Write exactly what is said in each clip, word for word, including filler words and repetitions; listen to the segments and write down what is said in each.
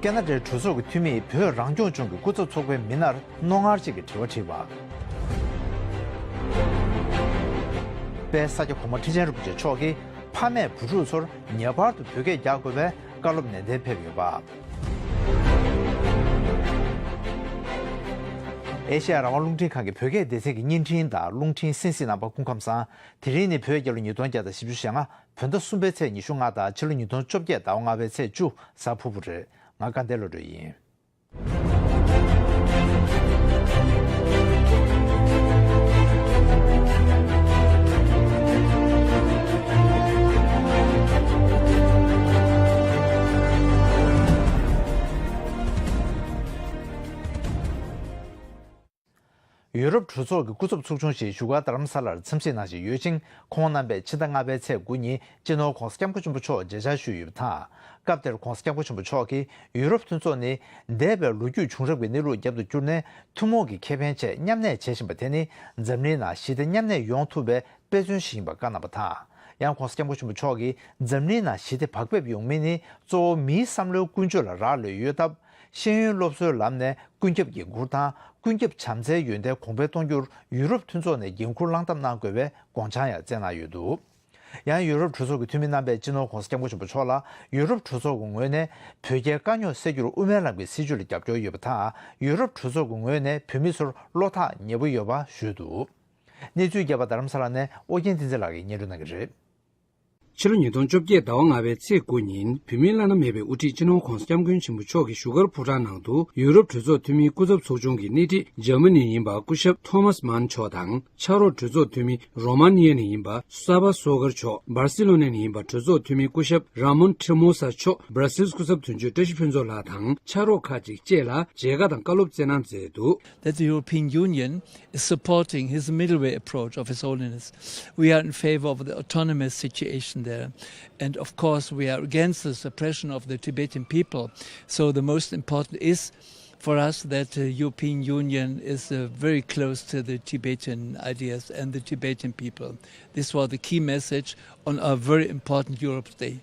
ཁེ་ན་ཌའི་གྲོས་ཚོགས་ཀྱི་འཐུས་མིས་བོད་རང་སྐྱོང་ལྗོངས་ཀྱི་སྐུ་ཚབ་ཚོགས་པའི་མི་སྣར་རྣོ་ངར་ཅན་གྱི་དྲི་བ་དྲིས་པ། དཔལ་ས་སྐྱ་གོང་མ་ཁྲི་ཆེན་རིན་པོ་ཆེ་མཆོག་གིས་ཕ་མས་བུ་ཕྲུག་ཚོར་ངེས་པར་དུ་བོད་སྐད་རྒྱག་དགོས་པའི་བཀའ་སློབ་ནན་ཏན་ཕེབས་ཡོད་པ། ཨེ་ཤེ་ཡ་རང་དབང་རླུང་འཕྲིན་ཁང་གི་བོད་སྐད་སྡེ་ཚན་གྱི་བརྙན་འཕྲིན་དང་རླུང་འཕྲིན་གསན་གཟིགས་གནང་བར་སྐུ་ཁམས་བཟང་། དེ་རིང་ནི་བོད་རྒྱལ་ལོ་ཉིས་སྟོང་བརྒྱ་དང་བཞི་བཅུ་ཞེ་ལྔ། བོད་ཟླ་གསུམ་པའི་ཚེས་ཉི་ཤུ་ལྔ་དང་ཕྱི་ལོ་ཉིས་སྟོང་བཅོ་བརྒྱད་ཟླ་བ་ལྔ་པའི་ཚེས་བཅུ་གཟའ་ཕུར་བུ་རེད། ང་དགའ་ལྡན་བློ་གྲོས་ཡིན། ཡུ་རོབ་གྲོས་ཚོགས་ཀྱི་སྐུ་ཚབ་ཚོགས་ཆུང་ཞིག་བཞུགས་སྒར་རྡ་རམ་ས་ལར་འཚམས་གཟིགས་གནང་བཞིན་ཡོད་ཅིང་། ཁོང་རྣམ་པས་ཕྱི་ཟླ་ལྔ་པའི་ཚེས་དགུ་ཉིན་སྤྱི་ནོར་༧གོང་ས་༧སྐྱབས་མགོན་ཆེན་པོ་མཆོག་མཇལ་བཅར་ཞུས་ཡོད་པ་དང་། སྐབས་དེར་༧གོང་ས་༧སྐྱབས་མགོན་ཆེན་པོ་མཆོག་གིས་ཡུ་རོབ་མཐུན་ཚོགས་ནི་འདས་པའི་ལོ་རྒྱུས་བྱུང་རབས་ཀྱི་གནས་ལུགས་རྒྱབ་ཏུ་བསྐྱུར་ནས། ཐུན་མོང་གི་ཁེ་ཕན་ཆེད་མཉམ་གནས་བྱེད་བཞིན་པ་དེ་ནི་འཛམ་གླིང་ནང་ཞི་བདེ་མཉམ་གནས་ཡོང་ཐུབ་པའི་དཔེ་མཚོན་ཞིག་ཡིན་པ་བཀའ་གནང་བ་དང་། ཡང་༧གོང་ས་༧སྐྱབས་མགོན་ཆེན་པོ་མཆོག་གིས་འཛམ་གླིང་ནང་ཞི་བདེ་བག་ཕེབས་ཡོང་མིན་ནི་གཙོ་བོ་མིའི་བསམ་བློའི་ཀུན་སྤྱོད་ལ་རག་ལས་ཡོད་སྟབས། ཤེས་ཡོན་སློབ་གསོའི་ལམ་ནས་ཀུན་ཁྱབ་འགན་འཁུར་དང་། ཀུན་ཁྱབ་བྱམས་བརྩེའི་ཡོན་ཏན་གོང་འཕེལ་གཏོང་རྒྱུར་ཡུ་རོབ་མཐུན་ཚོགས་ནས་འགན་འཁུར་བླངས་ཐབས་གནང་དགོས་པའི་དགོངས་འཆར་ཡང་བསྩལ་གནང་ཡོད་འདུག། ཡང་ཡུ་རོབ་གྲོས་ཚོགས་ཀྱི་འཐུས་མི་རྣམ་པས་སྤྱི་ནོར་༧གོང་ས་༧སྐྱབས་མགོན་ཆེན་པོ་མཆོག་ལ་ཡུ་རོབ་གྲོས་ཚོགས་ཀྱི་ངོས་ནས་བོད་རྒྱའི་དཀའ་རྙོག་སེལ་རྒྱུར་དབུ་མའི་ལམ་གྱི་སྲིད་བྱུས་ལ་རྒྱབ་སྐྱོར་ཡོད་པ་དང་། ཡུ་རོབ་གྲོས་ཚོགས་ཀྱི་ངོས་ནས་བོད་མི་ཚོར་བློ་ཐག་ཉེ་པོ་ཡོད་པ་ཞུས་འདུག། གནས་ཚུལ་རྒྱས་པ་རྡ་རམ་ས་ལ་ནས་ཨོ་རྒྱན་བསྟན་འཛིན་ལགས་ཀྱིས་སྙན་སྒྲོན་གནང་གི་རེད། ཕྱི་ལོ་ཉིས་སྟོང་བཅོ་བརྒྱད་ཟླ་བ་ལྔ་པའི་ཚེས་དགུ་ཉིན་བོད་མིའི་བླ་ན་མེད་པའི་དབུ་ཁྲིད་སྤྱི་ནོར་༧གོང་ས་༧སྐྱབས་མགོན་ཆེན་པོ་མཆོག་གིས་བཞུགས་སྒར་ཕོ་བྲང་ནང་དུ་ཡུ་རོབ་གྲོས་ཚོགས་འཐུས་མིའི་སྐུ་ཚབ་ཚོགས་ཆུང་གི་སྣེ་ཁྲིད་འཇར་མ་ནི་ཡིན་པ་སྐུ་ཞབས་ཐོ་མཱས་མཱན་མཆོག་དང་། ཕྱག་རོགས་གྲོས་ཚོགས་འཐུས་མི་རོ་མ་ནི་ཡ་ནས་ཡིན་པ་སཱ་བྷ་སོ་གར་མཆོག། སྦར་སི་ལོ་ནས་ནས་ཡིན་པ་གྲོས་ཚོགས་འཐུས་མི་སྐུ་ཞབས་ར་མོན་ཁྲི་མོ་ས་མཆོག། སྦར་སིལ་སྐུ་ཚབ་དོན་གཅོད་བཀྲ་ཤིས་ཕུན་ཚོགས་ལགས་དང་ཕྱག་རོགས་ཁག་ཅིག་བཅས་ལ་མཇལ་ཁ་དང་བཀའ་སློབ་སྩལ་གནང་མཛད་འདུག། That the European Union is supporting his middle way approach of His Holiness. We are in favor of the autonomous situation there. And of course, we are against the suppression of the Tibetan people. So the most important is for us that the European Union is uh, very close to the Tibetan ideas and the Tibetan people. This was the key message on our very important Europe Day.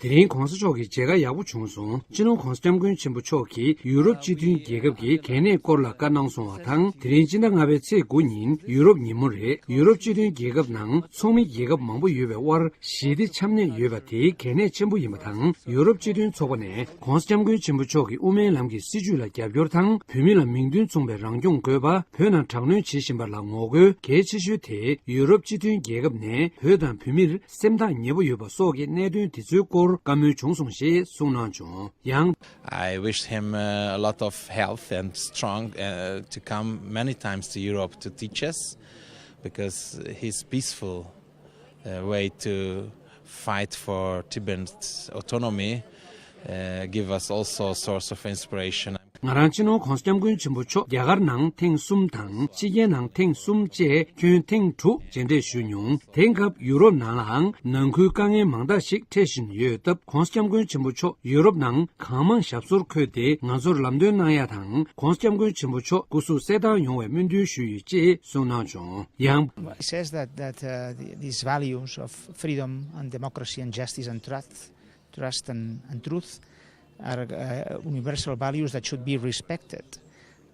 དེ་རིང་༧གོང་ས་མཆོག་གི་མཇལ་ཁ་ཡག་པོ་བྱུང་སོང་། སྤྱི་ནོར་༧གོང་ས་༧སྐྱབས་མགོན་ཆེན་པོ་མཆོག་གིས་ཡུ་རོབ་སྤྱི་མཐུན་རྒྱལ་ཁབ་ཀྱི་གལ་གནད་སྐོར་ལ་བཀའ་གནང་སོང་བ་དང་། དེ་རིང་སྤྱི་ཟླ་ལྔ་པའི་ཚེས་དགུ་ཉིན་ཡུ་རོབ་ཉིན་མོ་རེད། ཡུ་རོབ་སྤྱི་མཐུན་རྒྱལ་ཁབ་ནང་ཚོགས་མི་རྒྱལ་ཁབ་མང་པོ་ཡོད་པའི་དབར་ཞི་བདེ་འཆམ་གནས་ཡོད་པ་དེ་གལ་གནད་ཆེན་པོ་ཡིན་པ་དང་། ཡུ་རོབ་སྤྱི་མཐུན་ཚོགས་པ་ནས་༧གོང་ས་༧སྐྱབས་མགོན་ཆེན་པོ་མཆོག་གི་དབུ་མའི་ལམ་གྱི་སྲིད་བྱུས་ལ་རྒྱབ་སྐྱོར་དང་། བོད་མི་ལ་མིང་དོན་མཚུངས་པའི་རང་སྐྱོང་དགོས་པ། བོད་ནང་དྲག་གནོན་བྱེད་བཞིན་པ་ལ་ངོ་རྒོལ་གལ་ཆེ་ཤོས་དེ་ཡུ་རོབ་སྤྱི་མཐུན་རྒྱལ་ཁབ་ནས་བོད་དང་བོད་མིར་སེམས་ཐག་ཉེ་པོ་ཡོད་པ་སོགས་ཀྱི་གནད་དོན་དེ་ཚོའི་སྐོར་བཀའ་མོལ་བྱུང་སོང་ཞེས་གསུངས་གནང་བྱུང་། ཡང་། I wish him uh, a lot of health and strong uh, to come many times to Europe to teach us because his peaceful uh, way to fight for Tibet's autonomy uh, give us also a source of inspiration. ང་རང་སྤྱི་ནོར་༧གོང་ས་༧སྐྱབས་མགོན་ཆེན་པོ་མཆོག་རྒྱ་གར་ནང་ཐེངས་གསུམ་དང་ཕྱི་རྒྱལ་ནང་ཐེངས་གསུམ་བཅས་ཁྱོན་ཐེངས་དྲུག་མཇལ་འཕྲད་ཞུས་མྱོང་། དེང་སྐབས་ཡུ་རོབ་ནང་ལའང་ནང་ཁུལ་དཀའ་ངལ་མང་དག་ཞིག་འཕྲད་བཞིན་ཡོད་སྟབས། ༧གོང་ས་༧སྐྱབས་མགོན་ཆེན་པོ་མཆོག་ཡུ་རོབ་ནང་གང་མང་ཞབས་སོར་འཁོད་དེ་ང་ཚོར་ལམ་སྟོན་གནང་ཡ་དང་། ༧གོང་ས་༧སྐྱབས་མགོན་ཆེན་པོ་མཆོག་སྐུ་གཟུགས་གསལ་ཐང་ཡོང་བའི་སྨོན་འདུན་ཞུས་ཡོད་ཅེས་གསུངས་གནང་བྱུང་། ཡང་། He says that, that uh, the, these values of freedom and democracy and justice and truth trust and, and truth are uh, universal values that should be respected.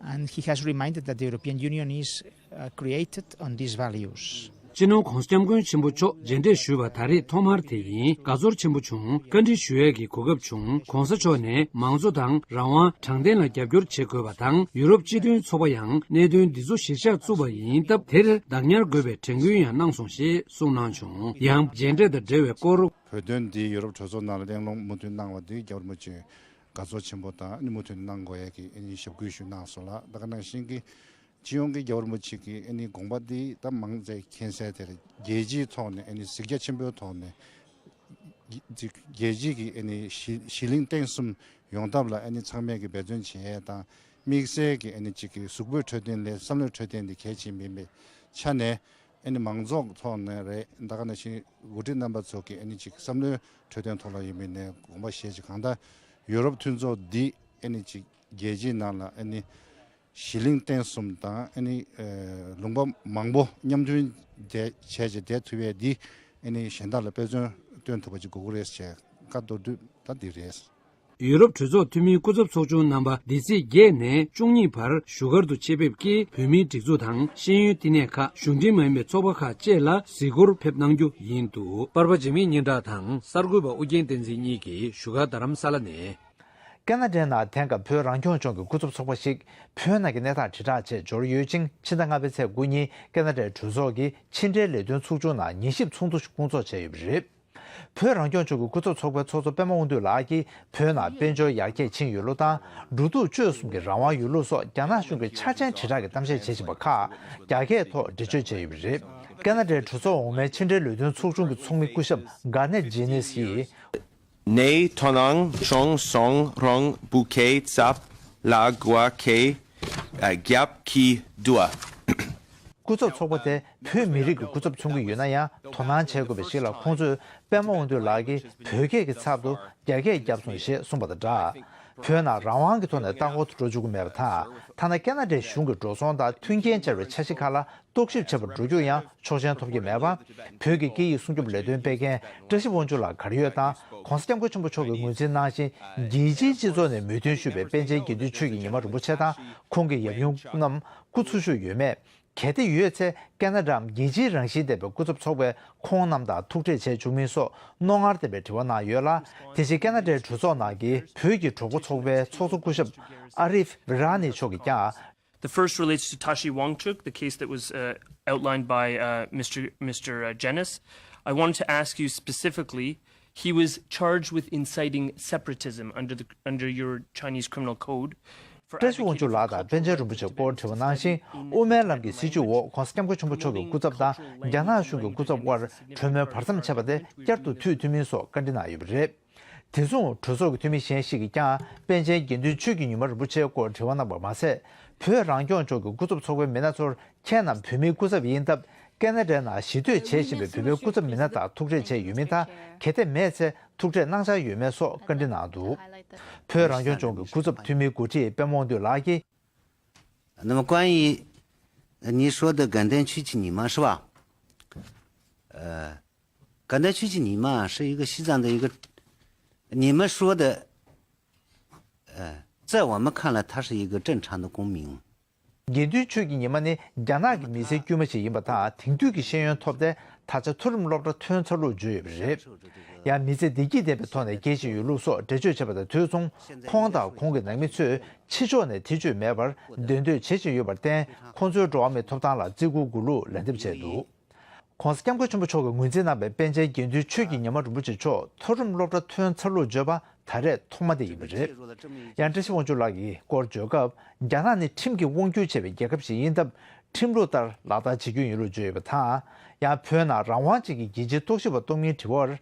And he has reminded that the European Union is uh, created on these values. སྤྱི་ནོར་༧གོང་ས་༧སྐྱབས་མགོན་ཆེན་པོ་མཆོག་མཇལ་འཕྲད་ཞུས་པ་ད་རེས་ཐོག་མར་དེ་ཡིན། དགའ་ཚོར་ཆེན་པོ་བྱུང་། བཀའ་འདྲི་ཞུ་ཡས་ཀྱི་གོ་སྐབས་བྱུང་། ༧གོང་ས་མཆོག་ནས་མང་གཙོ་དང་རང་དབང་དྲང་བདེན་ལ་རྒྱབ་སྐྱོར་བྱེད་དགོས་པ་དང་། ཡུ་རོབ་སྤྱི་མཐུན་ཚོགས་པ་ཡང་གནད་དོན་འདི་ཚོ་གཞིར་བཞག་བཙུགས་པ་ཡིན་སྟབས། དེར་བདག་ཉར་དགོས་པའི་དྲན་སྐུལ་ཡང་གནང་སོང་ཞེས་གསུངས་གནང་བྱུང་། ཡང་མཇལ་འཕྲད་དང་འབྲེལ་བའི་སྐོར། བོད་དོན་འདི་ཡུ་རོབ་གྲོས་ཚོགས་ནང་ལ་གླེང་སློང་མུ་མཐུད་གནང་བ་འདི་རྒྱལ་བ་རིན་པོ་ཆེ་དགའ་ཚོར་ཆེན་པོ་དང་། ཨ་ནི་མུ་མཐུད་གནང་དགོས་ཡས་ཀྱི་ཨ་ནི་ཞབས་སྐུལ་ཞུ་གནང་སོང་ལ། ད་ག་ནང་བཞིན་གྱི་སྤྱི་ཡོངས་ཀྱི་རྒྱལ་བ་རིན་པོ་ཆེ་གི་ཨ་ནི་དགོངས་པ་འདི་ད་མང་ཚོགས་མཁྱེན་གསལ་དེ་རེད། རྒྱལ་སྤྱིའི་ཐོག་ནས་ཨ་ནི་གཟིགས་རྒྱ་ཆེན་པོའི་ཐོག་ནས་རྒྱལ་སྤྱི་གི་ཨ་ནི་གཞི་གཞི་གླིང་རྟེན་གསུམ་ཡོང་ཐབས་ལ་ཨ་ནི་ཚང་མས་ཀྱི་འབད་བརྩོན་བྱེད་ཡས་དང་། དམིགས་བསལ་གྱི་ཨ་ནི་གཅིག་གི་གཟུགས་པོའི་འཕྲོད་བསྟེན་ལས་བསམ་བློའི་འཕྲོད་བསྟེན་འདི་གལ་ཆེན་མིན་པའི་ཆ་ནས། ཨ་ནི་མང་ཚོགས་ཐོག་ནས་རེད། ད་ག་ནང་བཞིན་འགོ་ཁྲིད་རྣམ་པ་ཚོ་གི་ཨ་ནི་ཅིག་བསམ་བློའི་འཕྲོད་བསྟེན་ཐོག་ལ་ཡིན་མིན་ནས་དགོངས་པ་བཞེས་ཅིག་གང་ལྟར་ཡུ་རོབ་མཐུན་ཚོགས་འདི་ཨ་ནི་ཅིག་རྒྱལ་སྤྱིའི་ནང་ལ་ཨ་ནི་གཞི་གླིང་རྟེན་གསུམ་དང་། ཨ་ནི་ལུང་པ་མང་པོ་མཉམ་མཐུན་བྱས་བྱས་བྱས་བསྡད་ཐུབ་ཡས་འདི་ཨ་ནི་གཞན་དག་ལ་དཔེ་མཚོན་སྟོན་ཐུབ་པ་ཅིག་དགོས་ཀྱི་རེད་ཅེས་བཀའ་མདོར་བསྡུས་ད་འདི་རེད། ཡུ་རོབ་གྲོས་ཚོགས་འཐུས་མིའི་སྐུ་ཚབ་ཚོགས་ཆུང་རྣམ་པ་འདི་ཚེས་བརྒྱད་ནས་བཅུ་གཉིས་བར་བཞུགས་སྒར་དུ་ཆེད་ཕེབས་ཀྱིས། བོད་མིའི་སྒྲིག་འཛུགས་དང་ཤེས་ཡོན་བསྟི་གནས་ཁག་གཞུང་འབྲེལ་མ་ཡིན་པའི་ཚོགས་པ་ཁག་བཅས་ལ་གཟིགས་སྐོར་ཕེབས་གནང་རྒྱུ་ཡིན་འདུག་པར་པ་འཇིགས་མེད་སྙན་གྲགས་དང་གསར་འགོད་པ་ཨུ་རྒྱན་བསྟན་འཛིན་གཉིས་ཀྱིས་བཞུགས་སྒར་རྡ་རམ་ས་ལ་ནས། ཀ་ན་ཌའི་ནང་དེང་སྐབས་བོད་རང་སྐྱོང་ལྗོངས་ཀྱི་སྐུ་ཚབ་ཚོགས་པ་ཞིག་བོད་ནང་གི་གནས་སྟངས་དྲིལ་བསྒྲགས་ཆེད་འབྱོར་ཡོད་ཅིང་། ཕྱི་ཟླ་ལྔ་པའི་ཚེས་དགུ་ཉིན་ཀ་ན་ཌའི་གྲོས་ཚོགས་ཀྱི་ཕྱི་འབྲེལ་ལས་དོན་ཚོགས་ཆུང་ནང་ཉན་ཞིབ་ཚོགས་འདུ་ཞིག་སྐོང་ཚོགས་བྱས་ཡོད་པ་རེད། བོད་རང་སྐྱོང་ལྗོངས་ཀྱི་སྐུ་ཚབ་ཚོགས་པའི་ཚོགས་གཙོ་པད་མ་དབང་འདུས་ལགས་ཀྱིས་བོད་ནང་དཔལ་འབྱོར་ཡར་རྒྱས་ཕྱིན་ཡོད་ལུགས་དང་། འགྲོ་འདུག་སྤྱོད་གསུམ་གྱི་རང་དབང་ཡོད་ལུགས་སོགས་རྒྱ་ནག་གཞུང་གི་ཆ་རྐྱེན་དྲིལ་བསྒྲགས་ཀྱི་གཏམ་བཤད་བྱེད་བཞིན་པ་ཁག་རྒྱ་སྐད་ཐོག་འགྲེལ་བརྗོད་བྱས་ཡོད་པ་རེད། ཀ་ན་ཌའི་གྲོས་ཚོགས་འོག་མའི་ཕྱི་འབྲེལ་ལས་དོན་ཚོགས་ཆུང་གི་ཚོགས་མི་སྐུ་ཞབས་གྷ་ནེད་ཇེ་ནེས་ཡིས། ནས་དོ་སྣང་བྱུང་སོང་། རང་བུ་ཁའི་ཚབ་ལ་གོ་བ་ཁའི་རྒྱབ་ཀྱི་འདུག་སྐུ་ཚབ་ཚོགས་པ་དེ་བོད་མི་རིགས་ཀྱི་སྐུ་ཚབ་མཚོན་གྱི་ཡོད་ན་ཡང་། དོ་སྣང་བྱེད་དགོས་པ་ཞིག་ལ་ཁོང་ཚོས་པད་མ་དབང་འདུས་ལགས་ཀྱིས་བོད་སྐད་ཀྱི་ཚབ་ཏུ་རྒྱ་སྐད་བརྒྱབ་སོང་ཞེས་གསུངས་པ་དང་སྦྲགས། བོད་ནང་རང་དབང་གི་ཐོག་ནས་ལྟ་སྐོར་དུ་འགྲོ་བཅུག་གི་མེད་པ་དང་། ཐ་ན་ཀ་ན་ཌའི་གཞུང་གི་འགྲོ་སོང་དང་མཐུན་རྐྱེན་སྦྱར་བའི་འཆར་གཞི་ཁག་ལ་རྟོག་ཞིབ་བྱེད་པར་འགྲོ་རྒྱུར་ཡང་ཆོག་མཆན་ཐོབ་ཀྱི་མེད་པ། བོད་ཀྱི་སྐད་ཡིག་སྲུང་སྐྱོབ་ལས་དོན་སྤེལ་མཁན་བཀྲ་ཤིས་དབང་ཕྱུག་ལགས་ག་རེ་ཡོད་དང་། ྋགོང་ས་ྋསྐྱབས་མགོན་ཆེན་པོ་མཆོག་གིས་ངོས་འཛིན་གནང་བཞིན་རྒྱལ་སྤྱིའི་སྤྱི་ཚོགས་ནས་མོས་མཐུན་ཞུས་པའི་པཎ་ཆེན་དགེ་འདུན་ཆོས་ཀྱི་ཉི་མ་རིན་པོ་ཆེ་དང་ཁོང་གི་ཡབ་ཡུམ་རྣམས་སྐུ་འཚོ་བཞུགས་ཡོད་མེད། གལ་ཏེ་ཡོད་ཚེ་ཀ་ན་ཌའམ་རྒྱལ་སྤྱིའི་རང་བཞིན་ལྡན་པའི་སྐུ་ཚབ་ཚོགས་པས་ཁོང་རྣམས་དང་ཐུག་འཕྲད་བྱས་བཅུག་མིན་སོགས་རྣོ་ངར་ལྡན་པའི་དྲི་བ་གནང་ཡོད་ལ། དེ་བཞིན་ཀ་ན་ཌའི་གྲོས་ཚོགས་ནང་གི་བོད་ཀྱི་གྲོས་འགོ་ཚོགས་པའི་ཚོགས་གཙོ་སྐུ་ཞབས་ཨ་རིབ་ར་ནི་མཆོག་གིས་ཀྱང་། The first relates to Tashi Wangchuk, the case that was uh, outlined by uh, Mr. Mr. Uh, Janis. I wanted to ask you specifically, he was charged with inciting separatism under the under your Chinese criminal code. བཀྲ་ཤིས་དབང་ཕྱུག་ལགས་དང་པཎ་ཆེན་རིན་པོ་ཆེ་སྐོར་དྲི་བ་གནང་ཞིང་། དབུ་མའི་ལམ་གྱི་སྲིད་བྱུས་འོག་༧གོང་ས་༧སྐྱབས་མགོན་ཆེན་པོ་མཆོག་གི་སྐུ་ཚབ་དང་རྒྱ་ནག་གཞུང་གི་སྐུ་ཚབ་དབར་གྲོས་མོལ་བར་མཚམས་ཆད་པ་དེ་བསྐྱར་དུ་མཐུད་ཐུབ་མིན་སོགས་བཀའ་འདྲི་གནང་ཡོད་པ་རེད། དེ་མཚུངས་གྲོས་ཚོགས་ཀྱི་འཐུས་མི་གཞན་ཞིག་གིས་ཀྱང་པཎ་ཆེན་དགེ་འདུན་ཆོས་ཀྱི་ཉི་མ་རིན་པོ་ཆེའི་སྐོར་དྲི་བ་གནང་བ་མ་ཟད། བོད་རང་སྐྱོང་ལྗོངས་ཀྱི་སྐུ་ཚབ་ཚོགས་པའི་མི་སྣ་ཚོར་ཁྱེད་རྣམས་བོད་མིའི་སྐུ་ཚབ་ཡིན་སྟབས། ཀ་ན་ཌའི་ནང་གཞིས་སྡོད་བྱེད་བཞིན་པའི་བོད་པའི་སྐུ་ཚབ་མི་སྣ་དང་ཐུག་འཕྲད་བྱས་ཡོད་མིན་དང་། གལ་ཏེ་མེད་ཚེ་ཐུག་འཕྲད་གནང་འཆར་ཡོད་མེད་སོགས་བཀའ་འདྲི་གནང་འདུག་བོད་རང་སྐྱོང་ལྗོངས་ཀྱི་སྐུ་ཚབ་འཐུས་མིའི་འགོ་ཁྲིད་པད་མ་དབང་འདུས་ལགས་ཀྱིས། 那么关于呃你说的感电区域ညီမ是吧？呃，感电区域ညီ妈是一个西藏的一个，你们说的，呃，在我们看来，他是一个正常的公民。དགེ་འདུན་ཆོས་ཀྱི་ཉི་མ་ནི་རྒྱ་ནག་གི་མི་སེར་དཀྱུས་མ་ཞིག་ཡིན་པ་དང་། དེང་དུས་ཀྱི་ཤེས་ཡོན་ཐོབ་སྟེ། ད་ཆ་མཐོ་རིམ་སློབ་གྲྭ་ཐོན་ཚར་ལུགས་བརྗོད་ཡོད་པ་རེད། ཡང་མི་ཚེ་བདེ་སྐྱིད་ལྡན་པའི་ཐོག་ནས་སྐྱེལ་བཞིན་ཡོད་ལུགས་སོགས་འགྲེལ་བརྗོད་བྱས་པ་དང་དུས་མཚུངས། ཁོང་དང་ཁོང་གི་ནང་མི་ཚོས་ཕྱི་ཕྱོགས་ནས་ཐེ་བྱུས་མེད་པར་འདོན་འདོད་བྱེད་བཞིན་ཡོད་པར་བརྟེན། ཁོང་ཚོའི་འགྲོ་བ་མིའི་ཐོབ་ཐང་ལ་བརྩི་བཀུར་དགོས་ལུགས་ལན་འདེབས་བྱས་འདུག ྋགོང་ས་ྋསྐྱབས་མགོན་ཆེན་པོ་མཆོག་གིས་ངོས་འཛིན་གནང་བའི་པཎ་ཆེན་དགེ་འདུན་ཆོས་ཀྱི་ཉི་མ་རིན་པོ་ཆེ་མཆོག་མཐོ་རིམ་སློབ་གྲྭ་ཐོན་ཚར་ལུགས་བརྗོད་པ་ད་རེས་ཐོག་མ་དེ་ཡིན་པ་རེད། ཡང་བཀྲ་ཤིས་དབང་ཕྱུག་ལགས་ཀྱིས་སྐོར་བརྗོད་སྐབས། རྒྱ་ནག་ནི་ཁྲིམས་ཀྱིས་དབང་སྒྱུར་བྱས་པའི་རྒྱལ་ཁབ་ཞིག་ཡིན་སྟབས། ཁྲིམས་ལུགས་ལྟར་ལག་བསྟར་བྱེད་རྒྱུ་ཡིན་ལུགས་བརྗོད་ཡོད་པ་དང་། ཡང་བོད་ནང་རང་དབང་ཅན་གྱི་རྒྱལ་སྤྱིའི་རྟོག་ཞིབ་པ་གཏོང་མིན་དྲི་བར།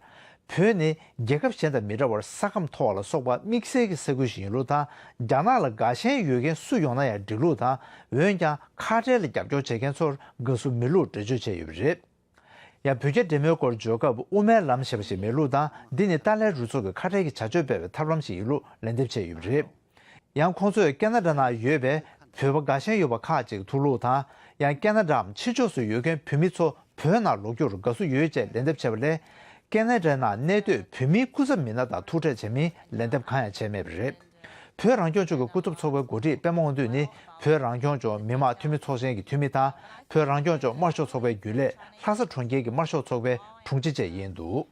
བོད་ནི་རྒྱལ་ཁབ་གཞན་དང་མི་འདྲ་བར་ས་ཁམས་མཐོ་བ་ལ་སོགས་པ་དམིགས་བསལ་གྱི་ས་ཁུལ་ཞིག་ཡིན་ལུགས་དང་། རྒྱ་ནག་ལ་དགའ་ཞེན་ཡོད་མཁན་སུ་ཡོང་ན་ཡང་འགྲིག་ལུགས་དང་། འོན་ཀྱང་ཁ་བྲལ་ལ་རྒྱབ་སྐྱོར་བྱེད་མཁན་ཚོར་དགའ་བསུ་མེད་ལུགས་འགྲེལ་བརྗོད་བྱས་ཡོད་པ་རེད། ཡང་བོད་རྒྱ་འབྲེལ་མོལ་སྐོར་བརྗོད་སྐབས། དབུ་མའི་ལམ་ཞེས་པ་ཞིག་མེད་ལུགས་དང་། འདི་ནི་ཏཱ་ལའི་རུ་ཚོགས་ཀྱི་ཁ་བྲལ་གྱི་བྱ་སྤྱོད་སྤེལ་བའི་ཐབས་ལམ་ཞིག་ཡིན་ལུགས་ལན་འདེབས་བྱས་ཡོད་པ་རེད། ཡང་ཁོང་ཚོས་ཀེ་ན་ཌ་ནང་ཡོད་པའི་བོད་པ་དགའ་ཞེན་ཡོད་པ་ཁག་ཅིག་ཐུག་ལུགས་དང་། ཡང་ཀེ་ན་ཌའམ་ཕྱི་ཕྱོགས་སུ་ཡོད་མཁན་བོད་མི་ཚོ་བོད་ནང་ལོག་རྒྱུར་དགའ་བསུ་ཡོད་ཅེས་ལན་འདེབས་བྱས་པ་ལས། ཀེ་ན་ཌའི་ནང་གནས་སྡོད་བོད་མིའི་སྐུ་ཚབ་མི་སྣ་དང་ཐུག་འཕྲད་བྱས་མིན་ལན་འདེབས་གང་ཡང་བྱས་མེད་པ་རེད། བོད་རང་སྐྱོང་ལྗོངས་ཀྱི་སྐུ་ཚབ་ཚོགས་པའི་འགོ་ཁྲིད་པད་མ་དབང་འདུས་ནི། བོད་རང་སྐྱོང་ལྗོངས་མི་དམངས་འཐུས་མི་ཚོགས་ཆེན་གྱི་འཐུས་མི་དང་། བོད་རང་སྐྱོང་ལྗོངས་དམར་ཤོག་ཚོགས་པའི་རྒྱུན་ལས། ལྷ་ས་གྲོང་ཁྱེར་གྱི་དམར་ཤོག་ཚོགས་པའི་དྲུང་ཆེ་བཅས་ཡིན་འདུག་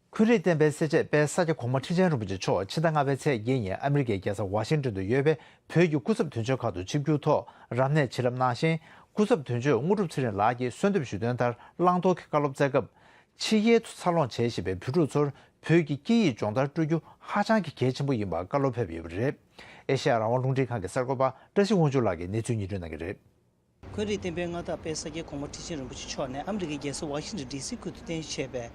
འཁོན་རིགས་བསྟན་པའི་སེར་བྱེས་དཔལ་ས་སྐྱ་གོང་མ་ཁྲི་ཆེན་རིན་པོ་ཆེ་མཆོག་ཕྱི་ཟླ་ལྔ་པའི་ཚེས་བརྒྱད་ཉིན་ཨ་མི་རི་ཀའི་རྒྱལ་ས་ཝ་ཤིང་ཏོན་དུ་ཡོད་པའི་བོད་ཀྱི་སྐུ་ཚབ་དོན་གཅོད་ཁང་དུ་ཆིབས་བསྒྱུར་ཐོག་རབ་གནས་བྱིན་རླབས་གནང་ཞིང་། སྐུ་ཚབ་དོན་གཅོད་དངོས་གྲུབ་ཚེ་རིང་ལགས་ཀྱིས་གསོལ་འདེབས་ཞུས་དོན་ལྟར་བླང་དོར་གྱི་བཀའ་སློབ་སྩལ་སྐབས། ཕྱི་རྒྱལ་དུ་འཚར་ལོངས་བྱས་བཞིན་པའི་བོད་ཕྲུག་ཚོར་བོད་ཀྱི་སྐད་ཡིག་སྦྱོང་བརྡར་སྤྲོད་རྒྱུ་ཧ་ཅང་གི་གལ་ཆེན་པོ་ཡིན་པར་བཀའ་སློབ་ཕེབས་ཡོད་པ་རེད། ཨེ་ཤེ་ཡ་རང་དབང་རླུང་འཕྲིན་ཁང་གི་གསར་འགོད་པ་བཀྲ་ཤིས་དབང་ཕྱུག་ལགས་ཀྱིས་གནས་ཚུལ་སྙན་སྒྲོན་གནང་གི་རེད། འཁོན་རིགས་བསྟན་པའི་མངའ་བདག་དཔལ་ས་སྐྱའི་གོང་མ་ཁྲི་ཆེན་རིན་པོ་ཆེ་མཆོག་ནས་ཨ་མི་རི་ཀའི་རྒྱལ་ས་ཝ་ཤིང་ཏོན་ཌི་སི་ཁུལ་དུ་རྟེན་གཞི་བྱས་པའི་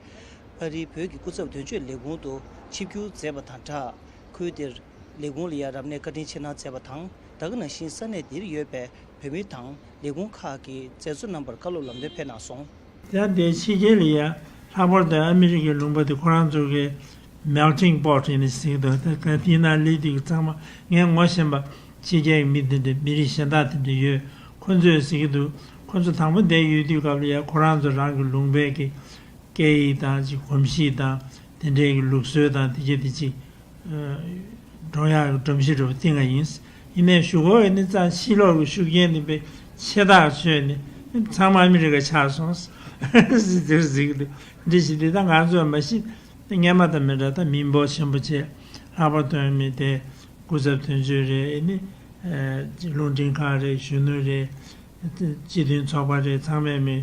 ཨ་རིའི་བོད་ཀྱི་སྐུ་ཚབ་དོན་གཅོད་ལས་ཁུངས་དུ་ཆིབས་བསྒྱུར་མཛད་པ་དང་སྦྲགས། ཁུལ་དེར་ལས་ཁུངས་ལ་ཡང་རབ་གནས་བཀའ་དྲིན་ཆེ་གནང་མཛད་པ་དང་། ད་ག་ནང་བཞིན་ས་གནས་འདིར་ཡོད་པའི་བོད་མི་དང་ལས་ཁུངས་ཁག་གི་མཛད་གཙོ་རྣམ་པར་བཀའ་སློབ་ལམ་སྟོན་ཕེབས་གནང་སོང་། ཡང་དེ་ཕྱི་རྒྱལ་ལ་ཡང་ལྷག་པར་དུ་ཨ་མི་རི་ཀའི་ལུང་པ་དེ་ཁོ་རང་ཚོ་གི་melting pot ཡིན་ནི་ཟེར་གྱི་འདུག་ད་ད་དེའི་ནང་སླེབས་དུས་ཀྱི་ཚང་མ་ངས་ངོ་ཤེས་པ་ཕྱི་རྒྱལ་གྱི་མི་དེ་འདྲ་མི་རིགས་གཞན་དག་དེ་འདྲ་ཡོད། ཁོ་ཚོས་ཟེར་གྱི་འདུག་ཁོ་ཚོ་དང་པོ་བསྡད་ཡོད་དུས་སྐབས་ལ་ཡང་ཁོ་རང་ཚོ་རང་གི་ལུང་པའི་གི་སྐད་ཡིག་དང་ཅིག་གོམས་གཤིས་དང་དེ་འདྲའི་གི་ལུགས་སྲོལ་དང་དེ་གྱད་དེ་ཅིག་ འགྲོ་ཡག་གི་སྒྲོམ་གཞི་འདྲ་པོ་བཏིང་ག་ཡིན། ཡིན་ནའི་གཞུག་གུ་ཡིན་ནི་ཙང་ཕྱི་ལོགས་ཀྱི་ཤུགས་རྐྱེན་དེ་པའི་ཆེ་ཐག་ཆོད་ནས་ཚང་མ་ཨ་མི་རི་ཀ་ཆགས་སོང་ཟེར་ཟེར་གི་འདུག་འདི་ཞིག་འདི་ད་ང་ཚོས་མ་གཞི་སྔོན་མ་དང་མི་འདྲ། ད་མི་འབོར་ཆེན་པོ་བྱས། ལྷག་པར་དུ་མི་དེ་སྐུ་ཚབ་དོན་གཅོད་རེད། ཨེ་ནི་རླུང་འཕྲིན་ཁང་རེད། གཞོན་ནུ་རེད། སྤྱི་མཐུན་ཚོགས་པ་རེད། ཚང་མས་མི་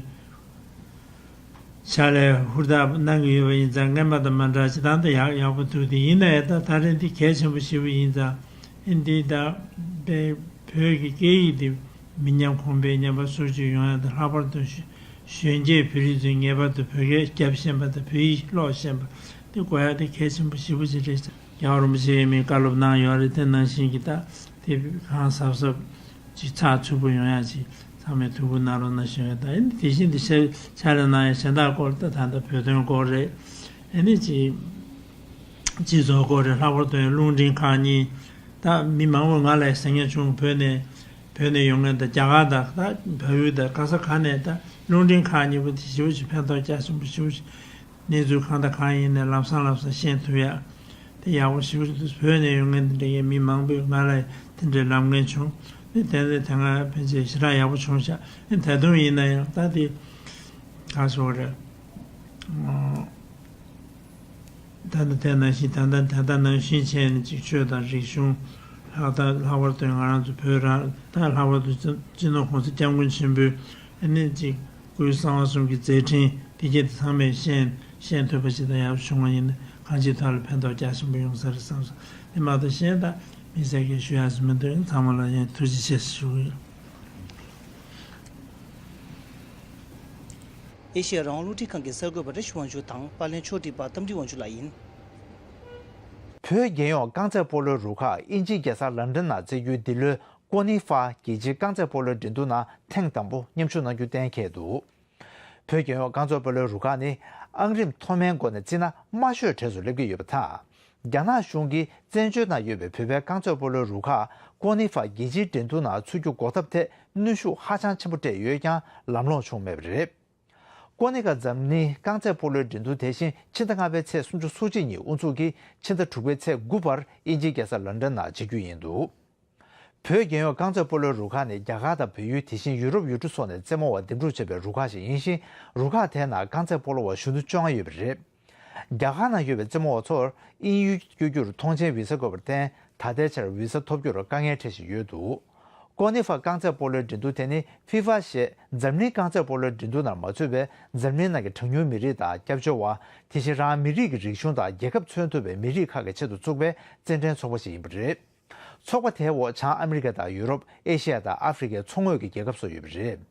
ཕྱག་ལས་ཧུར་ཐག་གནང་གི་ཡོད་པ་ཡིན་ཙང་། སྔོན་མ་དང་མ་འདྲ་བྱས་ད་ལྟ་ཡག་ཡག་པོ་འདུག་དེ་ཡིན་ནའི་ད་ད་རེས་འདི་གལ་ཆེན་པོ་ཞེ་པོ་ཡིན་ཙང་། ཨེ་འདི་ད་དཔེ་བོད་ཀྱི་སྐད་ཡིག་འདི་མི་ཉམས་གོང་འཕེལ་ཉམས་པ་སོར་ཆུད་ཡོང་ཡ་དང་། ལྷག་པར་དུ་གཞོན་གཞོན་སྐྱེས་བོད་རིགས་ཚོས་ངེས་པར་དུ་བོད་སྐད་རྒྱབ་ཤེས་པ་དང་བོད་ཡིག་ཀློག་ཤེས་པ་དེ་དགོས་ཡ་དེ་གལ་ཆེན་པོ་ཞེ་པོ་ཅིག་རེད་ཟེར། རྒྱལ་བ་རིན་པོ་ཆེ་ཡིས་མི་བཀའ་སློབ་གནང་ཡོད་རེད། དེ་ནང་བཞིན་གྱི་ད་དེ་གང་གཟབ་གཟབ་ཅིག་ཚགས་ཚུད་པོ་ཡོང་ཡ་ཅིག་ཚང་མས་ཐུགས་ཁུར་གནང་རོགས་གནང་ཞུ་ཡ། ད་ཨེ་ནི་དེ་བཞིན་དུ་ཕྱག་ཕྱག་ལས་གནང་ཡ་གཞན་དག་སྐོར། ད་ད་ལྟ་བོད་དོན་སྐོར་རེད། ཨེ་ནི་ཅིག་སྤྱི་ཚོགས་སྐོར་རེད། ལྷག་པར་དུ་རླུང་འཕྲིན་ཁང་གཉིས། ད་མི་མང་པོས་ང་ལ་ཟེར་མཁན་བྱུང་། བོད་ནས་བོད་ནས་ཡོང་མཁན་དང་། རྒྱ་གར་དང་། ད་བལ་ཡུལ་དང་། ག་ས་ག་ནས། ད་རླུང་འཕྲིན་ཁང་གཉིས་པོ་དེ་ཞེ་པོ་ཅིག་ཕན་ཐོགས་རྒྱ་ཆེན་པོ་ཞེ་པོ་ཅིག་གནས་ཚུལ་གང་དང་གང་ཡིན་ནའི་ལམ་སང་ལམ་སང་ཤེས་ཐུབ་ཡ་དེ་ཡག་པོ་ཞེ་པོ་ཅིག་འདུག་བོད་ནས་ཡོང་མཁན་དེ་འདྲ་ཡིན། མི་མང་པོས་ང་ལ་དེ་འདྲའི་ལབ་མཁན་བྱུང་། དེ་དེ་ཚོ་དེ་སྔ་ཕན་ཆད་ཞེ་དྲག་ཡག་པོ་བྱུང་ཤག་ཨེ་ད་དུང་ཡིན་ན་ཡང་ད་དེ་ག་སོགས་རེད། ད་ལྟ་དེ་ནང་བཞིན། ད་ལྟ་ད་ལྟ་ནང་བཞིན་བྱས་ནས་ཅིག་ཆོས་དང་རིག་གཞུང་ལྷག། ད་ལྷག་པར་དུ་ང་རང་ཚོ་བོད་རང་། ད་ལྷག་པར་དུ་སྤྱི་སྤྱི་ནོར་གོང་ས་སྐྱབས་མགོན་ཆེན་པོས་ཨ་ནི་ཅིག་སྐུའི་གསང་བ་གསུམ་གྱི་མཛད་འཕྲིན་དེ་གྱད་དེ་ཚང་མས་ཤེས་ཤེས་ཐུབ་པ་ཞིག་དང་ཡག་པོ་བྱུང་བ་ཡིན་ན། གང་ཅིའི་ཐོག་ལ་ཕན་ཐོགས་རྒྱ་ཆེན་པོ་ཡོང་ས་རེད་བསམ་སོང་། དེ་མ་གཏོགས་གཞན་ད་དམིགས་བསལ་གྱི་ཞུ་ཡག་ཞིག་མི་འདུག་ཚང་མ་ལ་ཡང་ཐུགས་རྗེ་ཆེ་ཞུ་གི་ཡོད། ཨེ་ཤེ་ཡ་རང་དབང་རླུང་འཕྲིན་ཁང་གི་གསར་འགོད་པ་བཀྲ་ཤིས་དབང་ཕྱུག་དང་པར་ལེན་ཕྱོགས་སྒྲིག་པ་རྟ་མགྲིན་དབང་ཕྱུག་ལགས་ཡིན། བོད་རྒྱལ་ཡོངས་རྐང་རྩེད་སྤོ་ལོའི་རུ་ཁག་དབྱིན་ཇིའི་རྒྱལ་ས་ལན་ཀྲན་ནང་རྩེད་རྒྱུའི་འདི་ལོའི་ཀོ་ནི་ཧྥ་རྒྱལ་སྤྱིའི་རྐང་རྩེད་སྤོ་ལོའི་འགྲན་བསྡུར་ནང་ཐེངས་དང་པོ་མཉམ་ཞུགས་གནང་རྒྱུ་གཏན་འཁེལ་འདུག་བོད་རྒྱལ་ཡོངས་རྐང་རྩེད་སྤོ་ལོའི་རུ་ཁག་ནི་ཨང་རིམ་མཐོ་དམན་སྒོ་ནས་བརྩིས་ན་དམའ་ཤོས་གྲས་སུ་སླེབས་ཀྱི་ཡོད་པ་དང་། རྒྱ་ནག་གཞུང་གིས་བཙན་བྱོལ་ནང་ཡོད་པའི་བོད་པའི་རྐང་རྩེད་སྤོ་ལོའི་རུ་ཁག་ཀོ་ནི་ཧྥ་རྒྱལ་སྤྱིའི་འགྲན་བསྡུར་ནང་ཚུད་རྒྱུ་འགོག་ཐབས་ཐད་གནོན་ཤུགས་ཧ་ཅང་ཆེན་པོ་སྤྲད་ཡོད་ཀྱང་ལམ་ལྷོང་བྱུང་མེད་པ་རེད། ཀོ་ནི་ཧྥ་འཛམ་གླིང་རྐང་རྩེད་སྤོ་ལོའི་འགྲན་བསྡུར་དེ་བཞིན་ཕྱི་ཟླ་ལྔ་པའི་ཚེས་སུམ་ཅུ་སོ་གཅིག་ཉིན་དབུ་འཛུགས་ཀྱིས་ཕྱི་ཟླ་དྲུག་པའི་ཚེས་དགུ་བར་དབྱིན་ཇིའི་རྒྱལ་ས་ལན་ཀྲན་ནང་བྱེད་རྒྱུ་ཡིན་འདུག་བོད་རྒྱལ་ཡོངས་རྐང་རྩེད་སྤོ་ལོའི་རུ་ཁག་ནི་རྒྱ་གར་དང་བལ་ཡུལ། དེ་བཞིན་ཡུ་རོབ་ཡུལ་གྲུ་སོགས་ནས་རྩེད་མོ་བ་འདེམས་སྒྲུག་བྱས་པའི་རུ་ཁག་ཞིག་ཡིན་ཞིང་། རུ་ཁག་དེའི་ནང་རྐང་རྩེད་སྤོ་ལོ་བ་གཞོན་ནུ་བཅོ་ལྔ་ཡོད་པ་རེད། རྒྱ་གར་ནང་ཡོད་པའི་རྩེད་མོ་བ་ཚོར་དབྱིན་ཡུལ་བསྐྱོད་རྒྱུར་ཐོངས་མཆན་བི་ས་དགོས་པར་བརྟེན། ད་ལྟའི་ཆར་བི་ས་ཐོབ་རྒྱུར་དཀའ་ངལ་འཕྲད་བཞིན་ཡོད་འདུག་ཀོ་ནི་ཧྥ་རྐང་རྩེད་སྤོ་ལོའི་འགྲན་བསྡུར་དེ་ནི་ཧྥི་ཧྥ་ཞེས་འཛམ་གླིང་རྐང་རྩེད་སྤོ་ལོའི་འགྲན་བསྡུར་ནང་མ་ཚུད་པའི་འཛམ་གླིང་ནང་གི་གྲངས་ཉུང་མི་རིགས་དང་སྐྱབས་བཅོལ་བ། དེ་བཞིན་རང་མི་རིགས་ཀྱི་རིག་གཞུང་དང་རྒྱལ་ཁབ་མཚོན་ཐུབ་པའི་མི་རིགས་ཁག་གི་ཆེད་དུ་བཙུགས་པའི་རྩེད་འགྲན་ཚོགས་པ་ཞིག་ཡིན་པ་རེད། ཚོགས་པ་དེའི་འོག་བྱང་ཨ་མི་རི་ཀ་དང་ཡུ་རོབ། ཨེ་ཤེ་ཡ་དང་ཨ་ཧྥེ་རི་ཁའི་མཚོ་ངོས་ཀྱི་རྒྱལ་ཁབ་སོགས་ཡོད་པ་རེད།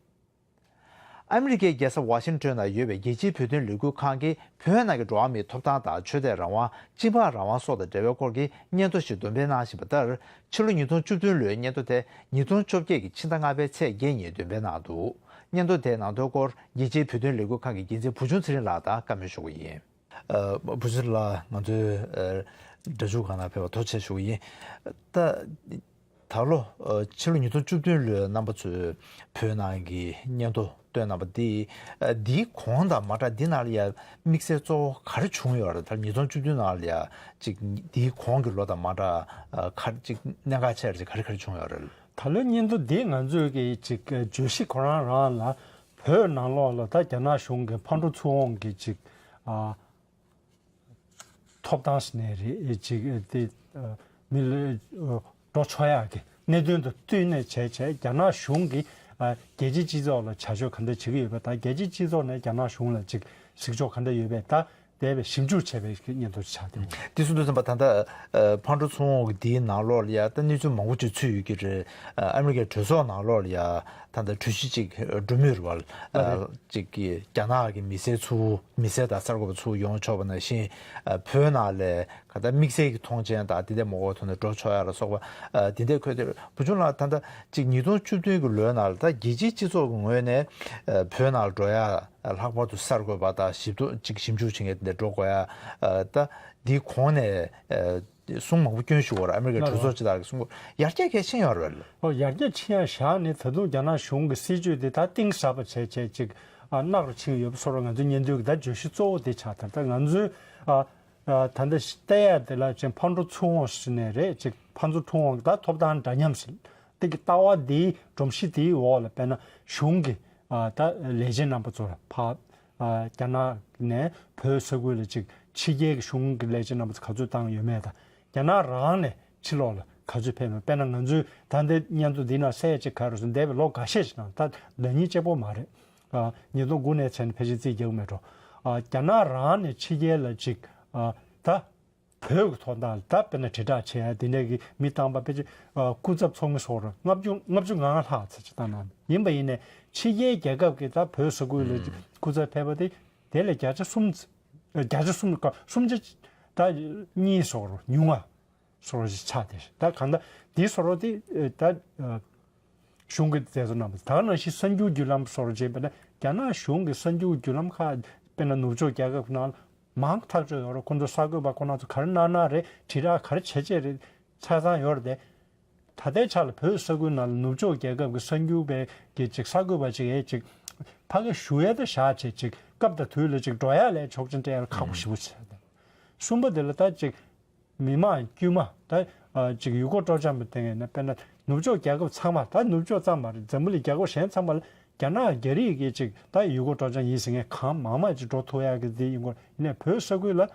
ཨ་མི་རི་ཀའི་རྒྱལ་ས་ཝ་ཤིང་ཊོན་ནང་ཡོད་པའི་རྒྱལ་སྤྱིའི་བོད་དོན་ལས་འགུལ་ཁང་གིས་བོད་ནང་གི་འགྲོ་བ་མིའི་ཐོབ་ཐང་དང་ཆོས་དད་རང་དབང་། སྤྱི་འབངས་རང་དབང་སོགས་དང་འབྲེལ་བའི་སྐོར་གྱི་སྙན་ཐོ་ཞིག་འདོན་སྤེལ་གནང་བཞིན་པ་ལྟར། ཕྱི་ལོ་ཉིས་སྟོང་བཅུ་བདུན་ལོའི་སྙན་ཐོ་དེ་ཉིས་སྟོང་བཅོ་བརྒྱད་ཀྱི་ཕྱི་ཟླ་ལྔ་པའི་ཚེས་བརྒྱད་ཉིན་འདོན་སྤེལ་གནང་འདུག་སྙན་ཐོ་དེའི་ནང་དོན་སྐོར་རྒྱལ་སྤྱིའི་བོད་དོན་ལས་འགུལ་ཁང་གི་འགན་འཛིན་བུ་ཆུང་ཚེ་རིང་ལགས་དང་བཀའ་མོལ་ཞུ་གི་ཡིན། ཨ། བུ་ཆུང་ལགས། ང་ཚོའི་ཨ་སྒྲ་འཇུག་སྒང་ནང་ཕེབས་པར་ཐུགས་རྗེ་ཆེ་ཞུ་གི་ཡིན། ད་ད་ལོ་ཨ་ཕྱི་ལོ་ཉིས་སྟོང་བཅུ་བདུན་ལོའི་རྣམ་པ་ཚོས་བོད་ནང་གི་སྙན་ཐོ་བཏོན་གནང་བ་འདི། ཨ་འདིའི་གོང་དང་མ་འདྲ་འདི་ནང་ལ་ཡ་དམིགས་བསལ་གཙོ་བོ་ག་རེ་བྱུང་ཡོད་རེད། ད་ཉིས་སྟོང་བཅུ་བདུན་ནང་ལ་ཡ་ཅིག་འདིའི་གོང་གི་ལོ་དང་མ་འདྲ་ཨ་ག་རེ་ཅིག་གནད་འགག་ཆེ་རེ་ཅིག་ག་རེ་ག་རེ་བྱུང་ཡོད་རེད། ད་ལོའི་སྙན་ཐོ་འདི་ང་ཚོས་ཀྱི་ཅིག་བརྗོད་གཞི་ཁོ་རང་རང་ལ་བོད་ནང་ལོགས་ལ་ད་རྒྱ་ནག་གཞུང་གི་ཕར་འགྲོ་ཚུར་འོང་གི་ཅིག་ཨ་ཐོབ་ཐང་ཞིག་ནས་རེད། ཅིག་དེ་ཨ་མི་ལ་ཨ་འགྲོ་ཆོག་ཡག་གི་གནད་དོན་དང་བསྟུན་ནས་བྱས་བྱས། རྒྱ་ནག་གཞུང་གིས་ཨ་རྒྱལ་སྤྱིའི་སྤྱི་ཚོགས་ལ་བྱ་སྤྱོད་ག་འདྲ་བྱེད་ཀྱི་ཡོད་པ་དང་། རྒྱལ་སྤྱིའི་སྤྱི་ཚོགས་ནས་རྒྱ་ནག་གཞུང་ལ་ཅིག་གཟིགས་ཕྱོགས་ག་འདྲ་ཡོད་པས། ད་དེ་བས་ཞིབ་འཇུག་བྱས་པའི་སྙན་ཐོ་ཆགས་བསྡད་ཡོད། དེ་གསུང་དུས་ཙམ་པ་ད་ལྟ་ཨ་ཕར་འགྲོ་ཚུར་འོང་གི་འདིའི་ནང་ལོགས་ལ་ཡ་ད་གནས་ཚུལ་མང་པོ་ཅིག་ཚུད་ཡོད་ཀྱི་རེད། ཨ་ཨ་མི་རི་ཀའི་གྲོས་ཚོགས་ནང་ལོགས་ལ་ཡ་ད་ལྟ་གྲོས་གཞི་ཅིག་འགྲོ་མུས་རེད་བ། ཨ་ཨ་རེད། ཅིག་གི་རྒྱ་ནག་གི་མི་སེར་ཚུར་མི་སེར་དང་གསར་འགོད་པ་ཚུར་ཡོང་ཆོག་པ་ནང་བཞིན། ཨ་བོད་ནང་ལ་ག་ད་དམིགས་བསལ་གྱི་ཐོངས་མཆན་དང་དེ་འདྲ་མ་དགོས་ཐོག་ནས་འགྲོ་ཆོག་ཡ་ལ་སོགས་པ། ཨ་དེ་འདྲ་འཁོད་དེ། བུ་ཆུང་ལགས། ད་ལྟ་ཅིག་ཉིས་སྟོང་བཅུ་བདུན་གྱི་ལོའི་ནང་ལ་ད་རྒྱལ་སྤྱིའི་སྤྱི་ཚོགས་ཀྱི་ངོས་ནས་ཨ་བོད་ནང་ལ་འགྲོ་ཡ། ལྷག་པར་དུ་གསར་འགོད་པ་དང་ཞིབ་ཏུ་ཅིག་ཞིབ་འཇུག་བྱེད་མཁན་དེ་འདྲ་འགྲོ་དགོས་ཡ། ཨ་ད་འདིའི་གོང་ནས་ཨ་གསུང་མང་པོ་སྐྱོན་ཞུ་བར། ཨ་མི་རི་ཀའི་གྲོས་ཚོགས་སྤྱི་དང་གསུང་སྐོར་ཡར་རྒྱས་གལ་ཆེན་ཡོད་རེད། ཨོ་ཡར་རྒྱས་ཆེ་ཡ་བཞག་ནས་ད་དུང་རྒྱ་ནག་གཞུང་གི་སྲིད་བྱུས་དེ་ད་གཏིང་ཟབ་པ་བྱས་བྱས་ཅིག་ཨ་གནག་རུ་ཕྱིན་ཡོད་པ་བཟོ་འདྲ། ང་ཚོའི་སྙན་ཐོའི་གི་ད་བརྗོད་གཞི་གཙོ་བོ་དེ་ཆགས། ད་ལྟ་ང་ཚོའི་ཨ་ ཨ་ད་ལྟ་བལྟས་ཡ་དེ་ལ་ཅིག་ཕར་འགྲོ་ཚུར་འོང་ཟེར་ནས་རེད། ཅིག་ཕར་ཚུར་འགྲོ་འོང་ད་ཐོབ་ཐང་འདྲ་མཉམ་ཟེར། དེ་གི་ལྟ་བ་འདིའི་སྒྲོམ་གཞི་དེའི་འོག་ལ་དཔེར་ན་གཞུང་གི་ཨ་ད་ལས་བྱེད་རྣམ་པ་ཚོ་ལ་ཕར་ཨ་རྒྱ་ནག་ནས་བོད་ས་ཁུལ་ལ་ཅིག་ཕྱི་རྒྱལ་གྱི་གཞུང་གི་ལས་བྱེད་རྣམ་པ་ཚོ་ག་ཚོད་བཏང་ཡོད་མེད་དང་། རྒྱ་ནག་རང་ནས་ཕྱི་ལོགས་ལ་ག་ཚོད་ཕེབས་ཡོད། དཔེར་ན་ང་ཚོའི་ད་ལྟའི་སྙན་ཐོ་འདི་ནང་གསལ་ཅིག་ག་རེ་ཟེར། འདས་པའི་ལོ་འགའ་ཤས་ཤིག་ནང་ད་ཟླ་ཉིན་གཅིག་པོ་མ་རེད། ཨ་ཉིས་སྟོང་དགུ་ནས་བྱས་ནས་ཕལ་ཆེར་རྩིས་རྒྱག་གི་མེད་འགྲོ། ཨ་རྒྱ་ནག་རང་ནས་ཕྱི་རྒྱལ་ལ་ཅིག་ཨ་ད་བོད་ཀྱི་ཐོག་མཐའ་ལ་ད་དཔེར་ན་དྲིལ་བསྒྲགས་བྱེད་ཡ་དེ་འདྲ་གི་མི་བཏང་པ་ཕལ་ཆེར་ཨ་སྐུ་ཚབ་ཚོགས་མི་སོགས་རུ་ལྔ་བཅུ་ལྔ་བཅུ་ང་ལྔ་ལྷག་ཙམ་ཅིག་བཏང་གནང་ཡིན་པ་ཡིན་ནའི་ཕྱི་རྒྱལ་རྒྱལ་ཁབ་ཀྱི་ད་བོད་ས་ཁུལ་ལ་ཨུམ་སྐུ་ཚབ་ཕེབས་པ་དེ་དེ་ལས་བརྒྱ་ཆ་གསུམ་བརྒྱ་ཆ་གསུམ་ག་སུམ་ཆ་ད་གཉིས་སོགས་རུ་ཉུང་ང་། སོར་ཞིག་ཆགས་ཏེ། ད་གང་ལྟར་འདི་སོར་དེ་ད་གཞུང་གི་མཛད་གཙོ་རྣམ་པ་ད་ག་ནང་བཞིན་གསར་འགྱུར་བརྒྱུད་ལམ་སོར་བྱས་པ་ན་རྒྱ་ནག་གཞུང་གི་གསར་འགྱུར་བརྒྱུད་ལམ་ཁག་དཔེར་ན་ནུབ་ཕྱོགས་རྒྱལ་ཁབ་ནང་མང་ཐག་ཆོད་ཡོད་རེད། ཁོང་ཚོ་གསར་འགོད་པ་ཁོ་རང་ཚོ་ག་རེ་གནང་གནང་རེད། དྲིལ་བསྒྲགས་ག་རེ་བྱས་བྱས་རེད། ཆ་ཚང་ཡོད་རེད་དེ། ད་ལྟའི་ཆ་ལ་བོད་ས་ཁུལ་ནང་ལ་ནུབ་ཕྱོགས་རྒྱལ་ཁབ་ཀྱི་གསར་འགྱུར་པའི་གི་ཅིག་གསར་འགོད་པ་ཅིག་ཨེ་ཅིག་ཕ་གི་ཞུ་ཡས་ད་བཞག་བྱས་ཅིག་སྐབས་དང་དུས་ལ་ཅིག་འགྲོ་ཡ་ལས་ཆོག་མཆན་སྤྲད་ཡ་ལ་ཁག་པོ་ཞེ་པོ་ཆགས་ཏེ། གསུམ་པ་དེ་ལ་ད་ཅིག་མི་མང་དཀྱུས་མ་ད་ཨ་ཅིག་ཡུལ་སྐོར་སྤྲོ་འཆམ་པའི་སྟེང་ནས་དཔེར་ན་ནུབ་ཕྱོགས་རྒྱལ་ཁབ་ཚང་མ་ད་ནུབ་ཕྱོགས་ཙམ་མ་རེད། འཛམ་བུ་གླིང་རྒྱལ་ཁབ་གཞན་ཚང་མ་ལ་རྒྱ་ནག་རྒྱ་རིགས་ཀྱི་ཅིག་ད་ཡུལ་སྐོར་སྤྲོ་འཆམ་ཡིན་ཟེར་མཁན་གང་མང་མང་ཅིག་འགྲོ་ཐུབ་ཡག་གི་དེ་ཡིན་སྐོར་ཡིན་ནས་བོད་ས་ཁུལ་ལ་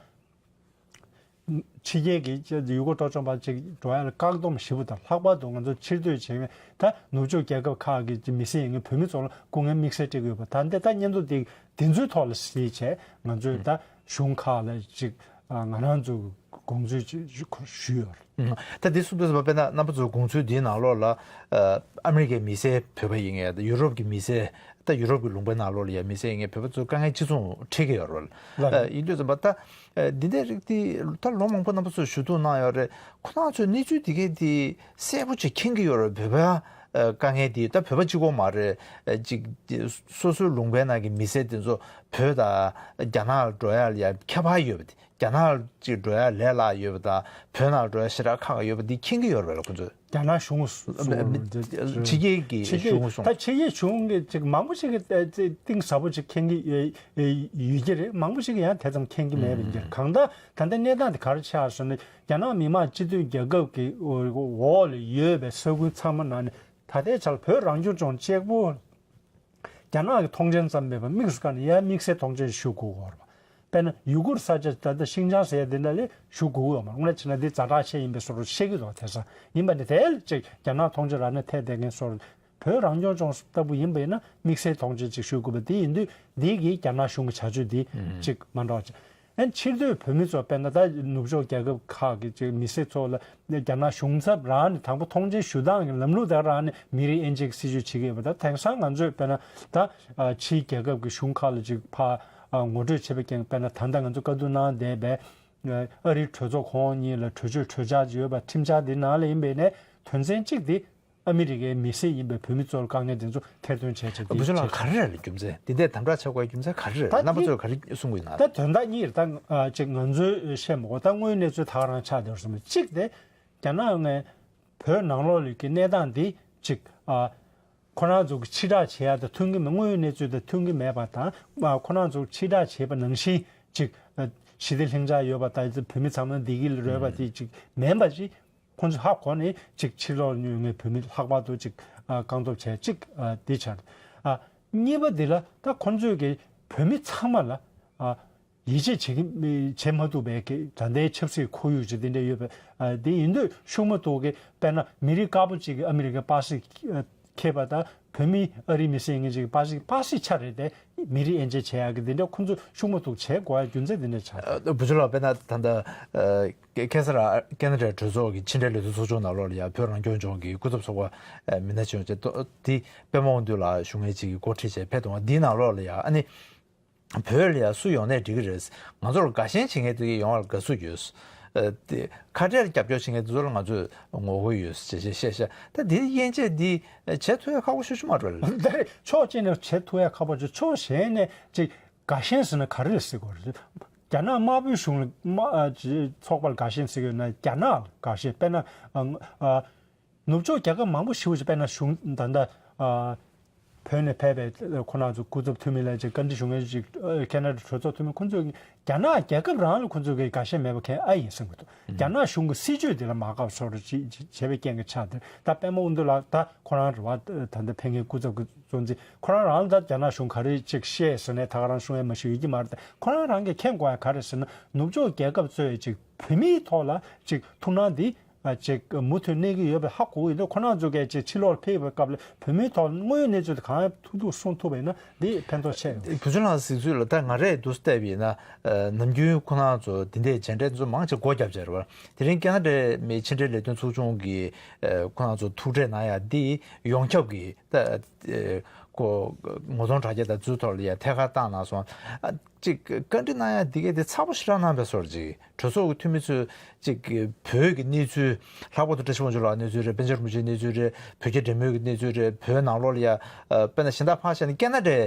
ཕྱི་རྒྱལ་གྱི་ཡུལ་སྐོར་སྤྲོ་འཆམ་པ་ཅིག་འགྲོ་ཡག་ལ་བཀག་སྡོམ་ཞེ་པོ་དང་ལྷག་པར་དུ་ང་ཚོ་ཕྱིར་སྡོད་བྱེད་མཁན་ད་ནུབ་ཕྱོགས་རྒྱལ་ཁབ་ཁག་གི་མི་སེར་ཡིན་མཁན་བོད་མི་ཚོ་ལ་སྐུ་ངལ་དམིགས་བསལ་སྤྲད་ཀྱི་ཡོད་པ་ད་འདི་ད་སྙན་ཐོ་དེ་དེ་ཚོའི་ཐོག་ལ་གཟིགས་བྱས་ང་ཚོས་ད་གཞུང་ཁག་ལ་ཅིག་ཨ་ང་རང་ཚོ་དགོངས་ཚུལ་ཅིག་ཞུ་ཞུས་ཡོད་རེད། ད་འདི་གསུངས་དུས་ཙམ་པ་དཔེར་ན་རྣམ་པ་ཚོའི་དགོངས་ཚུལ་འདིའི་ནང་ལོགས་ལ་ཨ་ཨ་མི་རི་ཀའི་མི་སེར་བོད་པ་ཡིན་ངེས་ད་ཡུ་རོབ་ཀྱི་མི་སེར་ད་ཡུ་རོབ་ཀྱི་ལུང་པའི་ནང་ལོགས་ལ་ཡང་མི་སེར་ཡིན་ངེས་བོད་པ་ཚོ་དཀའ་ངལ་གཅིག་མཚུངས་འཕྲད་ཀྱི་ཡོད་རེད། ལགས། ཨ་ཡིན་དུས་ཙམ་པ་ད་ཨ་འདི་འདྲའི་རིགས་འདི་ད་ལོ་མང་པོ་རྣམ་པ་ཚོས་ཞུ་གཏུག་གནང་ཡོད་རེད། ཁོ་རང་ཚོས་གནས་ཚུལ་འདི་གའི་འདི་གསལ་པོ་ཅིག་མཁྱེན་གྱི་ཡོད་རེད། བོད་པ་ཨ་དཀའ་ངལ་འདི་ད་བོད་པ་གཅིག་པོ་མ་རེད། ཨ་ཅིག་སོ་སོའི་ལུང་པའི་ནང་གི་མི་སེར་དེ་ཚོ་བོད་དང་རྒྱ་ནག་ལ་འགྲོ་ཡ་ལ་ཡ་ཁྱད་པར་ཡོད་པ་དེ། རྒྱ་ནག་ཅིག་འགྲོ་ཡ་ལས་སླ་ཡོད་པ་དང་བོད་ནང་འགྲོ་ཡ་ཞེ་དྲག་ཁག་ཡོད་པ་འདི་མཁྱེན་གྱི་ཡོད་རེད་པས་ལ་ཁོ་ཚོས། རྒྱ་ནག་གཞུང་གསུང་ཕྱི་རྒྱལ་གྱི་ཕྱི་རྒྱལ་གཞུང་གསུང་ད་ཕྱི་རྒྱལ་གཞུང་གི་ཅིག་མང་པོ་ཞིག་གིས་ཨ་ཙི་གཏིང་ཟབ་པོ་ཅིག་མཁྱེན་གྱི་ཡོད་ཡོད་ཀྱི་རེད། མང་པོ་ཞིག་གིས་ཡང་དེ་ཙམ་མཁྱེན་གྱི་མེད་པ་ཡིན་གྱི་རེད། གང་ལྟར་ད་ལྟ་གནས་སྟངས་དེ་ག་རེ་ཆགས་སོང་ན་རྒྱ་ནག་མི་དམངས་སྤྱི་མཐུན་རྒྱལ་ཁབ་ཀྱི་འོག་ལ་ཡོད་པའི་ས་ཁུལ་ཚང་མ་ནང་ནས་ད་ལྟའི་ཆར་བོད་རང་སྐྱོང་ལྗོངས་གཅིག་པོ། རྒྱ་ནག་གི་མཐོང་མཆན་ཙམ་མེད་པར་དམིགས་སུ་བཀར་ནས་ཡང་དམིགས་བསལ་མཐོང་མཆན་ཞུ་དགོས་ཀྱི་ཡོད་རེད་པ། དཔེར་ན་ཡུ་གུར་ས་ཆ་ད་ལྟ་ཤིང་ཅང་ཟེར་ཡ་དེ་འདྲ་ལ་ཞུ་དགོས་ཀྱི་ཡོད་མ་རེད། དངོས་གནས་བྱས་ན་འདི་ཛ་དྲག་ཆེ་ཡིན་པའི་བཟོ་འདྲ་བཤད་ཀྱི་འདུག་དེང་སང་ཡིན་པ་ནི་དེ་ལ་ཅིག་རྒྱ་ནག་མཐོང་མཆན་རག་ན་འཐད་བསྡད་མཁན་སོགས་བོད་རང་སྐྱོང་ལྗོངས་ལྟ་བུ་ཡིན་པ་ཡིན་ན་དམིགས་བསལ་མཐོང་མཆན་ཅིག་ཞུ་དགོས་པ་འདི་ཡིན་དུས་འདི་གིས་རྒྱ་ནག་གཞུང་གི་བྱ་སྤྱོད་འདི་ཅིག་མ་འདྲ་བ་ཅིག་ཨན་ཕྱིར་སྡོད་བོད་མི་ཚོ་དཔེར་ན་ད་ནུབ་ཕྱོགས་རྒྱལ་ཁབ་ཁག་གི་ཅིག་མི་སེར་ཚོ་ལ་རྒྱ་ནག་གཞུང་ཚབ་རང་ནས་དང་པོ་མཐོང་མཆན་ཞུ་སྟངས་ཀྱི་ལམ་ལུགས་དེ་རང་ནས་མི་རིགས་དབྱེ་འབྱེད་ཀྱི་སྲིད་ཇུས་བྱེད་ཀྱི་ཡོད་པ། ད་དེང་སང་ང་ཚོས་དཔེར་ན་ད་ཕྱིའི་རྒྱལ་ཁབ་ཀྱི་གཞུང་ཁག་ལ་ཅིག་ཕར་ངོ་སྤྲོད་བྱེད་པའི་རྐྱེན་དཔེར་ན་ད་ལྟ་ང་ཚོ་བཀའ་བསྡུར་གནང་བསྡད་པའི་ཨ་རིའི་གྲོས་ཚོགས་ཁོངས་གཉིས་ལ་གྲོས་ཆོད་གྲོས་འཆར་ཅིག་ཡོད་པ། ཁྲིམས་འཆར་འདི་ནང་ལ་ཡིན་པའི་ནས་དོན་ཚན་གཅིག་འདི་ཨ་མི་རི་ཀའི་མི་སེར་ཡིན་པའི་བོད་མི་ཚོར་དཀའ་ངལ་དེ་ཚོ་ཐེར་འདོན་བྱས་བྱས་འདི་བུ་ཆུང་ལགས་བྱས། ག་རེ་རེད་ལ་རྒྱུ་མཚན་འདི་འདྲའི་དམ་དྲག་བྱེད་དགོས་རྒྱུ་མཚན་ག་རེ་རེད། ད་རྣམ་པ་འདི་ཚོས་ག་རེ་གསུང་གི་ཡོད་ན། ད་དོན་དག་གཉིས་རེད། ད་ཨ་ཅིག་ང་ཚོས་བཤད་མ་དགོས། ད་དངོས་ཡོད་གནས་ཚུལ་ད་ག་རང་ཆགས་བསྡད་ཡོད་རེད་བསམ་གི། གཅིག་དེ་རྒྱ་ནག་ནས་བོད་ནང་ལོགས་ལ་གི་གནས་སྟངས་འདི་ཅིག་ཨ་ཁོ་རང་ཚོ་གི་ཕྱིར་བསྒྲགས་བྱེད་ཡ་དང་མཐུན་གི་མེད། དངོས་ཡོད་གནས་ཚུལ་དང་མཐུན་གི་མེད་པ་དང་། ཨ་ཁོ་རང་ཚོ་ཕྱིར་བསྒྲགས་བྱེད་པ་ནང་བཞིན་ཅིག་ཨ་ཞི་བདེ་ལྷིང་འཇགས་ཡོད་པ་དང་བོད་མི་ཚང་མ་བདེ་སྐྱིད་ལ་རོལ་བ་དེ་ཅིག་མིན་པ་ཅིག་ཁོང་ཚོས་ཧ་གོ་ནས་ཅིག་ཕྱིར་ལོག་ཡོང་མཁན་བོད་མི་ལྷག་པར་དུ་ཅིག་ཨ་རྐང་སྟོབས་བྱས་ཅིག་ཨ་འདི་ཆགས། ཨ་གཉིས་པ་འདི་ལ་ད་ཁོང་ཚོས་ཀྱི་བོད་མི་ཚང་མ་ལ་ཨ་ཡིད་ཆེས་བྱེད་ཀྱི་བྱེད་མ་ཐུབ་པའི་གི་ད་ལྟའི་ཆབ་སྲིད་ཁོར་ཡུག་ཅིག་འདི་འདྲ་ཡོད་པ། ཨ་འདི་ཡིན་དུས་ཤུགས་མ་གཏོགས་ཀྱི་དཔེར་ན་མི་རིགས་དཀར་པོ་ཅིག་གིས་ཨ་མི་རི་ཀའི་པ་སེ་ཁེབས་པ་དང་བོད་མི་ཨ་རིའི་མི་སེར་ཡིན་མཁན་ཅིག་གིས་པ་སེ་པ་སེ་ཆ་རེད་དེ། མི་རིགས་དབྱེ་འབྱེད་བྱེད་ཡག་གི་འདི་འདྲ་ཁོང་ཚོས་ཤུགས་མ་གཏོགས་བྱེད་དགོས་ཡ་རྒྱུ་མཚན་འདི་འདྲ་ཆགས། ཨ་བུ་ཆུང་ལགས་དཔེར་ན་ད་ལྟ་ཨ་ཁ་ས་ར་ཁེ་ན་ཌའི་གྲོས་ཚོགས་ཀྱི་ཕྱི་འབྲེལ་ལས་དོན་ཚོགས་ཆུང་ནང་ལོགས་ལ་ཡང་བོད་རང་སྐྱོང་ལྗོངས་ཀྱི་སྐུ་ཚབ་ཚོགས་པ་མི་སྣ་ཅིག་ཡོང་བྱས། དེ་པད་མ་དབང་འདུས་ལགས་ཞུ་མཁན་ཅིག་གིས་འགོ་ཁྲིད་བྱས་ཕེབས་འདུག་འདིའི་ནང་ལོགས་ལ་ཡང་ཨ་ནི་བོད་ལ་ཡང་སུ་ཡོང་ནའི་འགྲིག་གི་རེད། ང་ཚོར་དགའ་ཞེན་བྱེད་མཁན་དེ་གའི་ཡོང་བར་དགའ་བསུ་ཡོད། ཨ་དེ་ཁ་བྲལ་རྒྱབ་སྐྱོར་བྱེད་མཁན་དེ་ཚོ་ལ་ང་ཚོས་ངོ་རྒོལ་ཡོད་ཅེས་བཤད་བཤད་བཤད། ད་འདིའི་དབྱེ་འབྱེད་འདི་བྱེད་ཐུབ་ཡ་ཁག་པོ་ཤོས་ཤིག་མ་རེད། ད་རེད། ཕྱོགས་གཅིག་ནས་བྱེད་ཐུབ་ཡ་ཁག་པོ་ཅིག་ཕྱོགས་གཞན་ནས་ཅིག་དགའ་ཞེན་ཟེར་ན་ག་རེ་རེད་ཟེར་དགོས་རེད། རྒྱ་ནག་དམར་པོའི་གཞུང་ལ་དམར་ཨ་ཅིག་ཚོགས་པ་ལ་དགའ་ཞེན་ཟེར་གྱི་ཡོད་ན་རྒྱ་ནག་ལ་དགའ་ཞེན། དཔེར་ན་ཨ་ཨ་ནུབ་ཕྱོགས་རྒྱལ་ཁབ་མང་པོ་ཞེ་པོ་ཅིག་དཔེར་ན་གཞུང་ད་ལྟ་ཨ་ བོད་ནས་ཕེབས་པའི་ཁོ་རང་ཚོ་སྐུ་ཚབ་འཐུས་མི་ལ་ཅིག་བཀའ་འདྲི་ཞུ་མཁན་ཅིག་ཨ་ཁེ་ན་ཌ་གྲོས་ཚོགས་འཐུས་མི་ཁོ་ཚོས་རྒྱ་ནག་རྒྱལ་ཁབ་རང་ལ་ཁོ་ཚོས་ཀྱི་དགའ་ཞེན་མེད་པ་མཁན་ཨ་ཡིན་བསམ་གྱི་འདུག་རྒྱ་ནག་གཞུང་གི་སྲིད་བྱུས་དེ་ལ་མ་དགའ་བ་བཟོ་འདྲ་ཅིག་བྱས་པའི་རྐྱེན་གྱིས་ཆགས་ཏེ། ད་པད་མ་དབུ་མདུན་ལགས་ད་ཁོ་རང་རེད་བ། ད་ལྟ་ཕེབས་མཁན་སྐུ་ཚབ་ཀྱི་གཙོ་འཛིན་ཁོ་རང་རང་ད་རྒྱ་ནག་གཞུང་ག་རེ་ཅིག་བཤད་ཟེར་ནས་ད་ག་རང་གསུང་ཡ་མ་ཞིག་ཡོད་ཀྱི་མ་རེད། ད་ཁོ་རང་རང་གིས་མཁྱེན་དགོས་ཡ་ག་རེ་ཟེར་ན། ནུབ་ཕྱོགས་རྒྱལ་ཁབ་ཚོས་ཅིག་བོད་མིའི་ཐོག་ལ་ཅིག་ཐུགས་སྣང་འདི་ཅིག་མུ་མཐུད་གནས་ཀྱི་ཡོད་པའི་ཧ་གོ་གི་ཡོད་དུས། ཁོ་རང་ཚོ་གས་ཅིག་ཕྱི་ལོགས་ཕེབས་པའི་སྐབས་ལ་བོད་མིའི་ཐོག་ལ་དངོས་ཡོད་གནས་ཚུལ་དེ་གང་ཐུབ་ཐུབ་གསུང་ཐུབ་པ་ཡིན་ན་འདི་ཕན་ཐོགས་ཆེ་ཡོད། བུ་ཆུང་ལགས་གཟིགས་ཚུལ་ལ་ད་ང་རས་འདུག་བལྟས་པ་ཡིན་ན། ནམ་རྒྱུན་ཁོ་རང་ཚོ་འདི་འདྲའི་མཇལ་འཕྲད་ཚོ་མང་ཆེ་སྒོ་བརྒྱབ་བྱས་རེད་བ། དེ་རིང་ཀེ་ན་ཌའི་མི་ཕྱི་འབྲེལ་ལས་དོན་ཚོགས་ཆུང་གིས་ཁོ་རང་ཚོ་ཐུག་འཕྲད་གནང་ཡ་འདི་ཡོངས་ཁྱབ་ཀྱི་ད་ཨེ་ཁོ་ངོ་གདོང་དྲ་རྒྱ་དང་ཚུར་ཐོག་ལ་ཡ་ཐད་ཀར་བཏང་གནང་སོང་། ཨ་ཅིག་བཀའ་འདྲི་གནང་ཡ་འདི་གས་དེ་ཚ་པོ་ཞེ་དྲག་གནང་བའི་བཟོ་འདྲ་ཅིག་གྲོས་ཚོགས་ཀྱི་འཐུས་མི་ཚོས་ཅིག་བོད་ཀྱི་གནས་ཚུལ། ལྷག་པར་དུ་བཀྲ་ཤིས་དབང་ཕྱུག་ལགས་གནས་ཚུལ་རེད། པཎ་ཆེན་རིན་པོ་ཆེའི་གནས་ཚུལ་རེད། བོད་ཀྱི་འབྲེལ་མོལ་གྱི་གནས་ཚུལ་རེད། བོད་ནང་ལོགས་ལ་ཡ་ཨ་དཔེར་ན་གཞན་དག་ཕར་བཞག་ན་ཀེ་ན་ཌའི་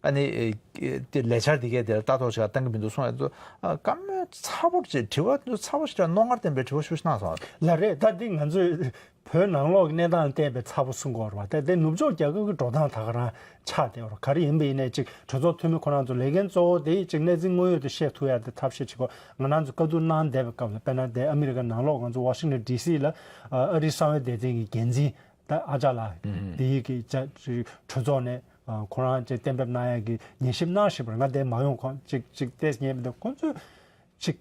ཨ་ནི་ཨེ་དེ་ལས་འཆར་འདི་གས་དེར་ལྟ་རྟོག་བྱེད་ག་གཏང་གི་མི་འདུག་གསུང་ཡ་ཚོ། ཨ་བཀའ་མོལ་ཚ་པོ་ཅིག་དྲི་བ་འདི་ཚོ་ཚ་པོ་ཞེ་དྲག་རྣོ་ངར་ལྡན་པའི་དྲི་བ་ཤུགས་ཤིག་གནང་སོང་། ལགས་རེད། ད་འདི་ང་ཚོས་བོད་ནང་ལོགས་ཀྱི་གནས་སྟངས་བལྟས་པའི་ཚ་པོ་གསུང་གི་ཡོད་རེད་བ། ད་དེ་ནུབ་ཕྱོགས་རྒྱལ་ཁབ་ཀྱི་འགྲོ་སྟངས་ད་ག་རང་ཆགས་བསྡད་ཡོད་རེད། ག་རེ་ཡིན་པ་ཡིན་ནའི་ཅིག་གྲོས་ཚོགས་འཐུས་མི་ཁོ་རང་ཚོ་ལས་འགན་གཙོ་བོ་དེ་ཅིག་གནས་ཚུལ་དངོས་ཡོད་དུ་བཤད་ཐུབ་ཡ་དེ་ཐབས་ཤེས་བྱེད་དགོས། ང་རང་ཚོ་བཀའ་བསྡུར་གནང་བསྡད་པའི་སྐབས་ལ་དཔེར་ན་དེ་ཨ་མི་རི་ཀ་ནང་ལོགས་ང་ཚོ་ཝ་ཤིང་ཊོན་ཌི་སི་ལ་ཨ་རིའི་གསང་བའི་སྡེ་ཚན་གྱི་འགན་འཛིན་ད་ཨ་ཅག་ལགས་དེ་ཡི་གི་ཅ་གྲོས་ཚོགས་ནས་ཁོ་རང་ཅིག་གཏན་འབེབས་གནང་ཡ་གི་ཉན་ཞིབ་གནང་བཞིན་པ་རེད། ང་དེ་མ་ཡོང་གོང་ཅིག་ཅིག་བལྟས་ཉན་པ་དེ་ཁོ་ཚོས་ཅིག་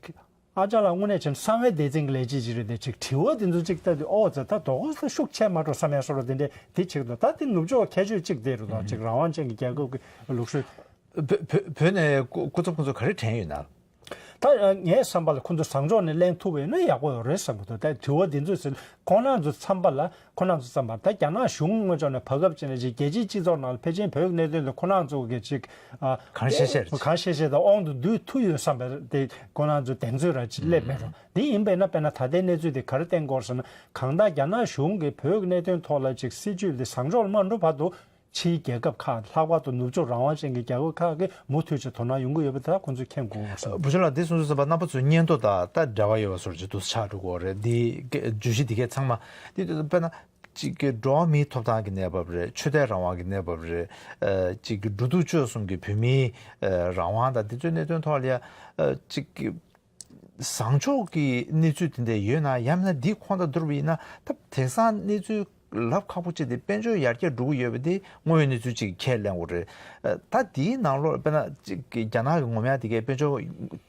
ཨ་ཅག་ལགས་དངོས་གནས་བྱས་ན་གསང་བའི་སྡེ་ཚན་གྱི་ལས་བྱེད་ཅིག་རེད་དེ། ཅིག་དྲི་བ་དེ་ཚོ་ཅིག་ལྟ་དུས་ཨོ་ཙི་ད་དོ་གོ་ས་ཤུགས་ཆེ་མ་འགྲོ་བསམ་ཡ་བཟོ་འདྲ་དེ་འདྲས་དེ་ཅིག་འདུག་ད་དེ་ནུབ་ཕྱོགས་ཁྱད་ཆོས་ཅིག་དེ་རེད་དོ། ཅིག་རང་དབང་ཅན་གྱི་རྒྱལ་ཁབ་ཀྱི་ལུགས་སྲོལ། བོད་བོད་བོད་ནས་སྐུ་སྐུ་ཚབ་ཁོང་ཚོ་ག་རེ་དྲན་ཡོད་ན། ད་ངའི་བསམ་པ་ལ་ཁོང་ཚོ་བཟང་ཕྱོགས་ནས་གླེང་ཐུབ་པ་ཡིན་ན་ཡག་པོ་ཡོད་རེད་བསམ་གྱི་འདུག་ད་དྲི་བ་དེ་ཚོས་ཟེར་ཁོང་རང་ཚོ་བསམ་པ་ལ། ཁོ་རང་ཚོ་བསམ་པར་ད་རྒྱ་ནག་གཞུང་ངོས་ཕྱོགས་ནས་བར་སྐབས་ཅིག་ནས་ཅིག་རྒྱལ་སྤྱིའི་སྤྱི་ཚོགས་ནང་ལ་ཕལ་ཆེར་བོད་ཀྱི་གནད་དོན་དེ་ཁོ་རང་ཚོ་གི་ཅིག་ཨ་གང་བཤད་བཤད་རེད། གང་བཤད་བཤད་དང་དབང་དུ་བསྡུས་ཐུབ་ཡོད་བསམ་པའི་དེ་ཁོ་རང་ཚོ་གདེང་ཚོད་ར་ཅིག་སླེབས་མེད་རུང་། དེ་ཡིན་པས་ན་དཔེར་ན་ད་ལྟའི་གནས་ཚུལ་དེ་ག་རེ་བསྟན་དགོས་ཟེར་ན། གང་ལྟར་རྒྱ་ནག་གཞུང་གིས་བོད་ཀྱི་གནད་དོན་ཐོག་ལ་ཅིག་སྲིད་བྱུས་དེ་བཟང་ཕྱོགས་ལ་མ་འགྲོ་བར་དུ། ཕྱིའི་རྒྱལ་ཁབ་ཁག་ལྷག་པར་དུ་ནུབ་ཕྱོགས་རང་དབང་ཅན་གྱི་རྒྱལ་ཁབ་ཁག་གིས་མུ་མཐུད་ཅིག་དོ་སྣང་ཡོང་གི་ཡོད་པ་དེ་ཁོང་ཚོས་མཁྱེན་དགོས་པ་རེད། བུ་ཆུང་ལགས་འདི་གསུང་དུས་ཙམ་པ་རྣམ་པ་ཚོའི་སྙན་ཐོ་དང་ད་འབྲེལ་བ་ཡོད་པ་བཟོ་འདྲ་ཅིག་ཏུ་ཆགས་འགྲོ་གི་ཡོད་རེད། འདི་བརྗོད་གཞི་འདི་གས་ཚང་མ་འདི་དཔེར་ན་ཅིག་གི་འགྲོ་བ་མིའི་ཐོབ་ཐང་གི་གནས་བབ་རེད། ཆོས་དད་རང་དབང་གི་གནས་བབ་རེད། ཨ་ཅིག་གི་འགྲོ་འདུག་སྤྱོད་གསུམ་གྱི་བོད་མིའི་ཨ་རང་དབང་དང་འདི་ཚོའི་གནད་དོན་ཐོག་ལ་ཡ་ཨ་ཅིག་གི་བཟང་ཕྱོགས་ཀྱི་གནས་ཚུལ་དེ་འདྲ་ཡོད་ན། ཡང་མིན་ན་འདི་ཁོང་དང་བསྡུར་བ་ཡིན་ན་ད་དེང་སང་གནས་ཚུལ་ལབ་ཁག་པོ་ཅིག་དེ་དཔལ་འབྱོར་ཡར་རྒྱས་འགྲོ་གི་ཡོད་པ་དེ་དངོས་ཡོད་གནས་ཚུལ་ཅིག་ཁས་ལེན་དགོས་རེད། ད་འདིའི་ནང་ལོགས་དཔེར་ན་ཅིག་རྒྱ་ནག་གི་ངོ་མ་དེ་གས་དཔལ་འབྱོར་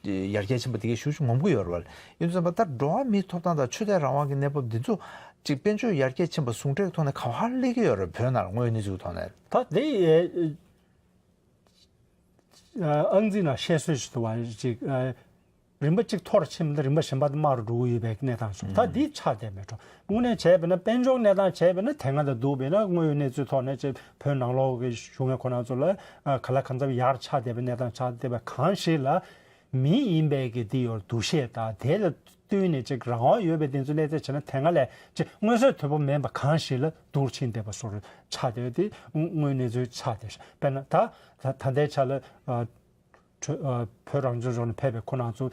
ཡར་རྒྱས་ཕྱིན་པ་དེ་གས་ཤུགས་ཤུགས་ངོམ་གི་ཡོད་རེད་བ། ཡིན་དུས་ཙམ་པ་ད་འགྲོ་བ་མིའི་ཐོབ་ཐང་དང་ཆོས་དད་རང་དབང་གི་གནས་བབ་འདི་ཚོ་ཅིག་དཔལ་འབྱོར་ཡར་རྒྱས་ཕྱིན་པ་ཟུང་འབྲེལ་གྱི་ཐོག་ནས་ག་པར་སླེབས་ཀྱི་ཡོད་རེད། བོད་ནང་ལ་དངོས་ཡོད་གནས་ཚུལ་གྱི་ཐོག་ནས། ད་དེ་ཨ་ཨང་རྩིས་ནང་བཤད་སྲོལ་ཞིག་འདུག་བ། ཅིག་ཨ་རིམ་པ་གཅིག་མཐོ་རུ་ཕྱིན་པ་དང་རིམ་པ་གཞན་པ་དེ་དམའ་རུ་འགྲོ་གི་ཡོད་པའི་གནས་སྟངས་སོགས་ད་འདི་ཆགས་བསྡད་མེད་འགྲོ། དངོས་གནས་བྱས་པས་ན་དཔལ་འབྱོར་གནས་སྟངས་བྱས་པས་ན་དེ་སྔ་དང་བསྡུར་བས་ན་དངོས་ཡོད་གནས་ཚུལ་ཐོག་ནས་ཅིག་བོད་ནང་ལོགས་ཀྱི་གཞུང་གི་ཁོ་རང་ཚོ་ལ་ཨ་ག་ལ་གང་འཚམ་ཡར་ཆགས་བསྡད་པའི་གནས་སྟངས་ཆགས་བསྡད་པ་གང་ཞིག་ལ། མི་ཡིན་པའི་གི་དེ་ཡོད་འདུ་ཤེས་དང་དེ་ལ་བསྟུན་ནས་ཅིག་རང་དབང་ཡོད་པའི་དེ་ཚོ་གནས་ཚད་བྱས་ན་དེ་སྔ་ལས་ཅིག་མངོན་གསལ་དོད་པོ་མེད་པ་གང་ཞིག་ལ་བསྡུར་ཕྱིན་བསྡད་པ་བཟོ་འདྲ་ཆགས་བསྡད་པ་དེ་དངོས་གནས་ཚུལ་ཆགས་བསྡད་ཤག་དཔེར་ན་ད་ད་ད་ལྟའི་ཆ་ལ་ཨ་གྲོས་ཨ་བོད་རང་སྐྱོང་ལྗོངས་ནས་ཕེབས་པའི་ཁོ་རང་ཚོ་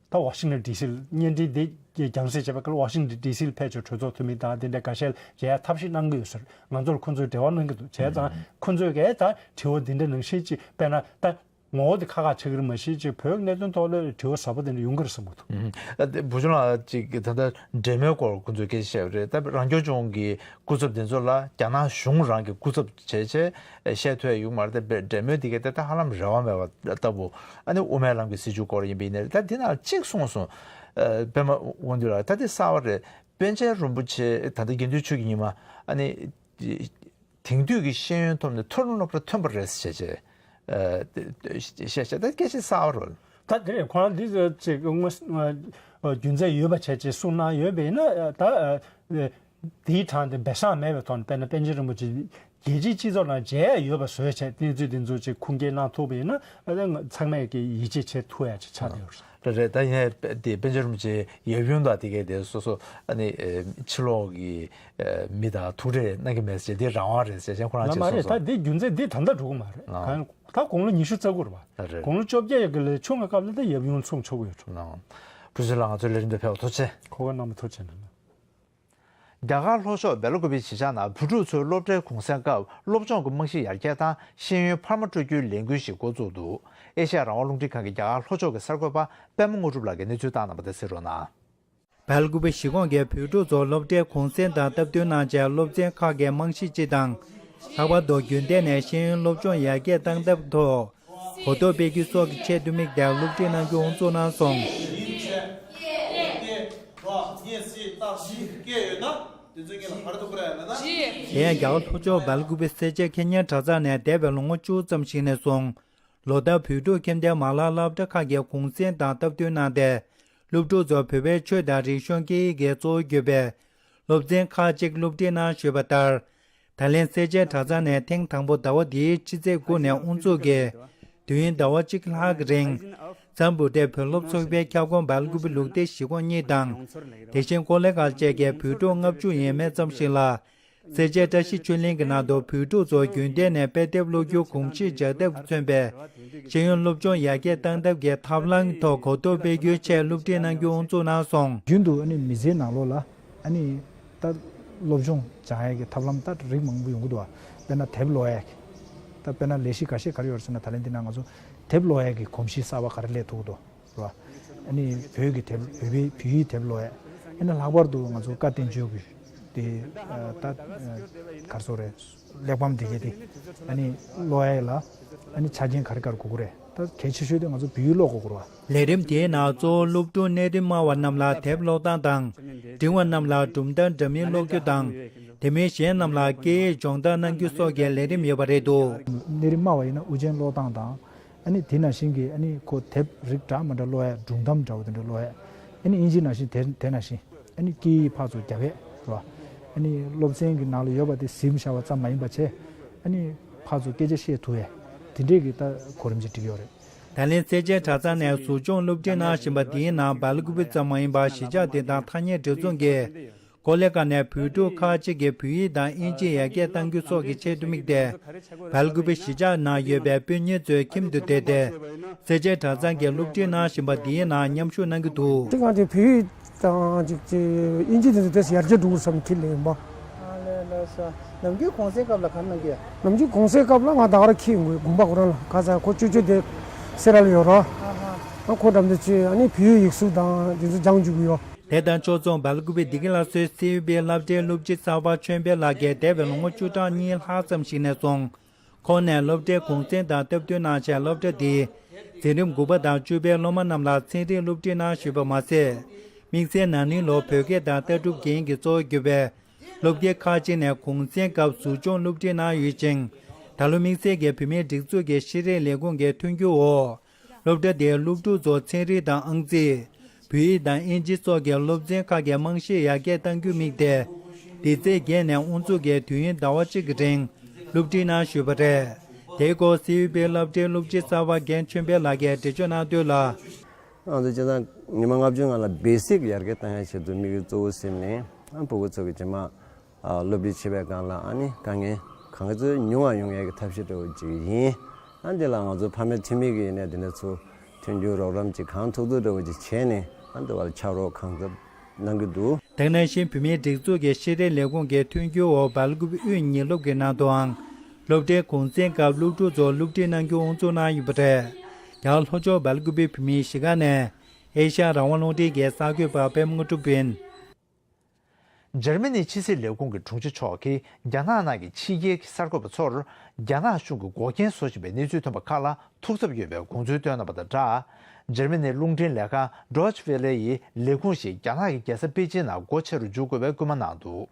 ད་ཝ་ཤིང་ཊོན་ཌི་སི་ལ་བརྙན་འཕྲིན་འདི་རྒྱང་སྲིང་བྱས་པའི་སྐབས་ཝ་ཤིང་ཊོན་ཌི་སི་ལ་ཕེབས་བྱས་གྲོས་ཚོགས་འཐུས་མི་དང་དེ་འདྲའི་འགའ་ཤས་ལ་མཇལ་ཡ་ཐབས་ཤེས་གནང་གི་ཡོད་ཟེར། ང་ཚོར་ཁོ་ཚོས་འབྲེལ་བ་གནང་གི་འདུག་བྱས་ཙང་ཁོ་ཚོས་གས་ད་དྲི་བ་འདི་འདྲ་ནང་བཞིན་ཅིག་དཔེར་ན་ད། ངོ་བོ་དེ་ཁ་ཁ་ཆགས་ཀྱི་རེད་མ་གཞི་ཅིག་བོད་གནད་དོན་ཐོག་ལ་དྲི་བ་ཟབ་པོ་དེ་འདྲ་ཡོང་གི་རེད་བསམ་གྱི་འདུག་ཨ་དེ་བུ་ཆུང་ལགས་ཅིག་ད་ལྟ་འབྲེལ་མོལ་སྐོར་ཁོང་ཚོས་སྐད་ཆ་བཤད་པ་རེད། ད་རང་སྐྱོང་ལྗོངས་ཀྱི་སྐུ་ཚབ་དེ་ཚོ་ལ་རྒྱ་ནག་གཞུང་རང་གི་སྐུ་ཚབ་བྱས་བྱས་བཤད་ཐུབ་ཡ་ཡོད་མ་རེད། ད་འབྲེལ་མོལ་དེ་གས་ད་ལྟ་ཧ་ལམ་རེ་བ་མེད་པ་ལྟ་བུ། ཨ་ནི་དབུ་མའི་ལམ་གྱི་སྲིད་བྱུས་སྐོར་ཡིན་པ་ཡིན་ནའི་ད་འདི་ནང་གཅིག་གསུངས་སོང་། ཨ་པད་མ་དབང་འདུས་ལགས་ད་འདི་གསར་བ་རེད། པཎ་ཆེན་རིན་པོ་ཆེ་ད་ལྟ་དགེ་འདུན་ཆོས་ཀྱི་ཉི་མ་ཨ་ནི། དེང་དུས་ཀྱི་ཤེས་ཡོན་ཐོབ་ནས་མཐོ་རིམ་སློབ་གྲྭར་ཐོན་པ་རེད་ཟེར་བྱས། ཨ་བཤད་བྱས་ད་སྐད་ཆ་གསར་བ་རེད། ད་དེ་རེད། ཁོ་རང་འདི་ཚོ་ཅིག་དངོས་ཨ་རྒྱུ་མཚན་ཡོད་པ་བྱས་ཅིག་གསུང་གནང་ཡོད་པ་ཡིན་ན་ད་ཨ་དེའི་གྲངས་དེ་འབེལ་སང་མེད་པའི་ཐོག་ནས་དཔེར་ན་པཎ་ཆེན་རིན་པོ་ཆེ་རྒྱལ་སྤྱིའི་སྤྱི་ཚོགས་ནང་མཇལ་ཡ་ཡོད་པ་བཟོས་བྱས་གནས་ཚུལ་དེ་ཚོ་ཅིག་ཁུངས་སྐྱེལ་གནང་ཐུབ་པ་ཡིན་ན་ཨ་ཚང་མས་ཀྱི་ཡིད་ཆེས་བྱེད་ཐུབ་ཡ་ཅིག་ཆགས་བསྡད་ཡོད་རེད། རེད་རེད། ད་ཡིན་ནའི་དེ་པཎ་ཆེན་རིན་པོ་ཆེའི་ཡབ་ཡུམ་དང་དེ་གའི་དེ་སོ་སོ་ཨ་ནི་ཕྱི་ལོགས་ཀྱི་མི་དང་ཐུག་འཕྲད་གནང་གི་མེད་ཟེར་དེ་རང་དབང་རེད་ཟེར་བྱས་ཁོ་རང་ལ་མ་ཅིག་རེད། གསུངས་ད་སོང་། དེ་རྒྱུ་མཚན་འདི་ད་ལྟ་འགྲོ་གི་མ་རེད། ཨ་གང་ད་དགུང་ལོ་ཉི་ཤུ་རྩ་དགུ་རེད་བ། རེད། དགུང་ལོ་བཅོ་བརྒྱད་ཀྱི་ལ་ཆུང་བའི་སྐབས་ལ་ད་ཡབ་ཡུམ་མཚུངས་ཆོག་གི་ཡོད་འགྲོ། ཨ་བུ་ཚོ་ལ་ང་ཚོའི་ལས་རིམ་དུ་ཕེབས་པ་ཐུགས་རྗེ་ཆེ། གོ་བ་གནང་བ་ཐུགས་རྗེ་ཆེ་གནང་། རྒྱ་གར་ལྷོ་ཕྱོགས་སྦེལ་ཀོབ་པི་གཞིས་ཆགས་ནང་བོད་ཕྲུག་ཚོའི་སློབ་གྲྭའི་གུང་སེང་སྐབས་སློབ་སྦྱོང་གི་རྨང་གཞི་ཡར་རྒྱས་དང་ཤེས་ཡོན་འཕར་མ་སྤྲོད་རྒྱུའི་ལས་འགུལ་ཞིག་འགོ་བཙུགས་འདུག་ཨེ་ཤ་ཡ་རང་དབང་རླུང་འཕྲིན་ཁང་གི་རྒྱ་གར་ལྷོ་ཕྱོགས་ཀྱི་གསར་འགོད་པ་པད་མ་དངོས་གྲུབ་ལགས་ཀྱིས་གནས་ཚུལ་བཏང་གནང་བ་དེ་གསན་རོགས་གནང་། སྦེལ་ཀོབ་པི་གཞིས་ཁོངས་ཀྱི་བོད་ཕྲུག་ཚོ་སློབ་གྲྭའི་གུང་སེང་དང་སྟབས་བསྟུན་གནང་བྱས་སློབ་ཚན་ཁག་གི་རྨང་གཞི་སྤྱི་དང་། ལྷག་པར་དུ་རྒྱུན་གཏན་ནས་ཤེས་ཡོན་སློབ་སྦྱོང་ཡར་རྒྱས་བཏང་ཐབས་ཐོག་གོ་རྟོགས་སྤེལ་རྒྱུ་སོགས་ཀྱི་ཆེད་དུ་དམིགས་ཏེ་སློབ་ཁྲིད་གནང་རྒྱུ་དབུ་འཛུགས་གནང་སོང་། དེ་ཡང་རྒྱ་གར་ལྷོ་ཕྱོགས་སྦེལ་ཀོབ་པི་སེར་བྱེས་ཁེ་ཉན་གྲྭ་ཚང་ནས་འདས་པའི་ལོ་ངོ་བཅུ་ཙམ་ཞིག་ནས་བཟུང་། ལོ་ལྟར་བོད་ཕྲུག་ཁྱིམ་སྡེའི་མ་ལག་སློབ་གྲྭ་ཁག་གི་གུང་སེང་དང་སྟབས་བསྟུན་གནང་སྟེ། སློབ་ཕྲུག་ཚོར་བོད་པའི་ཆོས་དང་རིག་གཞུང་སྐད་ཡིག་གིས་གཙོ་བོ་གྱུར་པའི་སློབ་ཚན་ཁག་ཅིག་སློབ་ཁྲིད་གནང་ཞུས་པ་ལྟར། ད་ལན་སེར་བྱེས་གྲྭ་ཚང་ནས་ཐེངས་དང་པོ་ཟླ་བ་འདིའི་ཕྱི་ཚེས་དགུ་ནས་དབུ་འཛུགས་ཀྱིས་དུས་ཡུན་ཟླ་བ་གཅིག་ལྷག་གི་རིང་། འཛམ་བུ་ཊའི་བོད་སློབ་ཚོགས་པའི་ཁྱབ་ཁོངས་སྦེལ་ཀོབ་པི་ལུགས་བདེ་གཞིས་ཁོངས་གཉིས་དང་། དེ་བཞིན་ཀོ་ལེ་གྷལ་བཅས་ཀྱི་བོད་ཕྲུག་ལྔ་བཅུ་ཡས་མས་ཙམ་ཞིག་ལ། སེར་བྱེས་བཀྲ་ཤིས་ཆོས་གླིང་གི་ནང་དུ་བོད་ཕྲུག་ཚོ་རྒྱུན་གཏན་ནས་དཔེ་དེབ་ཀློག་རྒྱུ་གོམས་གཤིས་འཇགས་ཐབས་ཀྱིས་མཚོན་པའི་ཤེས་ཡོན་སློབ་སྦྱོང་ཡར་རྒྱས་གཏང་ཐབས་ཀྱི་ཐབས་ལམ་ཐོག་གོ་རྟོགས་སྤེལ་རྒྱུའི་ཆེད་སློབ་ཁྲིད་གནང་རྒྱུ་དབུ་འཛུགས་གནང་སོང་། རྒྱུན་དུ་ཨ་ནི་མི་ཚེའི་ནང་ལོགས་ལ་ཨ་ནི་ད་སློབ་སྦྱོང་སྦྱང་ཡས་ཀྱི་ཐབས་ལམ་ད་རིགས་མང་པོ་ཡོང་གི་འདུག་བ། དཔེར་ན་དེབ་ཀློག་ཡས་ཀྱི། ད་དཔེར་ན་ལས་གཞི་འགའ་ཤས་ག་རེ་ཡོད་རེད་ཟེར་ན། ད་ལན་འདི་ན་ང་ཚོ་དེབ་ཀློག་ཡས་ཀྱི་གོམས་གཤིས་གསར་པ་ག་རེ་སླེབས་ཐུབ་ཀྱི་འདུག་རེད་བ། ཨ་ནི་བོད་ཀྱི་དེབ། བོད་པའི་བོད་ཡིག་དེབ་ཀློག་ཡས། ཨ་ནི་ལྷག་པར་དུ་ང་ཚོ་བཀའ་བསྟན་བཅོས་ཀྱི་དེ་ད་ག་རེ་ཟེར་རེད། གླེགས་བམ་དེ་གའི་དེ་ཨ་ནི་ཀློག་ཡས་ལ་ཨ་ནི་ཆ་རྐྱེན་ག་རེ་ག་རེ་དགོས་ཀྱི་རེད། ད་གལ་ཆེ་ཤོས་དེ་ང་ཚོ་བོད་ཡིག་ཀློག་དགོས་ཀྱི་རེད་བ། ལས་རིམ་དེའི་ནང་གཙོ་བོ་སློབ་ཕྲུག་གནས་རིམ་དམའ་བ་རྣམས་ལ་དེབ་ཀློག་སྟངས་དང་། འབྲིང་བ་རྣམས་ལ་གྲུབ་མཐའ་འདྲ་མིན་ཀློག་རྒྱུ་དང་། དེ་མིན་གཞན་རྣམས་ལ་སྐད་ཡིག་སྦྱོང་བརྡར་གནང་རྒྱུ་སོགས་ཀྱི་ལས་རིམ་ཡོད་པ་རེད་འདུག་གནས་རིམ་དམའ་བ་ཡིན་ན་དབུ་ཅན་ཀློག་སྟངས་དང་། ཨ་ནི་དེ་ནང་བཞིན་གྱི་ཨ་ནི་ཁོ་དེབ་རིགས་འདྲ་མི་འདྲ་ཀློག་ཡས། སྒྲུང་གཏམ་འདྲ་བོ་དེ་འདྲ་ཀློག་ཡས། ཨ་ནི་དབྱིན་ཇི་ནང་བཞིན་དེ་དེ་ནང་བཞིན་ཨ་ནི་སྐད་ཡིག་ཕར་ཚུར་རྒྱབ་ཡས་རེད་བ། ཨ་ནི་སློབ་ཚན་གྱི་ནང་ལ་ཡོད་པ་དེ་གཟིམ་བཞག་པ་ཙམ་མ་ཡིན་པ་བྱས། ཨ་ནི་ཕར་ཚུར་སྐད་ཆ་བཤད་ཐུབ་ཡས་དེ་འདྲས་ཀྱི་ད་གོ་རིམ་ཅིག་སྒྲིག་ཡོད་རེད། ད་ལན་སེར་བྱེས་གྲྭ་ཚང་ནས་ཟུར་སྦྱོང་སློབ་ཁྲིད་གནང་བཞིན་པ་འདིའི་ནང་སྦེལ་ཀོབ་པི་ཙམ་མ་ཡིན་པར་གཞིས་ཆགས་དེ་དང་ཐ་སྙད་སྒྲིག་འཛུགས་ཀྱིས། ཀོ་ལེ་གྷལ་ནས་བོད་ཕྲུག་ཁག་ཅིག་གིས་བོད་ཡིག་དང་དབྱིན་ཇི་ཡར་རྒྱས་གཏང་རྒྱུ་སོགས་ཀྱི་ཆེད་དུ་དམིགས་ཏེ། སྦེལ་ཀོབ་པི་གཞིས་ཆགས་ནང་ཡོད་པའི་སྤུན་ཉེ་ཚོའི་ཁྱིམ་དུ་བསྡད་དེ། སེར་བྱེས་གྲྭ་ཚང་གི་སློབ་ཁྲིད་གནང་བཞིན་པ་འདིའི་ནང་མཉམ་ཞུགས་གནང་གི་འདུག་དེ་གང་དེ་བོད་ཡིག་དང་ཅིག་ཅིག་དབྱིན་ཇི་དེ་ཚོ་ཏོག་ཙམ་ཡར་རྒྱས་འགྲོ་གི་རེད་བསམ་ཁྱེར་སླེབས་ཡིན་པ། ཨ་ལས་ལགས་སོ། ནམ་རྒྱུན་གུང་སེང་སྐབས་ལ་ག་རེ་གནང་གི་ཡ། ནམ་རྒྱུན་གུང་སེང་སྐབས་ལ་ང་ད་ག་རང་འཁྱེར་ཡོང་གི། དགོན་པ་ཁོ་རང་ལ་ག་ས་ཁོ་ཅོ་ཅོ་དེ་སེ་ར་ལ་ཡོད་རོགས། ཨ་ཧ། ཨ་ཁོ་འགྲམ་དུ་ཅིག་ཨ་ནི་བོད་ཡིག་ཡིག་གཟུགས་དང་དེ་ཚོ་སྦྱང་བཅུག་གི་ཡོད། དེ་དང་ཕྱོགས་མཚུངས་སྦེལ་ཀོབ་པི་བདེ་སྐྱིད་སླར་གསོའི་སི་ཡུ་པི་སློབ་གྲྭའི་སློབ་སྤྱི་གསར་པ་ཆོས་འཕེལ་ལགས་ཀྱིས་འདས་པའི་ལོ་ངོ་བཅུ་ཕྲག་གཉིས་ལྷག་ཙམ་ཞིག་ནས་བཟུང་ཁོང་ནས་སློབ་གྲྭའི་གུང་སེང་དང་སྟབས་བསྟུན་གནང་བྱས་སློབ་གྲྭ་འདིའི་འཛིན་རིམ་དགུ་པ་དང་བཅུ་པའི་སློབ་མ་རྣམས་ལ་ཚན་རིག་སློབ་ཁྲིད་གནང་ཞུས་པ་མ་ཟད། དམིགས་བསལ་ན་ནིང་ལོར་བོད་སྐད་དང་ལྟ་གྲུབ་འགན་གྱི་གཙོ་བོ་གྱུར་པའི་སློབ་དགེ་ཁག་ཅིག་ནས་གུང་སེང་སྐབས་ཟུར་སྦྱོང་སློབ་ཁྲིད་གནང་ཡོད་ཅིང་། ད་ལོ་དམིགས་བསལ་གྱིས་བུད་མེད་སྒྲིག་འཛུགས་ཀྱི་ཤེས་རིག་ལས་ཁུངས་ཀྱི་མཐུན་འགྱུར་འོག་སློབ་གྲྭ་དེའི་སློབ་ཕྲུག་ཚོ་ཚན་རིག་དང་ཨང་རྩིས། བོད་ཡིག་དང་དབྱིན་ཇི་སོགས་ཀྱི་སློབ་ཚན་ཁག་གི་རྨང་གཞི་ཡར་རྒྱས་གཏང་རྒྱུ་དམིགས་ཏེ། འདི་ཚེས་བརྒྱད་ནས་དབུ་འཛུགས་ཀྱིས་དུས་ཡུན་ཟླ་བ་གཅིག་གི་རིང་སློབ་ཁྲིད་གནང་ཞུས་པ་རེད། དེའི་སྐོར་སི་ཡུ་པི་སློབ་གྲྭའི་སློབ་སྤྱི་གསར་པ་རྒན་ཆོས་འཕེལ་ལགས་ཀྱིས་འགྲེལ་བརྗོད་གནང་དོན་ལ། ང་ཚོ་སྤྱིར་བཏང་ཉི་མ་ལྔ་བཅུ་ང་ལ་བེ་སིག་ཡར་རྒྱས་གཏང་ཡ་ཆེད་དུ་དམིགས་ཡུལ་གཙོ་བོ་ཟིན་ནས། ཨ་ཕྲུ་གུ་ཚོ་གི་རྗེས་མ་ཨ་སློབ་ཁྲིད་བྱེད་པའི་སྒང་ལ་ཨ་ནི་དཀའ་ངལ་གང་ག་ཚོད་ཉུང་བ་ཡོང་ཡས་ཀྱི་ཐབས་ཤེས་འདྲ་བོ་ཅིག་ཡིན། ཨ་འདི་ལ་ང་ཚོ་ཕ་མའི་འཐུས་མི་གི་ཡིན་ནའི་དེ་འདྲ་ཚོ་མཐུན་འགྱུར་རོགས་རམ་ཅིག་གང་ཐུབ་ཐུབ་འདྲ་བོ་ཅིག་བྱས་ནས་ཨ་འདི་བར་ཕྱག་རོགས་གང་ཐུབ་གནང་གི་འདུག་དེ་ནང་བཞིན་བུད་མེད་སྒྲིག་འཛུགས་ཀྱི་ཤེས་རིག་ལས་ཁུངས་ཀྱི་མཐུན་འགྱུར་འོག་སྦེལ་ཀོབ་དབུས་ཉིན་སློབ་ཀྱི་ནང་དུའང་སློབ་གྲྭའི་གུང་སེང་སྐབས་སློབ་ཕྲུག་ཚོར་སློབ་ཁྲིད་གནང་རྒྱུ་དབུ་འཛུགས་གནང་ཡོད་པ་རེད། ཡང་ལྷོ་ཕྱོགས་སྦེལ་ཀོབ་བུད་མེད་གཞིས་ཁང་ནས་ཨེ་ཤ་ཡ་རང་དབང་རླུང་འཕྲིན་གྱི་གསར་འགོད་པ་པད་མ་དངོས་གྲུབ་ཡིན། འཇར་མ་ནིའི་ཕྱི་སྲིད་ལས་ཁུངས་ཀྱི་དྲུང་ཆེ་མཆོག་གིས་རྒྱ་ནག་ནང་གི་ཕྱི་རྒྱལ་གྱི་གསར་འགོད་པ་ཚོར་རྒྱ་ནག་གཞུང་གིས་འགོག་རྐྱེན་བཟོ་བཞིན་པའི་གནས་ཚུལ་ཐོན་པ་ཁག་ལ་ཐུགས་འཚབ་ཡོད་པའི་དགོངས་ཚུལ་བཏོན་གནང་བ་དང་སྦྲགས། འཇར་མ་ནིའི་རླུང་འཕྲིན་ལས་ཁང་Deutsche Welle་ཡི་ལས་ཁུངས་ཤིག་རྒྱ་ནག་གི་རྒྱལ་ས་པེ་ཅིན་ནང་སྒོ་ཕྱེ་རུ་འཇུག་དགོས་པའི་སྐུལ་མ་གནང་འདུག་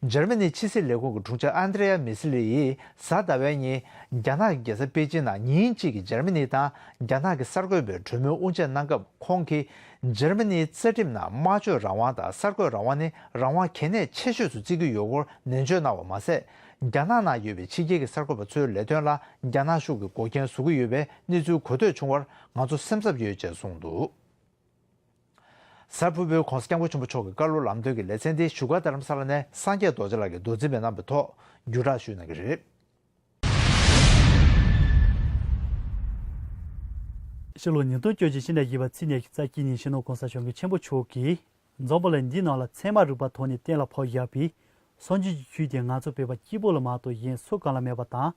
འཇར་མ་ནིའི་ཕྱི་སྲིད་ལས་ཁུངས་ཀྱི་དྲུང་ཆེ་ཨན་དྲེ་ཡ་མི་སི་ལི་ཡིས་གཟའ་ཟླ་བའི་ཉིན་རྒྱ་ནག་གི་རྒྱལ་ས་པེ་ཅིན་ནང་ཉིན་གཅིག་གི་འཇར་མ་ནི་དང་རྒྱ་ནག་གི་གསར་འགོད་པའི་གྲོས་མོལ་དབུ་འབྱེད་གནང་སྐབས། ཁོང་གིས་འཇར་མ་ནིའི་རྩ་ཁྲིམས་ནང་སྨྲ་བརྗོད་རང་དབང་དང་གསར་འགོད་རང་དབང་ནི་རང་དབང་གལ་གནད་ཆེ་ཤོས་སུ་བརྩི་གི་ཡོད་སྐོར་ནན་བརྗོད་གནང་བ་མ་ཟད། རྒྱ་ནག་ནང་ཡོད་པའི་ཕྱི་རྒྱལ་གྱི་གསར་འགོད་པ་ཚོའི་ལས་དོན་ལ་རྒྱ་ནག་གཞུང་གིས་འགོག་རྐྱེན་བཟོ་གི་ཡོད་པའི་གནས་ཚུལ་གོ་ཐོས་བྱུང་བར་ང་ཚོ་སེམས་འཚབ་ཡོད་ཅེས་གསུངས་འདུག་གཟའ་ཕུར་བུའི་༧གོང་ས་༧སྐྱབས་མགོན་ཆེན་པོ་མཆོག་གི་བཀའ་སློབ་ལམ་སྟོན་གྱི་ལེ་ཚན་དེ་བཞུགས་སྒར་རྡ་རམ་ས་ལ་ནས་སངས་རྒྱས་རྡོ་རྗེ་ལགས་ཀྱིས་མདོ་འཛིན་མ་གནང་བའི་ཐོག་བརྒྱུད་བསྒྲགས་ཞུས་གནང་གི་རེད། ཕྱི་ལོ་ཉིས་སྟོང་བཅོ་གཅིག་ཕྱི་ཟླ་བཞི་པ་ཚེས་ཉི་ཤུ་རྩ་གཅིག་ཉིན་སྤྱི་ནོར་༧གོང་ས་༧སྐྱབས་མགོན་ཆེན་པོ་མཆོག་གིས་ འཛོམས་པ་ལ་འདི་ནང་ལ་ཚད་མ་རིག་པ་ཐོག་ནས་གཏན་ལ་ཕབ་བཞག་པའི་སངས་རྒྱས་ཀྱི་ཆོས་དེ་ང་ཚོ་བོད་པ་གཅིག་པོ་ལ་མ་གཏོགས་གཞན་སུ་གང་ལ་མེད་པ་དང་།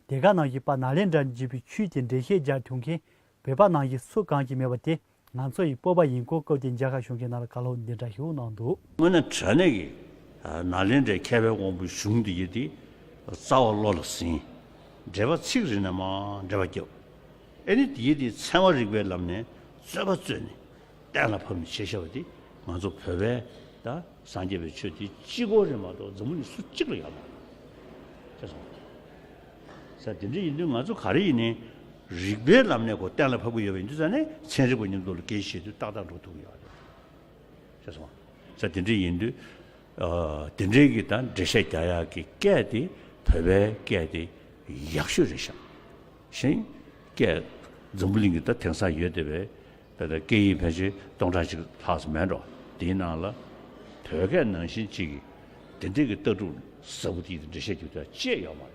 དེ་ག་ནང་བཞིན་དཔལ་ནཱ་ལེནྡྲ་ནས་བརྒྱུད་པའི་ཆོས་ཀྱི་འགྲེལ་བཤད་རྒྱག་ཐུབ་མཁན་བོད་པ་ནང་བཞིན་སུ་གང་གིས་མེད་པ་དེ་ང་ཚོ་ཡི་སྤོབས་པ་ཡིན་སྐོར་སྐབས་དེར་མཇལ་ཁ་ཞུ་མཁན་རྣམས་ལ་བཀའ་སློབ་འདི་འདྲ་ཞུ་གནང་འདུག། དངོས་གནས་དྲང་གནས་ཀྱི་ནཱ་ལེནྡྲའི་མཁས་པའི་དབང་པོའི་གཞུང་འདི་ཡི་དེ་རྩ་བ་བློ་ལ་ཟིན། འགྲེལ་པ་ཚིག་རེ་ནས་མར་འགྲེལ་པ་བརྒྱབ། ཨེ་ནི་དེ་ཡི་དེ་ཚད་མ་རིག་པའི་ལམ་ནས་རྩོད་པ་རྩོད་ནས་གཏན་ལ་ཕབ་ནས་བྱས་བཞག་པ་དེ་ང་ཚོ་བོད་པའི་ད་སངས་རྒྱས་པའི་ཆོས་དེ་གཅིག་པོ་རེད་མ་གཏོགས་འཛམ་བུ་གླིང་སུ་གཅིག་ལ་ཡོད་མ་རེད། ཅེས་གསུངས། ས་དེ་འདྲ་ཡིན་དུས་ང་ཚོ་ག་རེ་ཡིན་ནའི་རིགས་པའི་ལམ་ནས་ཁོ་གཏན་ལ་ཕབ་ཀྱི་ཡོད་པ་ཡིན་དུས་ཙང་ནས་ཚན་རིག་པ་མཉམ་དུ་ལ་སྐད་ཆ་བཤད་དུས་ཏག་ཏག་འགྲོ་ཐུབ་ཀྱི་ཡོད་རེད། ཤེས་སོང་། ས་དེ་འདྲ་ཡིན་དུས་ཨ་དེ་འདྲའི་གི་ད་འགྲེལ་བཤད་རྒྱག་ཡག་གི་སྐད་དེ་བོད་པའི་སྐད་དེ་ཡག་ཤོས་རེད་ཤག། གཞན་སྐད་འཛམ་བུ་གླིང་གི་ད་དེང་སང་ཡོད་བསྡད་པའི་ད་ལྟ་སྐད་ཡིག་ཕལ་ཆེར་སྟོང་ཕྲག་གཅིག་ལྷག་ཙམ་མེད་འགྲོ། དེའི་ནང་ལ་བོད་སྐད་ནང་བཞིན་གཅིག་གི་དེ་འདྲའི་གི་ལྟ་གྲུབ་ཟབ་པོ་དེ་འགྲེལ་བཤད་རྒྱག་ཐུབ་ཡག་ཅེས་ཡོད་མ་རེད།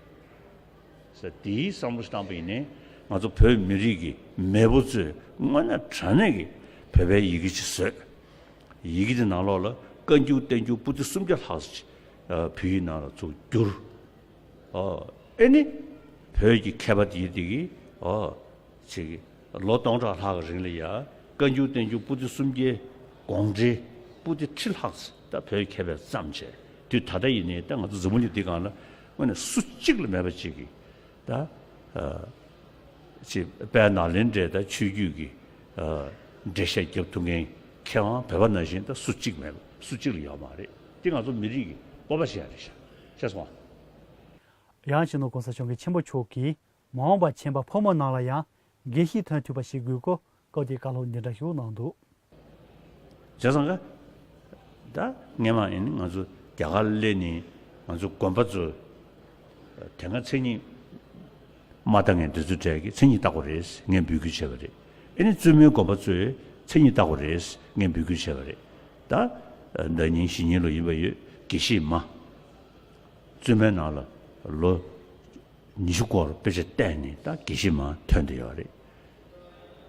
ས་དེའི་བསམ་བློ་བཏང་པ་ཡིན་ནའི་ང་ཚོ་བོད་མི་རིགས་ཀྱི་མེས་པོ་ཚོས་དངོས་གནས་དྲང་གནས་ཀྱི་བོད་པའི་ཡི་གེ་ཅིག་བཟོས། ཡི་གེ་དེ་ནང་ལོགས་ལ་བཀའ་འགྱུར་བསྟན་འགྱུར་པོ་ཏི་སུམ་བརྒྱ་ལྷག་ཙམ་ཅིག་བོད་ཡིག་ནང་ལ་ཚུར་བསྒྱུར། ཨོ། ཨེ་ནི། བོད་ཀྱི་མཁས་པ་དེ་དེ་གིས་ཨོ། ཅིག་ལོ་སྟོང་ཕྲག་ལྷག་གི་རིང་ལ་ཡ་བཀའ་འགྱུར་བསྟན་འགྱུར་པོ་ཏི་སུམ་བརྒྱའི་དགོངས་འགྲེལ་པོ་ཏི་ཁྲི་ལྷག་ཙམ་ད་བོད་མཁས་པས་བརྩམས་བྱས་དུས་ད་ལྟ་ཡིན་ནའི་ད་ང་ཚོ་འཛམ་བུ་གླིང་འདི་སྒང་ལ་དངོས་གནས་སུ་གཅིག་ལ་མེད་པ་ཅིག་གིས་ད་ཨ་ཅིག་དཔལ་ནཱ་ལེནྡྲའི་ད་ཆོས་བརྒྱུད་ཀྱི་ཨ་འགྲེལ་བཤད་རྒྱབ་ཐུབ་མཁན་མཁས་དབང་བོད་པ་ནང་བཞིན་ད་སུ་གཅིག་མེད་པ་སུ་གཅིག་ལ་ཡོད་མ་རེད། འདི་ང་ཚོ་མི་རིགས་ཀྱི་སྤོབས་པ་ཞིག་ཡང་རེད་ཤག། ཤེས་སོང་ཨ། ཡང་སྤྱི་ནོར་གོང་ས་སྐྱབས་མགོན་ཆེན་པོ་མཆོག་གིས་མ་འོངས་པར་ཁྱིམ་པ་ཕོ་མོ་རྣམས་ལ་ཡང་དགེ་བཤེས་ཐོན་ཐུབ་པ་ཞིག་དགོས་སྐོར་སྐབས་དེའི་བཀའ་སློབ་འདི་འདྲ་ཞུ་གནང་འདུག། བྱས་ཙང་ཀ་ད་སྔས་མ་ཡིན་ང་ཚོ་རྒྱ་གར་སླེབས་ནས་ང་ཚོ་དགོན་པ་ཚོ་དེ་སྔ་མཚན་ཉིད་མ་བཏགས་མཁན་དེ་ཚོའི་གྲས་ཀྱིས་མཚན་ཉིད་བཏགས་པ་རེད་ངས་འབོད་སྐུལ་བྱས་པ་རེད། ཨེ་ནི་བཙུན་མོའི་དགོན་པ་ཚོས་མཚན་ཉིད་བཏགས་པ་རེད་ངས་འབོད་སྐུལ་བྱས་པ་རེད། ད་ཟླ་ཉིན་གཞེས་ནིང་ལོ་ཡིན་པ་ཡོད་དགེ་བཤེས་མ། བཙུན་མའི་ནང་ལ་ལོ་ཉི་ཤུ་སྐོར་དཔེ་ཆ་བལྟས་ནས་ད་དགེ་བཤེས་མ་ཐོན་བསྡད་ཡོད་རེད།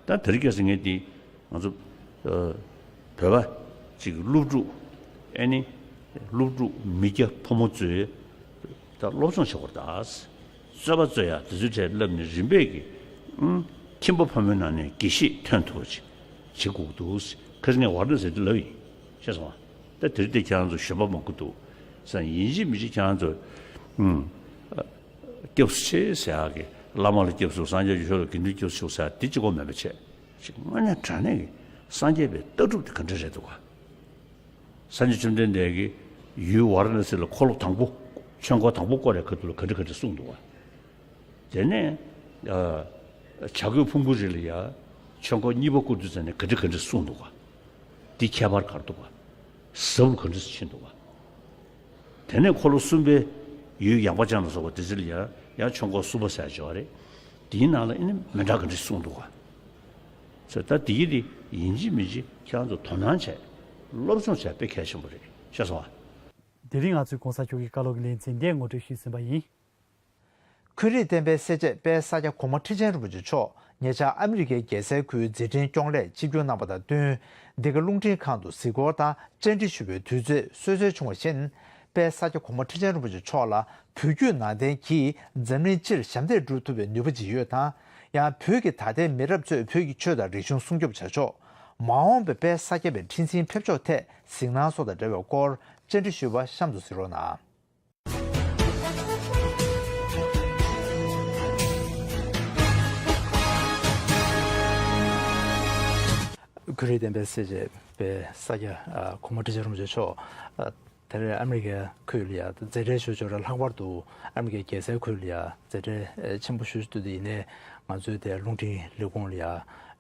ད་དེ་རིང་ཁ་སང་ངས་འདི་ང་ཚོ་ཨ་བོད་པ་ཅིག་སློབ་ཕྲུག་ཨེ་ནི་སློབ་ཕྲུག་མི་སྐྱ་ཕོ་མོ་ཚོས་ད་སློབ་སྦྱོང་བྱེད་དགོས་རེད་ད། རྩོད་པ་རྩོད་ཡ་དེ་ཚོའི་གྲས་བསླབས་ནས་རིམ་པས་ཀྱི་ཨུམ་ཁྱིམ་པ་ཕོ་མོའི་ནང་ནས་དགེ་བཤེས་ཐོན་ཐུབ་པ་ཅིག་བྱེད་དགོས་འདུག། ཁ་སང་ངས་ཝཱ་ར་ཎ་སི་དེ་ལབ་ཡིན། ཤེས་སོང་ཨ། ད་དེ་རིང་དེ་ཁྱེད་རང་ཚོ་གཞོན་པ་མང་པོ་འདུག་ས་ཡིན་གཅིག་མིན་གཅིག་ཁྱེད་རང་ཚོ་ཨུམ། སྐྱབས་སུ་མཆི་ཟེར་ཡག་གི་བླ་མ་ལ་སྐྱབས་སུ་སངས་རྒྱས་ཀྱི་ཆོས་ལ་དགེ་འདུན་སྐྱབས་སུ་མཆི་ཟེར་ཡག་དེ་གཅིག་པོ་མེད་པ་བྱས། ཅིག་དངོས་གནས་དྲང་གནས་ཀྱི་སངས་རྒྱས་པའི་ལྟ་གྲུབ་དེ་ག་འདྲ་རེད་འདུག་ག། སངས་རྒྱས་བཅོམ་ལྡན་འདས་ཀྱིས་ཡུལ་ཝཱ་ར་ཎ་སི་ལ་འཁོར་ལོ་དང་པོ་ཆོས་འཁོར་དང་པོ་བསྐོར་བའི་ཁ་ཐུག་ལ་ག་འདྲ་ག་འདྲ་གསུངས་འདུག་ག། དེ་ནས་ཨ་བྱ་རྒོད་ཕུང་པོའི་རི་ལ་ཡ་ཆོས་འཁོར་གཉིས་པ་བསྐོར་དུས་ཙམ་ནས་ག་འདྲ་ག་འདྲ་གསུངས་འདུག་ག། འདི་ཁྱད་པར་ག་རེ་འདུག་ག། ཟབ་ལ་ག་འདྲ་ཕྱིན་འདུག་ག། དེ་ནས་འཁོར་ལོ་གསུམ་པའི་ཡུལ་ཡངས་པ་ཅན་ལ་སོགས་པ་དེ་ཚོ་ལ་ཡང་ཡང་ཆོས་འཁོར་གསུམ་པ་ཟེར་ཡག་ཅིག་ཡོད་རེད། དེའི་ནང་ལ་ཨེ་ནི་མི་འདྲ་ག་འདྲ་གསུངས་འདུག་ག། ཟེར་ད་དེ་གི་དེ་ཡིན་གཅིག་མིན་གཅིག་ཁྱེད་རང་ཚོ་དོ་སྣང་བྱས་སློབ་སྦྱོང་བྱས་དཔེ་གལ་ཆེན་པོ་རེད། ཤེས་སོང་ཨ། དེ་རིང་ང་ཚོའི་གོང་ས་མཆོག་གི་བཀའ་སློབ་ཀྱི་ལེ་ཚན་འདི་ངོ་སྤྲོད་ཞུས་ཟིན་པ་ཡིན། ཁུལ་རིགས་བསྟན་པའི་སྲས་བཅས་དཔལ་ས་སྐྱ་གོང་མ་ཁྲི་ཆེན་རིན་པོ་ཆེ་མཆོག་ཉེ་ཆར་ཨ་མི་རི་ཀའི་རྒྱལ་སའི་ཁུལ་མཛད་འཕྲིན་སྐྱོང་ལས་ཆིབས་བསྒྱུར་གནང་པ་དང་བསྟུན། འདི་ག་རླུང་འཕྲིན་ཁང་དུ་གཟིགས་སྐོར་དང་བཅར་འདྲི་ཞུ་བའི་དུས་ཚོད་སོ་སོའི་བྱུང་བ་བཞིན། དཔལ་ས་སྐྱ་གོང་མ་ཁྲི་ཆེན་རིན་པོ་ཆེ་མཆོག་ལ་བོད་བརྒྱུད་ནང་བསྟན་གྱིས་འཛམ་གླིང་སྤྱིར་ཞབས་འདེགས་སྒྲུབ་ཐུབ་པའི་ནུས་པ་ཅིག་ཡོད་དང་། ཡང་བོད་ཀྱི་ད་ལྟའི་མི་རབས་ཚོས་བོད་ཀྱི་ཆོས་དང་རིག་གཞུང་སྲུང་སྐྱོབ་བྱ་ཕྱོགས། མ་འོངས་པའི་དཔལ་ས་སྐྱ་པའི་ཁྲི་འཛིན་ཕེབས་ཕྱོགས་ཐད་གཟིགས་སྣང་སོགས་དང་འབྲེལ་བའི་སྐོར་བཅར་འདྲི་ཞུས་པ་གཤམ་དུ་གཟིགས་རོགས་གནང་། ཁུལ་རིགས་བསྟན་པའི་སྲས་བཅས་དཔལ་ས་སྐྱ་ཨ་གོང་མ་ཁྲི་ཆེན་རིན་པོ་ཆེ་མཆོག་ཨ་དེ་རིང་ཨ་མི་རི་ཀའི་ཁུལ་ལ་ཡ་མཛད་འཕྲིན་ཞུ་ཕྱོགས་ར་ལྷག་པར་དུ་ཨ་མི་རི་ཀའི་རྒྱལ་སའི་ཁུལ་ལ་ཡ་མཛད་འཕྲིན་ཨེ་ཆེན་པོ་ཞུ་ཞུ་དུས་དེ་ཡིན་ནའི་ང་ཚོའི་དེ་རླུང་འཕྲིན་ལས་ཁུངས་ལ་ཡ་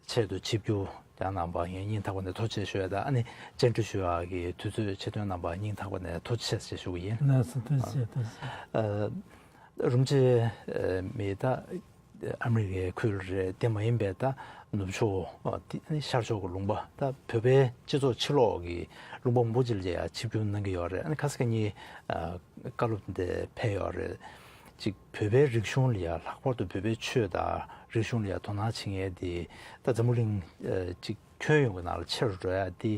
ཆེད་དུ་ཆིབས་བསྒྱུར་ཡང་གནང་བ་ཡིན་སྙིང་ཐག་པ་ནས་ཐུགས་རྗེ་ཆེ་ཞུ་ཡ་དང་ཨ་ནི་བཅར་འདྲི་ཞུ་ཡ་གི་དུས་ཚོད་ཆེད་བཏོན་གནང་བ་སྙིང་ཐག་པ་ནས་ཐུགས་རྗེ་ཆེ་ཞེས་ཞུ་གི་ཡིན། ལགས་སོ་ཐུགས་རྗེ་ཆེ་ཐུགས་རྗེ་ཆེ། ཨ་རུམ་ཆེ་མི་ད་ཨ་མི་རི་ཀའི་ཁུལ་རེད་དེ་མ་ཡིན་པའི་ད་ནུབ་ཕྱོགས་ཨ་དེ་ཤར་ཕྱོགས་ཀྱི་ལུང་པ་ད་བོད་པའི་སྤྱི་ཚོགས་ཕྱི་ལོགས་ཀྱི་ལུང་པ་མང་པོ་ཅིག་ལ་ཡ་ཆིབས་བསྒྱུར་གནང་གི་ཡོད་རེད། ཨ་ནི་ཁ་སང་ཉིན་ཨ་བཀའ་སློབ་འདི་ཕེབས་ཡོད་རེད། ཅིག་བོད་པའི་རིག་གཞུང་ལ་ཡ་ལྷག་པར་དུ་བོད་པའི་ཆོས་དང་རིག་གཞུང་ལ་ཡ་དོ་སྣང་བྱེད་མཁན་དེ་ད་འཛམ་བུ་གླིང་ཨ་ཅིག་ཁྱོན་ཡོངས་ཀྱི་ནང་ལ་ཆེ་རུ་འགྲོ་ཡ་དེ་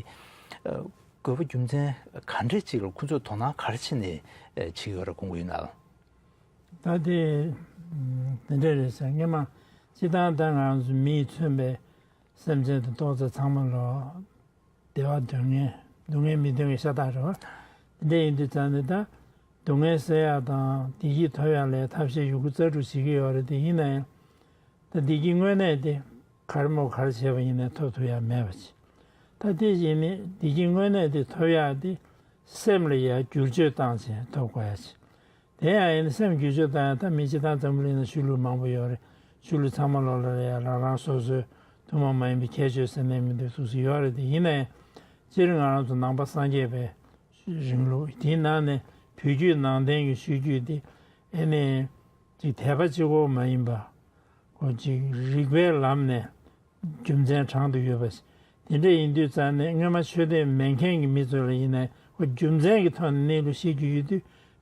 ཨ་ དགོས་པ་རྒྱུ་མཚན་ག་འདྲས་ཅིག་ལ་ཁོ་ཚོས་དོ་སྣང་ག་རེ་བྱས་ནས་བྱེད་ཀྱི་ཡོད་རེད་དགོངས་ཀྱི་ཡོད་ན། ད་དེ་དེ་འདྲས་རེད་ཟེར། སྔོན་མ་སྤྱིར་བཏང་ད་ང་ཚོ་མིས་མཚོན་པའི་སེམས་ཅན་དང་ཏོག་ཙམ་ཚང་མ་ལོ། བདེ་བ་འདོད་མཁན། སྡུག་བསྔལ་མི་འདོད་མཁན་ཤ་སྟག་རེད་བ། དེ་འདྲ་ཡིན་དུས་ཙང་ནས་ད་སྡུག་བསྔལ་སེལ་ཡག་དང་བདེ་སྐྱིད་ཐོབ་ཡག་ལ་ཐབས་ཤེས་ཡོད་རྒུ་རྩལ་སྤྲུགས་བྱེད་ཀྱི་ཡོད་རེད། དེ་ཡིན་ན་ཡང་ད་བདེ་སྐྱིད་དངོས་གནས་དེ་ག་རེ་མོ་ག་རེ་བྱས་པ་ཡིན་ནའི་ཐོབ་ཐུབ་ཡག་མེད་པ་ཅིག་ད་དེ་བཞིན་ནི་བདེ་སྐྱིད་དངོས་གནས་དེ་ཐོབ་ཡག་དེ་སེམས་ལ་ཡང་བསྒྱུར་བཅོས་བཏང་བྱས་ཐོབ་དགོས་ཡག་ཅིག་དེ་ཡང་ཡིན་སེམས་བསྒྱུར་བཅོས་བཏང་ཡག་ད་མི་སྤྱིར་བཏང་འཛམ་བུ་གླིང་ན་ཆོས་ལུགས་མང་པོ་ཡོད་རེད། ཆོས་ལུགས་ཚང་མ་ལོག་ལ་ཡང་རང་རང་སོ་སོའི་ཐུན་མོང་མ་ཡིན་པའི་ཁྱད་ཆོས་ཟེར་ནས་མི་འདུག་ཐུགས་སུ་ཡོད་རེད། དེ་ཡིན་ནའི་སྤྱིར་ང་རང་ཚོ་ནང་པ་སངས་རྒྱས་པའི་རིང་ལུགས་དེའི་ནང་ནས་བོད་བརྒྱུད་ནང་བསྟན་གྱི་ཆོས་བརྒྱུད་དེ་ཨེ་ནི་ཅིག་དད་པ་གཅིག་པོ་མ་ཡིན་པ། ཁོ་ཅིག་རིགས་པའི་ལམ་ནས་རྒྱུ་མཚན་དྲངས་ཏེ་ཡོད་པ་ཞིག་དེ་འདྲ་ཡིན་དུས་ཙང་ནས་སྔོན་མ་ཆོས་དད་མེད་མཁན་གྱི་མི་ཚོ་ལ་ཡིན་ནའི་ཁོ་རྒྱུ་མཚན་གྱི་ཐོག་ནས་གནས་ལུགས་ཤེས་རྒྱུ་ཡོད་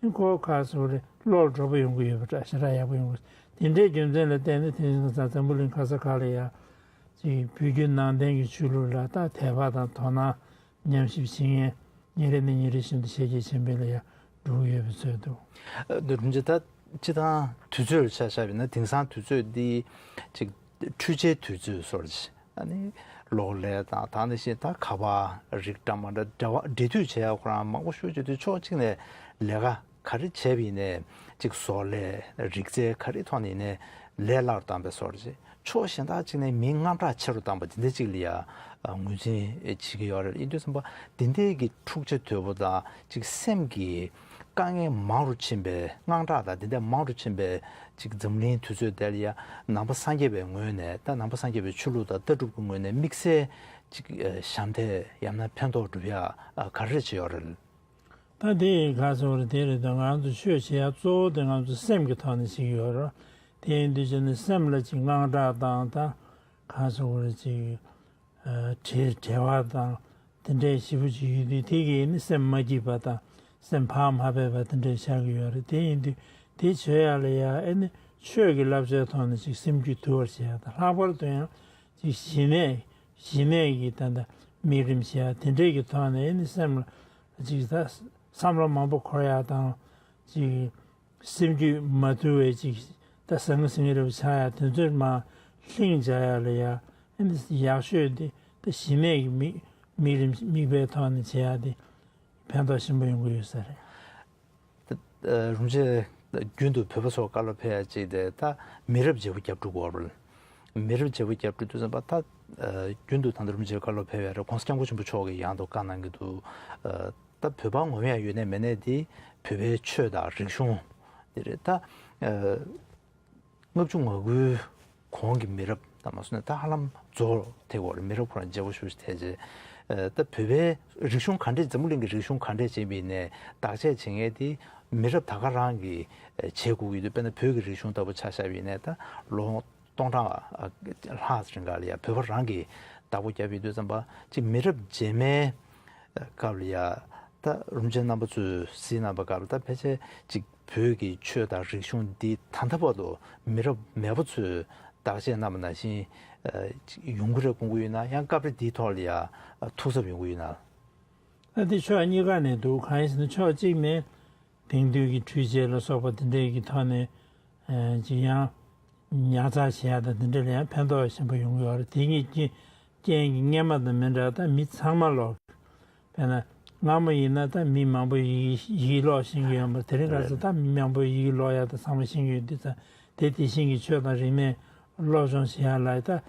དུས་ཁོ་ཁ་སོ་རེ་བློར་འགྲོ་པོ་ཡོང་གི་ཡོད་པ་འདྲ་ཞེ་དྲག་ཡག་པོ་ཡོང་གི་དེ་འདྲའི་རྒྱུ་མཚན་ལ་བརྟེན་ནས་དེང་སང་འཛམ་བུ་གླིང་ག་ས་ག་ལ་ཡ་ཅིག་བོད་བརྒྱུད་ནང་བསྟན་གྱི་ཆོས་ལུགས་ལ་ད་དད་པ་དང་དོ་སྣང་ཉམས་ཞིབ་བྱེད་མཁན་ཉིན་རེ་ནས་ཉིན་རེ་བཞིན་དུ་ཞལ་གྱིས་ཕྱིན་པའི་ལ་ཡ་འགྲོ་གི་ཡོད་པའི་ཚོད་འདུག་ཨ། འདི་རུམ་ཅི་ད་སྤྱི་བཏང་དུས་ཚོད་ལ་ཆ་བཞག་པ་ཡིན་ན་དེང་སང་དུས་ཚོད་འདི་ཅིག་འཕྲུལ་ཆས་དུས་ཚོད་སོར་ཅིག་ཨ་ནི་གློག་ཀླད་དང་ད་ནི་བཞིན་ད་ཁ་པར་རིགས་འདྲ་མ་འདྲ་འབྲེལ་བ་འབྲེལ་མཐུད་བྱེད་ཡག་ཁོ་རང་མང་པོ་ཤོས་ཅིག་དུས་ཕྱོགས་གཅིག་ནས་ལས་ཀ་ག་རེ་བྱས་པ་ཡིན་ནའི་ཅིག་བཟོ་ལས་རིག་རྩལ་ག་རེ་ཐོག་ནས་ཡིན་ནའི་ལས་སླ་རུ་བཏང་པའི་སོར་ཅིག་ཕྱོགས་གཞན་དག་ཅིག་ནས་མི་དངངས་སྐྲག་ཆེ་རུ་བཏང་པ་དེ་འདྲ་ཅིག་ལ་ཡ་ངོས་འཛིན་བྱེད་ཀྱི་ཡོད་རེད། ཡིན་དུས་ཙམ་པ་དེ་འདྲའི་གི་འཁྲུག་ཆ་དོད་པོ་དང་ཅིག་སེམས་ཀྱི་དཀའ་ངལ་མང་རུ་ཕྱིན་པའི་དངངས་སྐྲག་དང་དེ་འདྲ་མང་རུ་ཕྱིན་པའི་ཅིག་འཛམ་གླིང་དུས་ཚོད་དེ་ལ་ཡ་ནང་པ་སངས་རྒྱས་པའི་ངོས་ནས་ད་ནང་པ་སངས་རྒྱས་པའི་ཆོས་ལུགས་དང་ལྟ་གྲུབ་ཀྱི་ངོས་ནས་དམིགས་བསལ་ཅིག་ཞབས་འདེགས་ཡང་ན་ཕན་ཐོགས་སྒྲུབ་ཡ་ག་རེ་བྱས་ཡོད་རེད། ད་དེ་ག་ཚོད་རེད་དེ་རེད་ད་ང་ཚོ་ཆོས་བྱེད་ཡ་གཙོ་བོ་དེ་ང་ཚོ་སེམས་ཀྱི་ཐོག་ནས་བྱེད་ཀྱི་ཡོད་རེད། དེ་ཡིན་དུས་ཅི་ནས་སེམས་ལ་ཅིག་དངངས་སྐྲག་དང་ད་ག་ཚོད་རེད་ཅིག་བྲེལ་བྲེལ་བ་དང་དེ་འདྲའི་ཞེ་པོ་ཅིག་ཡོད་དུས་དེ་གིས་ནི་སེམས་མ་སྐྱིད་པ་དང་སེམས་བག་མ་ཕེབས་པ་དེ་འདྲའི་ཆགས་ཀྱི་ཡོད་རེད། དེ་ཡིན་དུས་དེ་བྱེད་ཡ་ལ་ཡ་ཨེ་ནི་ཆོས་ཀྱི་བསླབ་བྱའི་ཐོག་ནས་ཅིག་སེམས་རྒྱུད་དུལ་བར་བྱེད་ཡ་དང་ལྷག་པར་དུ་ཡང་ཅིག་ཞི་གནས་ཞི་གནས་ཀྱི་ད་ལྟ་དམིགས་རིམ་བྱེད་ཡ་དེ་འདྲས་ཀྱི་ཐོག་ནས་ཨེ་ནི་སེམས་ལ་ཅིག་ད་བསམ་བློ་མང་པོ་འཁོར་ཡ་དང་ཅིག་སེམས་རྒྱུད་མ་དུལ་བའི་ཅིག་ད་ཟང་ངེ་ཟིང་ངེ་རེ་བ་ཆགས་ཡ་དེ་ཚོར་མ་ལྷིང་འཇགས་ཡ་ལ་ཡ་ཨེ་ནི་ཡག་ཤོས་དེ་ད་ཞི་གནས་ཀྱི་དམིགས་དམིགས་རིམ་དམིགས་པའི་ཐོག་ནས་བྱེད་ཡ་དེ་ཕན་ཐོགས་ཆེན་པོ་ཡོང་གི་ཡོད་ས་རེད། ད་རུམ་ཆེ་རྒྱུན་དུ་བོད་པ་ཚོ་བཀའ་སློབ་ཕེབས་ཡ་ཅིག་དེ་ད་མི་རབས་བརྗེ་པོ་རྒྱབ་འགྲོ་གི་ཡོད་རེད། མི་རབས་བརྗེ་པོ་རྒྱབ་འགྲོ་དུས་ཙམ་པ་ད་རྒྱུན་དུ་ད་ལྟ་རུམ་ཆེ་བཀའ་སློབ་ཕེབས་ཡ་རེད། གོང་ས་སྐྱབས་མགོན་ཆེན་པོ་མཆོག་གིས་ཡང་དུ་བཀའ་གནང་གི་འདུག་ད་བོད་པ་ངོམ་ཡ་ཡོད་ནའི་མེད་ནའི་དེ་བོད་པའི་ཆོས་དང་རིག་གཞུང་དེ་རེད་ད། ལྔ་བཅུ་ང་དགུའི་གོང་གི་མི་རབས་དང་མ་སོང་ནས་ད་ཧ་ལམ་རྫོགས་ཐེག་གོ་རེད། མི་རབས་ཁོ་རང་བརྗེ་པོ་ཞུ་ཐེག་རྗེས་ད་བོད་པའི་རིག་གཞུང་ག་འདྲས་འཛམ་བུ་གླིང་གི་རིག་གཞུང་ག་འདྲས་བྱས་པ་ཡིན་ནའི་བདག་གཅེས་བྱེད་མཁན་དེ་མི་རབས་ད་ག་རང་གིས་བྱེད་དགོས་ཀྱི་འདུག་དཔེར་ན་བོད་ཀྱི་རིག་གཞུང་ལྟ་བུ་ཆ་བཞག་པ་ཡིན་ནའི་ད་ལོ་སྟོང་ཕྲག་ལྷག་རིང་ག་ལ་ཡ་བོད་པ་རང་གིས་བདག་པོ་བརྒྱབ་ཡོད་དུས་ཙམ་པ་ཅིག་མི་རབས་རྗེས་མའི་སྐབས་ལ་ཡ་ད་རུམ་ཆེན་རྣམ་པ་ཚོས་གཟིགས་གནང་པའི་སྐབས་ལ་ད་ཕལ་ཆེར་ཅིག་བོད་ཀྱི་ཆོས་དང་རིག་གཞུང་འདི་ད་ལྟ་བར་དུ་མི་རབས་མེད་པ་ཚོས་བདག་གཅེས་གནང་བ་ནང་བཞིན་ཡོང་གི་རེད་དགོངས་ཀྱི་ཡོད་ན། ཡང་སྐབས་རེ་འདིའི་ཐོག་ལ་ཡ་ཐུགས་འཚབ་ཡོང་གི་ཡོད་ན། ད་འདི་ཕྱོགས་གཉིས་ཀ་ནས་འདུག་གང་ཡིན་ཟེར་ན་ཕྱོགས་གཅིག་ནས་དེང་དུས་ཀྱི་འཕྲུལ་ཆས་ལ་སོགས་པ་དེ་འདྲའི་གི་ཐོག་ནས་ཅིག་ཡང་ཉར་ཚགས་བྱེད་ཡ་དང་དེ་འདྲ་ལ་ཡང་ཕན་ཐོགས་ཆེན་པོ་ཡོང་གི་ཡོད་རེད། དེ་གཉིས་ཀྱི་རྐྱེན་གྱིས་སྔོན་མ་དང་མི་འདྲ་ད་མི་ཚང་མ་ལོག་དཔེར་ན་སྔ་མོ་ཡིན་ན་ད་མི་མང་པོ་ཡི་གེ་ཡི་གེ་ཀློག་ཤེས་ཀྱི་ཡོད་མ་རེད། དེ་རིང་ཁ་སང་ད་མི་མང་པོ་ཡི་གེ་ཀློག་ཡག་ད་ཚང་མ་ཤེས་ཀྱི་ཡོད་དུས་ཙང་དེ་དེ་བཞིན་གྱི་ཆོས་དང་རིག་གནས་སློབ་སྦྱོང་བྱེད་ཡག་ལ་ད་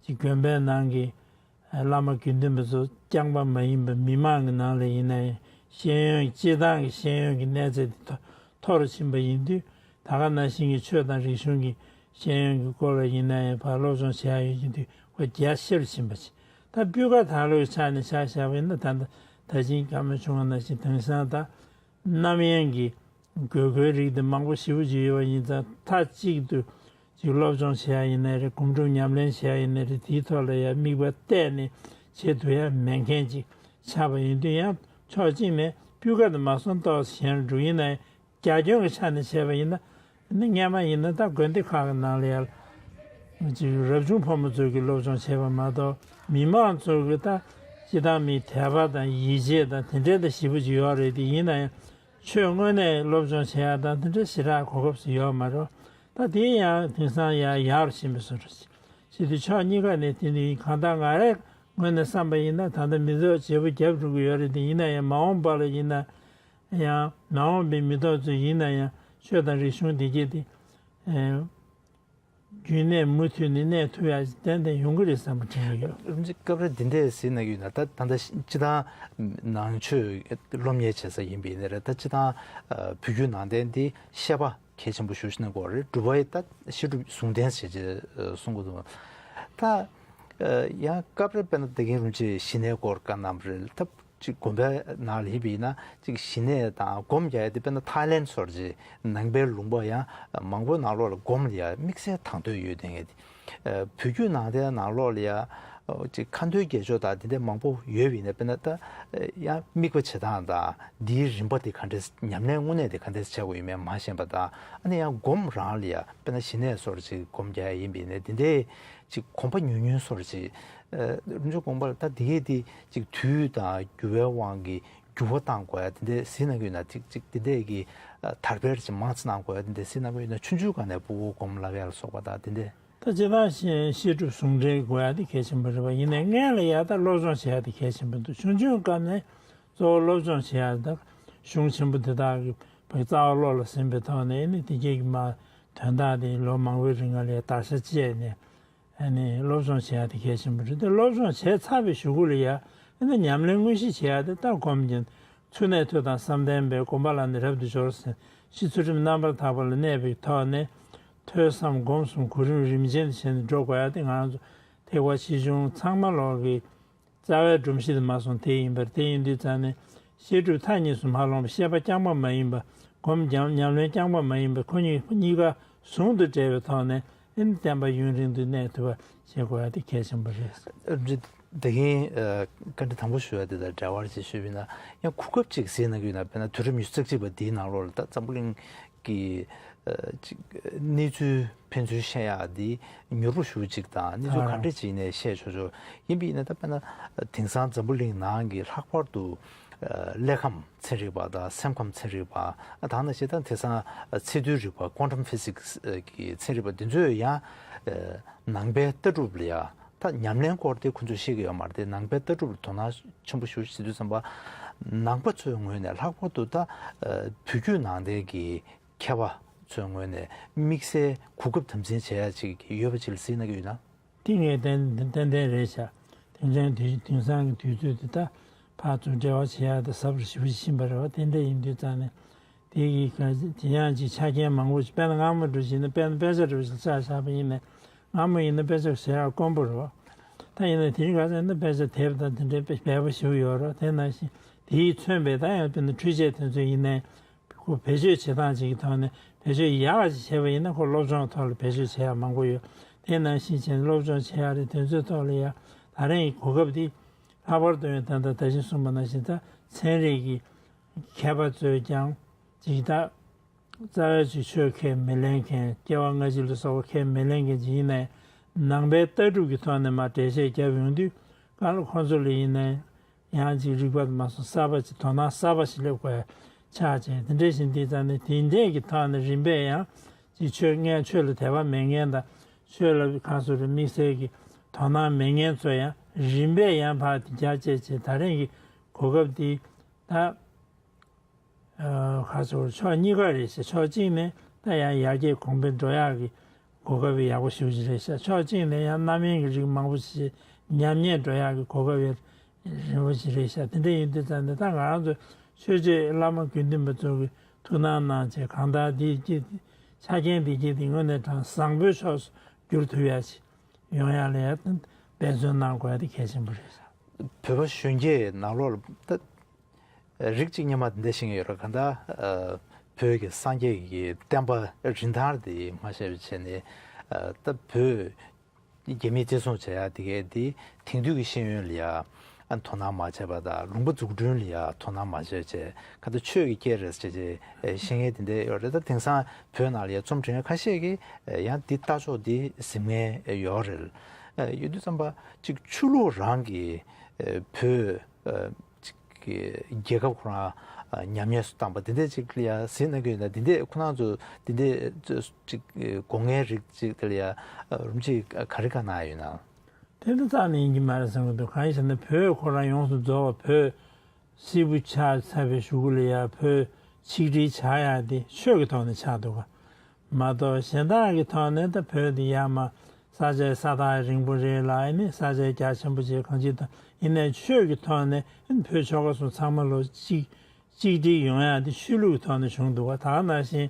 ཅིག་དགོན་པའི་ནང་གི་བླ་མ་དགེ་འདུན་པ་ཚོ་རྐྱང་པ་མ་ཡིན་པར་མི་མང་གི་ནང་ལ་ཡིན་ན་ཡང་ཤེས་ཡོན་སྤྱིར་བཏང་གི་ཤེས་ཡོན་གྱི་གནས་ཚད་དེ་མཐོ་མཐོ་རུ་ཕྱིན་པ་ཡིན་དུས་ད་ག་ནང་བཞིན་གྱི་ཆོས་དང་རིག་གཞུང་གི་ཤེས་ཡོན་གྱི་སྐོར་ལ་ཡིན་ན་ཡང་ཕར་སློབ་སྦྱོང་བྱེད་ཡག་ཡོད་ཀྱི་དུས་ཁོ་རྒྱ་ཆེ་རུ་ཕྱིན་པ་ཅིག་ད་སྤུས་ཀ་དར་ལོའི་ཆ་ནས་ཆ་བཞག་པ་ཡིན་ན་ད་ལྟ་ད་ཅིང་བཀའ་མོལ་བྱུང་བ་ནང་བཞིན་དེང་སང་ད་རྣམ་གཡེང་གི་དགོས་མཁོའི་རིགས་དེ་མང་པོ་ཞེ་པོ་ཅིག་ཡོད་པ་ཡིན་ཙང་མཐའ་གཅིག་ཏུ་ཅིག་སློབ་སྦྱོང་བྱེད་ཡག་ཡིན་ནའི་རེད། སྒོམ་སྒྲུབ་ཉམས་ལེན་བྱེད་ཡག་ཡིན་ནའི་རེད། དེའི་ཐོག་ལ་ཡང་དམིགས་པ་གཏད་ནས་བྱེད་ཐུབ་ཡག་མེད་མཁན་ཅིག་ཆགས་པ་ཡིན་དུས་ཡང་ཕྱོགས་གཅིག་ནས་སྤུས་ཀ་དེ་མ་སོང་ཏོག་ཙམ་ཞན་རུ་འགྲོ་ཡིན་ནའི་རྒྱ་ཁྱོན་གྱི་ཆ་ནས་བྱས་པ་ཡིན་ན་ནི་སྔོན་མ་ཡིན་ན་ད་དགོན་སྡེ་ཁག་གི་ནང་ལ་ཡང་ཅིག་རབ་བྱུང་ཕོ་མོ་ཚོས་ཀྱི་སློབ་སྦྱོང་བྱས་པ་མ་གཏོགས་མི་མང་ཚོས་ཀྱི་ད་ སྤྱིར་བཏང་མི་དད་པ་དང་ཡིད་ཆེས་དང་དེ་འདྲའི་ད་ཞེ་པོ་ཅིག་ཡོད་རེད། དེ་ཡིན་ན་ཡང་ཆོས་དངོས་གནས་སློབ་སྦྱོང་བྱེད་ཡག་དང་དེ་འདྲ་ཞེ་དྲག་གོ་སྐབས་སུ་ཡོད་མ་རེད། ད་དེ་ཡང་དེང་སང་ཡང་ཡག་རུ་ཕྱིན་པའི་བཟོ་འདྲ་ཞིག་བྱེད་དུས་ཕྱོགས་གཉིས་ཀ་ནས་དེ་འདྲའི་གང་ལྟར་ང་རའི་ངོས་ནས་བསམ་པ་ཡིན་ན་ད་ལྟ་མི་ཚོགས་བརྗེ་པོ་བརྒྱབ་འགྲོ་གི་ཡོད་རེད། དེ་ཡིན་ན་ཡང་མ་འོངས་པ་ལ་ཡིན་ན་ཡང་མ་འོངས་པའི་མི་ཐོག་ཚོས་ཡིན་ན་ཡང་ཆོས་དང་རིག་གཞུང་དེ་གྱད་དེ། རྒྱུན་གནས་མུ་མཐུད་ནས་གནས་ཐུབ་ཡག་ཏན་ཏན་ཡོང་གི་རེད་བསམ་པ་དྲན་གྱི་ཡོད། རིན་པོ་ཆེ་སྐབས་རེ་འདི་འདྲས་ཟེར་ན་ཡོད་ན། ད་ད་ལྟ་སྤྱིར་བཏང་ནང་ཆོས་སློབ་གཉེར་བྱེད་ས་ཡིན་པ་ཡིན་ན་རེད། ད་སྤྱིར་བཏང་བོད་བརྒྱུད་ནང་བསྟན་འདི་བཤད་པ་གལ་ཆེན་པོ་ཞེ་པོ་ཅིག་གནང་གི་ཡོད་རེད། སྒྲུབ་པ་ཡི་ད་བཤད་སྒྲུབ་ཟུང་ལྡན་ཟེར་བྱས་གསུང་གི་འདུག་ད་ཡང་སྐབས་རེ་དཔེར་ན་ད་གིན་རིན་པོ་ཆེ་ཞི་གནས་སྐོར་བཀའ་གནང་བ་རེད། ད་ཅིག་དགོན་པའི་ནང་ལ་ཡིན་པ་ཡིན་ན་ཅིག་ཞི་གནས་དང་སྒོམ་རྒྱག་ཡ་དེ་དཔེར་ན་ཐའི་ལེན་སོགས་ཀྱི་ནང་པའི་ལུང་པ་ཡང་མང་པོའི་ནང་ལོགས་ལ་སྒོམ་ལ་ཡ་དམིགས་བསལ་དང་དོད་ཡོད་དེ། ངས་དེ་བོད་བརྒྱུད་ནང་བསྟན་ནང་ལོགས་ལ་ཡ་ཅིག་ཁ་འདོན་དགེ་སྦྱོར་དང་དེ་འདྲ་མང་པོ་ཡོད་པ་ཡིན་ན། དཔེར་ན་ད་ཡང་དམིགས་པ་བྱེད་སྟངས་དང་འདིའི་རིམ་པ་དེ་ག་འདྲས། ཉམས་ལེན་དངོས་གནས་དེ་ག་འདྲས་བྱེད་དགོས་ཡོད་མེད་མ་ཤེས་པ་དང་། ཨ་ནི་ཡང་སྒོམ་རང་ལ་ཡ་དཔེར་ན་ཞི་གནས་སོགས་ཅིག་སྒོམ་རྒྱག་ཡ་ཡིན་པ་ཡིན་ན་དེ་འདྲའི་ཅིག་གོམ་པ་ཉུང་ཉུང་སོགས་ཅིག་ཨ། རིམ་བྱོན་དགོངས་པ་ལ་ད་འདི་གས་འདི་ཅིག་དུས་དང་འགྱུར་བའི་དབང་གིས་འགྱུར་བ་བཏང་དགོས་ཡ་དེ་འདྲས་ཟེར་གནང་གི་ཡོད་ན། ཅིག་ཅིག་དེ་འདྲས་ཀྱི་ཨ། དར་སྤེལ་ཅིག་མང་ཙམ་གནང་དགོས་ཡ་དེ་འདྲས་ཟེར་གནང་གི་ཡོད་ན། ཆུང་ཆུང་སྒང་ནས་ཕྲུ་གུ་སྒོམ་བསླབ་ཡ་ལ་སོགས་པ་དང་དེ་འདྲས། ད་སྤྱིར་བཏང་བཤད་བཤད་སྒྲུབ་ཟུང་འབྲེལ་དགོས་ཡ་དེ་གལ་ཆེན་པོ་རེད་པ། ཡིན་ནའི་སྔོན་ལ་ཡ་ད་སློབ་སྦྱོང་བྱེད་ཡ་དེ་གལ་ཆེན་པོ་འདུག་ཆུང་ཆུང་སྐབས་ནས་གཙོ་བོ་སློབ་སྦྱོང་བྱེད་ཡ་ད་གཞུང་ཆེན་པོ་དེ་དག་གི་བའི་རྩ་བ་བློ་ལ་ཟིན་པའི་ཐོག་ནས་ནི་དེ་གས་ཀྱི་མ་དོན་དག་དེ་ལོ་མང་པོའི་རིང་ལ་ཡ་དར་ཆ་བཅད་ནས། ཨ་ནི་སློབ་སྦྱོང་བྱེད་ཡ་དེ་གལ་ཆེན་པོ་རེད། དེ་སློབ་སྦྱོང་བྱས་ཚར་བའི་གཞུག་གུ་ལ་ཡ་ཨ་ནི་ཉམས་ལེན་དངོས་གཞི་བྱེད་ཡ་དེ་ད་སྒོམ་གྱི་ཚུལ་གནས་ཐོས་དང་བསམ་གཏན་པའི་སྒོམ་པ་ལ་ནི་རབ་ཏུ་སྦྱོར་ཟེར། གཞི་ཚུལ་ཁྲིམས་རྣམ་པར་དག་པ་ལ་གནས་པའི་ཐོག་ནས་ཐོས་བསམ་སྒོམ་གསུམ་གོ་རིམ་རིམ་བྱོན་དུ་བྱས་ནས་འགྲོ་དགོས་ཡ་དེ་ང་རང་ཚོ་ཐེག་པ་ཆེ་ཆུང་ཚང་མ་ལོག་གི་རྩ་བའི་སྒྲོམ་གཞི་དེ་མ་སོང་དེ་ཡིན་པར། དེ་ཡིན་དུས་ཙང་ནས་བཤད་སྒྲུབ་མཐའ་གཉིས་སུ་མ་ལྷུང་བ། བཤད་པ་རྐྱང་པ་མ་ཡིན་པ། སྒོམ་ཉམས་ཉམས་ལེན་རྐྱང་པ་མ་ཡིན་པ། ཁོ་གཉིས་གཉིས་ཀ་ཟུང་དུ་འབྲེལ་བའི་ཐོག་ནས་ཨེ་ནི་བསྟན་པ་ཡུན་རིང་དུ་གནས་ཐུབ་པ་བྱེད་དགོས་ཡ་དེ་གལ་ཆེན་པོ་རེད། ཨ་ནི་ད་གིན་ཨ། བཀའ་འདྲི་དང་པོ་ཞུ་ཡ་དེ་དང་འབྲེལ་བར་ཅིག་ཞུས་པ་ཡིན་ན། ཡང་གོ་སྐབས་ཅིག་ཟེར་གནང་གི་ཡོད་ན། དཔེར་ན་དུས་རབས་ཉི་ཤུ་རྩ་གཅིག་པ་འདིའི་ནང་ལོགས་ལ་ད་འཛམ་བུ་གླིང་གི་ཨ། ཅིག་གནས་ཚུལ་ཕན་ཚུན་བཤད་ཡག་འདི་མྱུར་པོ་ཞེ་པོ་ཅིག་དང་། གནས་ཚུལ་ག་འདྲ་ཅིག་ནས་བཤད་ཆོག་ཆོག་ཡིན་པ་ཡིན་ན། ད་དཔེར་ན་དེང་སང་འཛམ་བུ་གླིང་ནང་གི་ལྷག་པར་དུ་ཨ། ཀླད་ཁམས་ཚན་རིག་པ་དང་སེམས་ཁམས་ཚན་རིག་པ། ཨ། ད་ནང་བཞིན་ད་དེང་སང་ཨ། ཚད་རྡུལ་རིག་པ། Quantum Physics ཨ། གི་ཚན་རིག་པ་འདི་ཚོས་ཡང་ཨ། ནང་པའི་ལྟ་གྲུབ་ལ་ཡ་ད་ཉམས་ལེན་སྐོར་དེ་ཁོ་ཚོས་ཤེས་ཀྱི་ཡོད་མ་རེད་དེ། ནང་པའི་ལྟ་གྲུབ་ལ་དོ་སྣང་ཆེན་པོ་ཞེ་པོ་ཅིག་བྱེད་དུས་ཙམ་པ། ནང་པ་ཚོའི་ངོས་ནས་ལྷག་པར་དུ་ད་ཨ། བོད་བརྒྱུད་ནང་བསྟན་གྱི་མཁས་པ་ཚོའི་ངོས་ནས་དམིགས་བསལ་གོ་སྐབས་དམ་འཛིན་བྱེད་ཡ་ཅིག་ཡོད་པ་ཅིག་ལ་གཟིགས་གནང་གི་ཡོད་ན། དེ་ངས་ཏན་ཏན་ཏན་རེད་ཤག་དེང་སང་དུས་དེང་སང་གི་དུས་ཚོད་དེ་ད་ཕར་ཚུར་འབྲེལ་བ་བྱེད་ཡ་དེ་ཟབ་རུ་ཞེ་པོ་ཕྱིན་པ་རེད་པ། དེ་འདྲ་ཡིན་དུས་ཙང་ནས་དེ་གི་ག་དེ་ཡང་ཅིག་ཆ་རྐྱེན་མང་པོ་ཞིག་དཔེར་ན་སྔ་མོ་འདྲ་བྱས་ན། དཔེར་ན་དཔེ་ཆ་འདྲ་བོ་ཞིག་ཆ་བཞག་པ་ཡིན་ན། སྔ་མོ་ཡིན་ན་དཔེ་ཆ་བཞག་ཡ་དཀོན་པོ་རེད་པ། ད་ཡིན་ན་དེ་རིང་ཁ་སང་ན་དཔེ་ཆ་དེབ་དང་དེ་འདྲའི་དཔེ་འབེལ་པོ་ཞིག་ཡོད་རེད་པ། དེ་ནང་བཞིན་དེ་ཡིས་མཚོན་པའི་ད་ཡང་དཔེར་ན་འཕྲུལ་ཆས་དེ་ཚོ་ཡིན་ནའི། ཁོ་བེད་སྤྱོད་བྱེད་སྟངས་ཅིག་གི་ཐོག་ནས་བེད་སྤྱོད་ཡག་ཅིག་བྱས་པ་ཡིན་ན། ཁོ་སློབ་སྦྱོང་ཐོག་ལ་བེད་སྤྱོད་བྱེད་ཡག་མང་པོ་ཡོད། དེ་ནང་བཞིན་བྱས་ནས་སློབ་སྦྱོང་བྱེད་ཡག་རེད། དེ་ཚོའི་ཐོག་ལ་ཡ་ད་རིང་གི་གོ་སྐབས་འདི་ལྷག་པར་དུ་ཡང་ད་ལྟ་ད་གིན་གསུངས་པ་ནང་བཞིན་ད་ཚན་རིག་གི་མཁས་པ་ཚོས་ཀྱང་ཅིག་ད་རྩ་བའི་ཆོས་ཁས་མི་ལེན་མཁན། སྐྱེ་བ་སྔ་ཕྱི་ལ་སོགས་པ་ཁས་མི་ལེན་མཁན་ཅིག་ཡིན་ནའི། ནང་པའི་ལྟ་གྲུབ་ཀྱི་ཐོག་ནས་མར་འགྲེལ་བཤད་བརྒྱབ་ཡོང་དུས་གང་ལ་ཁོང་ཚོ་ལ་ཡིན་ནའི། ཡང་ཅིག་རིག་པ་དུ་མ་སོང་གསར་པ་ཅིག་དོ་སྣང་གསར་པ་ཞིག་སླེབས་དགོས་ཆགས་བྱས། དེ་འདྲ་བཞིན་དེ་ཙང་ནས་དེ་འདྲས་ཀྱི་ཐོག་ནས་རིམ་པས་ཡང་ཅིག་ཆོས་ངན། ཆོས་ལ་དད་པ་མེད་མཁན་དང་། ཆོས་ལ་གང་སོ་རེ་དམིགས་བསལ་གྱི་དོ་སྣང་མེད་མཁན་ཚོ་ཡང་རིམ་པས་ཡང་ཕར་དེ་རྒྱ་བསྐྱེད་བྱས། ད་རིང་གི་གོ་སྐབས་འདི་ད། ཁ་ཚོར་ཕྱོགས་གཉིས་ཀ་རེད་ཟེར། ཕྱོགས་གཅིག་ནས་ད་ཡང་ཡར་རྒྱས་གོང་འཕེལ་འགྲོ་ཡག་གི་གོ་སྐབས་ཡག་པོ་ཞེ་པོ་ཅིག་རེད་ཤག་ཕྱོགས་གཅིག་ནས་ཡང་རྣམ་གཡེང་གི་རིགས་མང་པོ་ཞིག་ཉམས་ཉེས་འགྲོ་ཡག་གི་གོ་སྐབས་ཡང་རིང་པོ་ཞིག་རེད་ཤག་དེ་འདྲ་ཡིན་དུས་ཙང་ནས་ད་ང་རང་ཚོ་ཆོས་བརྒྱུད་བླ་མ་དགེ་འདུན་པ་ཚོ་གི་ཐུགས་སྣང་གནང་བྱས། གང་ལྟར་འདི་ཀྱི་ཆ་རྐྱེན་འདི་ཀྱི་དེ་དངོས་གནས་དྲང་བཟང་པོའི་ཕྱོགས་སུ་བསྒྱུར་ཐུབ་ཡག་ཅིག་ཡོང་ཡག་ལ་ཡང་འབད་བརྩོན་གནང་དགོས་ཡག་དེ་གལ་ཆེན་པོ་རེད་ཤག་བོད་པ་གཞོན་སྐྱེས་ནང་ལོགས་ལ་ད། རིགས་གཅིག་རྙིང་མ་འདི་འདྲ་ཤེས་ཀྱི་ཡོད་རེད། གང་ལྟར་ཨ། བོད་ཀྱི་སངས་རྒྱས་ཀྱི་བསྟན་པ་རིན་ཐང་འདི་མ་ཤེས་པ་བྱས་ནས། ཨ། ད་བོད་རྒྱ་མིས་བཙན་བཟུང་བྱས་ཡག་དེ་གས་འདི་དེང་དུས་ཀྱི་ཤེས་ཡོན་ལ་ཡ་དོ་སྣང་མ་བྱས་པ་དང་། ལུང་པ་འཛུགས་སྐྲུན་ལ་ཡ་དོ་སྣང་མ་བྱས་བྱས། གང་ལྟར་ཆོས་ཀྱི་སྐད་རེད་ཟེར་བྱས་བཤད་མཁན་དེ་འདྲ་ཡོད་རེད། ད་དེང་སང་བོད་ནང་ལ་ཡ་རྩོམ་འབྲི་མཁན་ཁ་ཤས་ཀྱིས་ཡང་འདི་ལྟ་ཕྱོགས་འདི་ཟིན་མཁན་ཡོད་རེད། ཡོད་དུས་ཙམ་པ་ཅིག་ཆོས་ལུགས་རང་གི་ ཨ་བོད་ཨ་ཅིག་གི་རྒྱལ་ཁབ་ཁོ་རང་ཨ་ཉམས་ཉེས་སུ་བཏང་པ་འདི་འདྲ་ཅིག་ལ་ཡ་གཟིགས་གནང་གི་ཡོད་ན། འདི་འདྲ་ཁོ་རང་ཚོ་འདི་འདྲ་ཅིག་དགོས་ངེས་རིགས་ཅིག་དེ་ལ་ཡ་ཨ་རིན་པོ་ཆེ་ག་རེ་བཀའ་གནང་ཡོད་ན། དེ་འདྲ་རྩ་ནས་ཡིན་གྱི་མ་རེད་བསམ་གྱི་འདུག་གང་ཡིན་ཟེར་ན་བོད་ཁོ་རང་ཡོངས་སུ་རྫོགས་པ་བོད་སིལ་བུ་ཆགས་ཚར་བའི་གཞུག་གུ་ལ་ཡ་བོད་ཆིག་སྒྲིལ་ཆགས་ཡག་དེ་ཆོས་ཀྱི་ཐོག་ནས་ཆགས་འདུག་ག་མ་གཏོགས་གཞན་དག་གི་ཐོག་ནས་ད་བོད་འདི་ཡ་མ་ས་ཆ་ས་ཐག་རིང་པོ་རེད་ལ། ཨ་ནི་ས་ཆ་རྒྱ་ཆེན་པོ་ཅིག་གང་ཅི་དང་ཡིན་ནའི་ཆོས་ཀྱི་ཐོག་ནས་ཨ་ནི་བོད་ཆོལ་ཁ་གསུམ་ཚང་མ་ལོ་གཅིག་གཅིག་སྒྲིལ་ཡོང་ཡག་དེ་ཆོས་ལུགས་ཀྱི་ཐོག་ནས་བྱུང་འདུག་ག་ད་ག་ནང་བཞིན་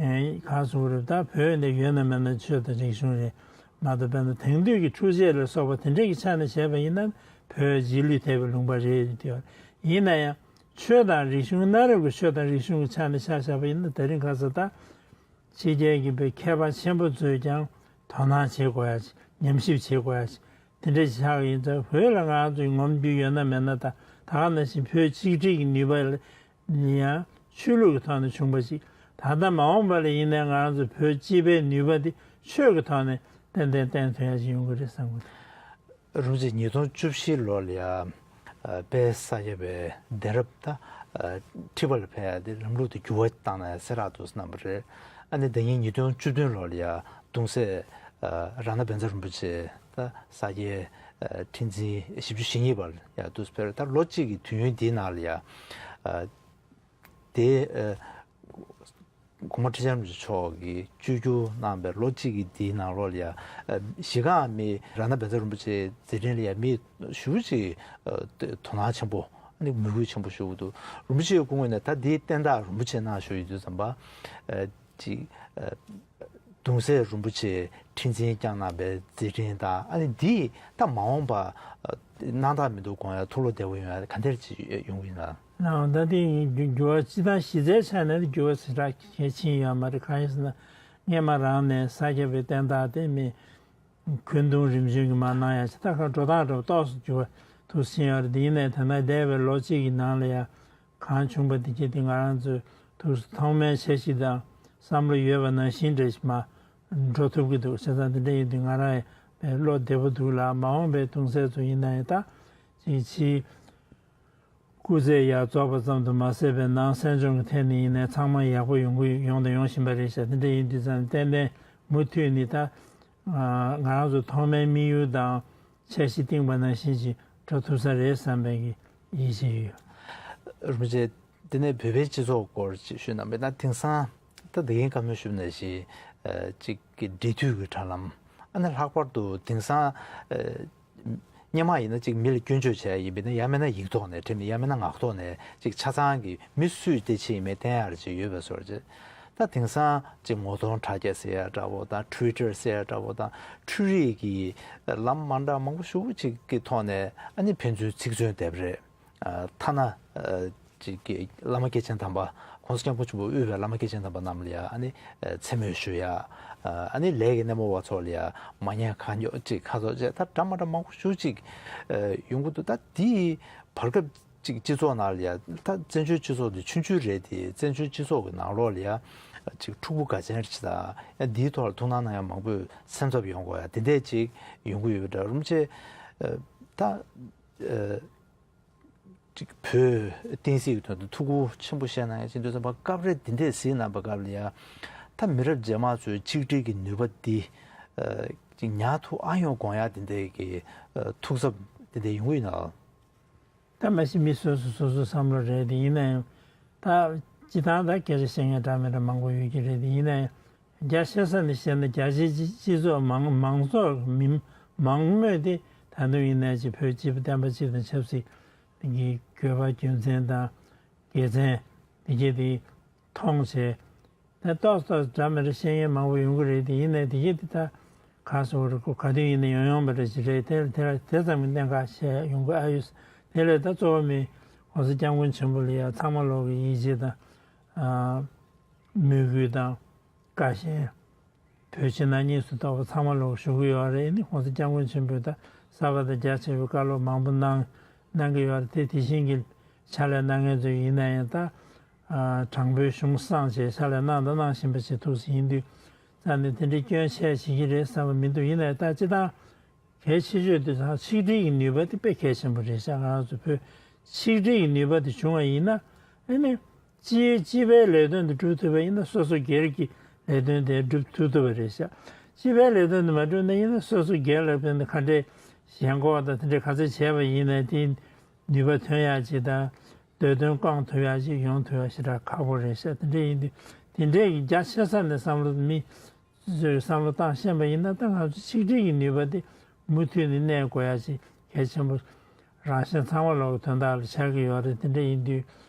ཨེ་གང་ཟེར་དགོས་རེད། ད་བོད་འདི་ཡོད་ན་མེད་ན་ཆོས་དང་རིག་གཞུང་རེད་མ་གཏོགས། དཔེར་ན་དེང་དུས་ཀྱི་འཕྲུལ་ཆས་ལ་སོགས་པ་དེ་འདྲས་ཀྱི་ཆ་ནས་བྱས་པ་ཡིན་ན་བོད་རྗེས་ལུས་ཐེབས་པའི་ལུང་པ་རེད་དེ། ཡིན་ན་ཡང་ཆོས་དང་རིག་གཞུང་གནའ་རབས་ཀྱི་ཆོས་དང་རིག་གཞུང་གི་ཆ་ནས་ཆ་བཞག་པ་ཡིན་ན་དེ་རིང་ཁ་སང་ད་ཕྱི་རྒྱལ་གྱི་བོད་མཁས་པ་ཆེན་པོ་ཚོས་ཀྱང་དོ་སྣང་བྱེད་དགོས་ཡ་ཅིག་ཉམས་ཞིབ་བྱེད་དགོས་ཡ་ཅིག་དེ་འདྲ་ཞིག་ཆགས་ཀྱི་ཡིན་ཙང་། བོད་ལ་ང་རང་ཚོའི་ངོམ་རྒྱུ་ཡོད་ན་མེད་ན་ད་ད་ག་ནང་བཞིན་བོད་གཅིག་སྒྲིལ་གྱི་ནུས་པ་ལ་ཡང་ཆོས་ལུགས་ཀྱི་ཐོག་ནས་བྱུང་བ་ཞིག་ད་ལྟ་མ་འོངས་པ་ལ་ཡིན་ནའི་ང་རང་ཚོ་བོད་སྤྱི་པའི་ནུས་པ་འདི་ཆོས་ཀྱི་ཐོག་ནས་ཏན་ཏན་བསྟན་ཐུབ་ཡ་ཞིག་ཡོང་གི་རེད་བསམ་གྱི་འདུག་རིན་པོ་ཆེ་ཉིས་སྟོང་བཅུ་བཞི་ལོ་ལ་ཡ་ཨ་དཔལ་ས་སྐྱ་པའི་གདན་རབས་ད་ཨ་ཁྲི་པ་ལ་ཕེབས་ཡ་དེ་ལམ་ལུགས་དེ་འགྱུར་བ་བཏང་ན་ཡ་གསལ་བསྒྲགས་འདུག་གནང་བ་རེད། ཨ་ནི་ཟླ་ཉིན་ཉིས་སྟོང་བཅུ་བདུན་ལོ་ལ་ཡ་གདུང་སྲས་ཨ་རཏྣ་བཛྲ་རིན་པོ་ཆེ་ད་ས་སྐྱའི་ཨ་ཁྲི་འཛིན་བཞི་བཅུ་ཞེ་གཉིས་པ་ལ་ཡ་འདུག་སེ་ཕེབས་རེད། ད་ལོ་གཅིག་གི་དུས་ཡུན་འདིའི་ནང་ལ་ཡ་ཨ་དེ་ཨ་གོང་མ་ཁྲི་བྱང་རིན་པོ་ཆེ་མཆོག་གིས་བཅོས་བསྒྱུར་གནང་བའི་ལོ་གཅིག་གི་འདིའི་ནང་ལོགས་ལ་ཡ་ཨ་གཞི་རྐང་མི་རཏྣ་བཛྲ་རིན་པོ་ཆེའི་མཛད་འཕྲིན་ལ་ཡ་མི་ཞེ་པོ་ཅིག་ཨ་དོ་སྣང་ཆེན་པོ་ཨ་ནི་མོས་གུས་ཆེན་པོ་ཞུ་གི་འདུག་རིན་པོ་ཆེའི་སྐུ་ངོས་ནས་ད་འདིའི་བསྟན་བདག་རིན་པོ་ཆེ་གནང་ཞུ་ཡི་དུས་ཙམ་པ་ཨ་ཅིག་ཨ་གདུང་སྲས་རིན་པོ་ཆེ་ཁྲི་འཛིན་བསྐྱངས་གནང་བའི་མཛད་འཕྲིན་དང་། ཨ་ནི་འདིས་ད་མ་འོངས་པ་ཨ་སྣང་དག་མི་འདུག་དགོངས་ཡ་ཐུགས་བློ་བདེ་པོ་ཡོང་ཡ་ག་འདྲ་ཅིག་ཡོང་གི་ཡིན་ན། ལགས་འོང་། ད་དེ་འགྱུར་བ་སྤྱི་བཏང་གཞི་རྩའི་ཆ་ནས་འགྱུར་བ་ཞེ་དྲག་གལ་ཆེན་ཡོད་མ་རེད། གང་ཡིན་ཟེར་ན་སྔས་མ་རང་ནས་ས་སྐྱ་པའི་བསྟན་བདག་དེ་མི་འཁོན་རྡུང་རིམ་བྱོན་གྱི་མ་གནང་ཡ་ཞེ་དྲག་འགྲོ་སྟངས་འདྲ་པོ་ཏོག་ཙམ་འགྱུར་བ་ཐུགས་སུ་ཕྱིན་ཡོད་རེད། དེ་ཡིན་ནའི་ད་ལྟ་འདས་པའི་ལོ་གཅིག་གི་ནང་ལ་ཡ་གང་བྱུང་བ་དེ་གྱད་དེ་ང་རང་ཚོས་ཐུགས་སུ་ཐོག་མའི་འཆར་གཞི་དང་བསམ་བློ་ཡོད་པ་ནང་བཞིན་འདྲ་ཞིག་མ་འགྲོ་ཐུབ་ཀྱི་འདུག་བྱས་ཙང་དེ་འདྲ་ཡིན་དུས་ང་རང་ཡང་བློ་བདེ་པོ་འདུག་ལ། མ་འོངས་པའི་གདུང་སྲས་ཚོ་ཡིན་ན་ཡང་ད་ཅིག་ཕྱིའི་སྐུ་ཚེ་ཡར་རྫོགས་པ་ཙམ་དུ་མ་ཟད་པའི་ནང་གསན་སྦྱོང་གི་ཐད་ནས་ཡིན་ནའི་ཚང་མ་ཡག་པོ་ཡོང་གི་ཡོང་དང་ཡོང་བཞིན་པ་རེད་ཤག་དེ་འདྲ་ཡིན་དུས་ཙང་ཏན་ཏན་མུ་མཐུད་ནས་ད་ང་རང་ཚོ་ཐོག་མའི་དམིགས་ཡུལ་དང་འཆར་གཞི་བཏིང་པ་ནང་བཞིན་ཅིག་འགྲོ་ཐུབ་ས་རེད་བསམ་པའི་གི་ཡིད་ཆེས་ཡོད། རིན་པོ་ཆེ། དེ་ནས་བོད་པའི་སྤྱི་ཚོགས་སྐོར་ཅིག་ཞུས་ན། མེད་ན་དེང་སང་ད་དེ་གིན་བཀའ་མོལ་ཞུས་ནང་བཞིན་ཅིག་གི་འབྲེལ་མཐུད་ཀྱི་དྲ་ལམ། ཨ་ནི་ལྷག་པར་དུ་དེང་སང་སྔོན་མ་ཡིན་ན་ཅིག་མི་ལ་སྐྱོན་བརྗོད་བྱས་ཡིན་པས་ན་ཡང་མིན་ན་ཡིག་ཐོག་ནས་བྲིས་ནས་ཡང་མིན་ན་ངག་ཐོག་ནས་ཅིག་ཆ་ཚང་གི་མི་སུས་དེ་བྱས་ཡིན་མིན་བསྟན་ཡག་ཅིག་ཡོད་པའི་བཟོ་འདྲ་ཅིག་ད་དེང་སང་ཅིག་ངོ་གདོང་དྲ་རྒྱ་ཟེར་ཡ་འདྲ་པོ་དང་ཊུའི་ཊར་ཟེར་ཡ་འདྲ་པོ་དང་འཕྲུལ་རིག་གི་ལམ་མ་འདྲ་མང་པོ་ཞེ་པོ་ཅིག་གི་ཐོག་ནས་ཨ་ནི་ཕན་ཚུན་ཚིག་མཚོན་བསྡེབས་རེད། ཨ་ཐ་ན་ཨ་ཅིག་གི་བླ་མ་སྐྱེས་ཆེན་དམ་པ་༸གོང་ས་༸སྐྱབས་མགོན་ཆེན་པོ་དབུས་པའི་བླ་མ་སྐྱེས་ཆེན་དམ་པ་རྣམས་ལ་ཡ་ཨ་ནི་ཨ་མཚན་སྨོད་ཞུ་ཡ། ཨ་ནི་ལས་ཀྱི་སྣེ་མོ་བ་ཚོ་ལ་ཡ་མ་ཉེས་ཁ་ཉོག་ཅིག་ཁ་ཚོགས་བཅས་ད་འདྲ་མ་འདྲ་མང་པོ་ཞེ་པོ་ཅིག་ཨ་ཡོང་གི་འདུག་ད་དེའི་བར་སྐབས་ཅིག་སྤྱི་ཚོགས་ནང་ལ་ཡ་ད་བཙན་བྱོལ་སྤྱི་ཚོགས་འདི་ཆུང་ཆུང་རེད་དེ། བཙན་བྱོལ་སྤྱི་ཚོགས་ཀྱི་ནང་ལོགས་ལ་ཡ་ཅིག་འཁྲུག་པོ་ག་ཅན་ཅིག་དང་ཡ་འདིའི་ཐོག་ལ་ཐུགས་སྣང་གནང་ཡ་མང་པོས་སེམས་འཚབ་ཡོང་དགོས་ཡ་དེ་འདྲས་ཅིག་ཡོང་གི་ཡོད་པ་འདྲ། རིན་པོ་ཆེ་ཨ་ད་ཨ་ཅིག་བོད་བསྟན་སྲིད་ཀྱི་དོན་དུ་ཐུགས་ཁུར་ཆེན་པོ་བཞེས་གནང་ཡ་ཅིག་འདུག་བསམ་པ། སྐབས་རེ་འདི་འདྲས་གཟིགས་གནང་པ་སྐབས་ལ་ཡ་ད་མི་རབས་རྗེས་མ་ཚོའི་ཆིག་སྒྲིལ་གྱི་ནུས་པ་འདི་ཨ་ཅིག་ཉར་ཐུབ་ཨ་ཡོང་དགོངས་ཡ་འདི་འདྲས་ཀྱི་ཨ་ཐུགས་འཚབ་འདི་འདྲས་ཡོང་གི་ཡོད་ན། ད་མ་གཞི་མི་སོ་སོ་སོ་སོའི་བསམ་བློ་རེད་དེ། ཡིན་ན་ཡང་ད་སྤྱི་བཏང་ད་སྐད་ཆ་བཤད་མཁན་འདྲ་མི་འདྲ་མང་པོ་ཡོད་ཀྱི་རེད་དེ། ཡིན་ན་ཡང་རྒྱ་ཆེ་ས་ནས་བཤད་ན་རྒྱ་ཆེའི་སྤྱི་སྤྱི་ཚོགས་མང་མང་ཚོགས་མི་མང་མོས་དེ་ད་དུང་ཡིན་ན་ཅིག་བོད་སྤྱི་པ་བསྟན་པ་སྤྱི་དང་ཆབ་སྲིད་ཀྱི་དགོས་པ་རྒྱུ་མཚན་དང་དགེ་མཚན་དེ་གྱད་དེ་མཐོང་བྱས། ད་ཏོག་ཙམ་འདྲ་མི་འདྲ་བཤད་མཁན་མང་པོ་ཡོང་གི་རེད་དེ། ཡིན་ནའི་དེ་གྱད་དེ་ད་ག་སོ་རུ་ཁོ་ག་དུས་ཡིན་ན་ཡོང་ཡོང་བ་འདྲ་ཞིག་རེད། དེ་དེ་དེ་ཙམ་གྱི་གནད་འགག་བཤད་ཡོང་གི་ཨ་ཡོད། དེ་ལས་ད་གཙོ་བོ་མི་༸གོང་ས་༸སྐྱབས་མགོན་ཆེན་པོ་ལ་ཡ་ཚང་མ་ལོག་གི་ཡིད་ཆེས་དང་ཨ་མོས་གུས་དང་བཀའ་བཞིན། བོད་ཕྱི་ནང་གཉིས་སུ་གཏོགས་པ་ཚང་མ་ལོག་ཞུ་གི་ཡོད་རེད། ནི་༸གོང་ས་༸སྐྱབས་མགོན་ཆེན་པོས་ད་གསར་པ་དང་རྒྱ་ཆེ་བའི་བཀའ་སློབ་མང་པོ་གནང་གནང་གི་ཡོད་རེད་དེ། དེ་བཞིན་གྱི་ཕྱག་ལས་གནང་མཁན་ཚོ་ཡིན་ན་ཡང་ད་ཨ་དྲང་པོའི་གཞུང་བསྲངས་བྱས་ཕྱག་ལས་གནང་དང་གནང་བཞིན་པ་ཞིག་ཐུགས་སུ་ཡིན་དུས་ཙང་ནས་དེ་འདྲའི་སྐྱོན་ཆེ་བྱེད་ཀྱི་རེད་བསམ་པ་མི་འདུག་ཡིན་ན་ཡང་ད་སྤྱི་བཏང་ གལ་ཆེ་ཤོས་དེ་ཚང་ཆིག་སྒྲིལ་གྱི་ནུས་པ་དེ་དཔེ་གལ་ཆེན་པོ་རེད་ཤག་ང་རང་ཚོ་བོད་ཆིག་སྒྲིལ་གྱི་ནུས་པ་དེ་བྱུང་བ་ཡིན་ན། ཨ་ནི་སྤྱིའི་སྤྱི་པའི་ལས་དོན་དེ་སྒྲུབ་ཐུབ་པ་ཡིན་ན། སོ་སོ་སྒེར་གྱི་ལས་དོན་དེ་སྒྲུབ་ཐུབ་ཐུབ་པ་རེད་ཤག་སྤྱི་པའི་ལས་དོན་དེ་མ་སྒྲུབ་ན་ཡིན་ན། སོ་སོ་སྒེར་ལ་དཔེར་ན་ག་འདྲའི་ཞེན་ཁོག་དང་དེ་འདྲའི་ག་ཚོད་བྱས་པ་ཡིན་ན། དེའི་ནུས་པ་ཐོན་ཡག་ཅིག་དང་། འདོད་དོན་སྐོང་ཐུབ་ཡག་ཅིག་ཡོང་ཐུབ་ཡག་ཞེ་དྲག་ཁག་པོ་རེད་ཤག་དེ་འདྲ་ཡིན་དུས། དེ་འདྲའི་གི་རྒྱ་ཆེ་ས་ནས་བསམ་བློ། མི་ཚོས་བསམ་བློ་བཏང་ཤེས་པ་ཡིན་ན། ད་ང་ཚོ་ཆིག་སྒྲིལ་གྱི་ནུས་པ་དེ་མུ་མཐུད་ནས་གནས་དགོས་ཡག་ཅིག་གལ་ཆེན་པོ། རང་གཞན་ཚང་མ་ལོག་གི་དོན་དག་ལ་ཆགས་ཀྱི་ཡོད་རེད། དེ་འདྲ་ཡིན་དུས་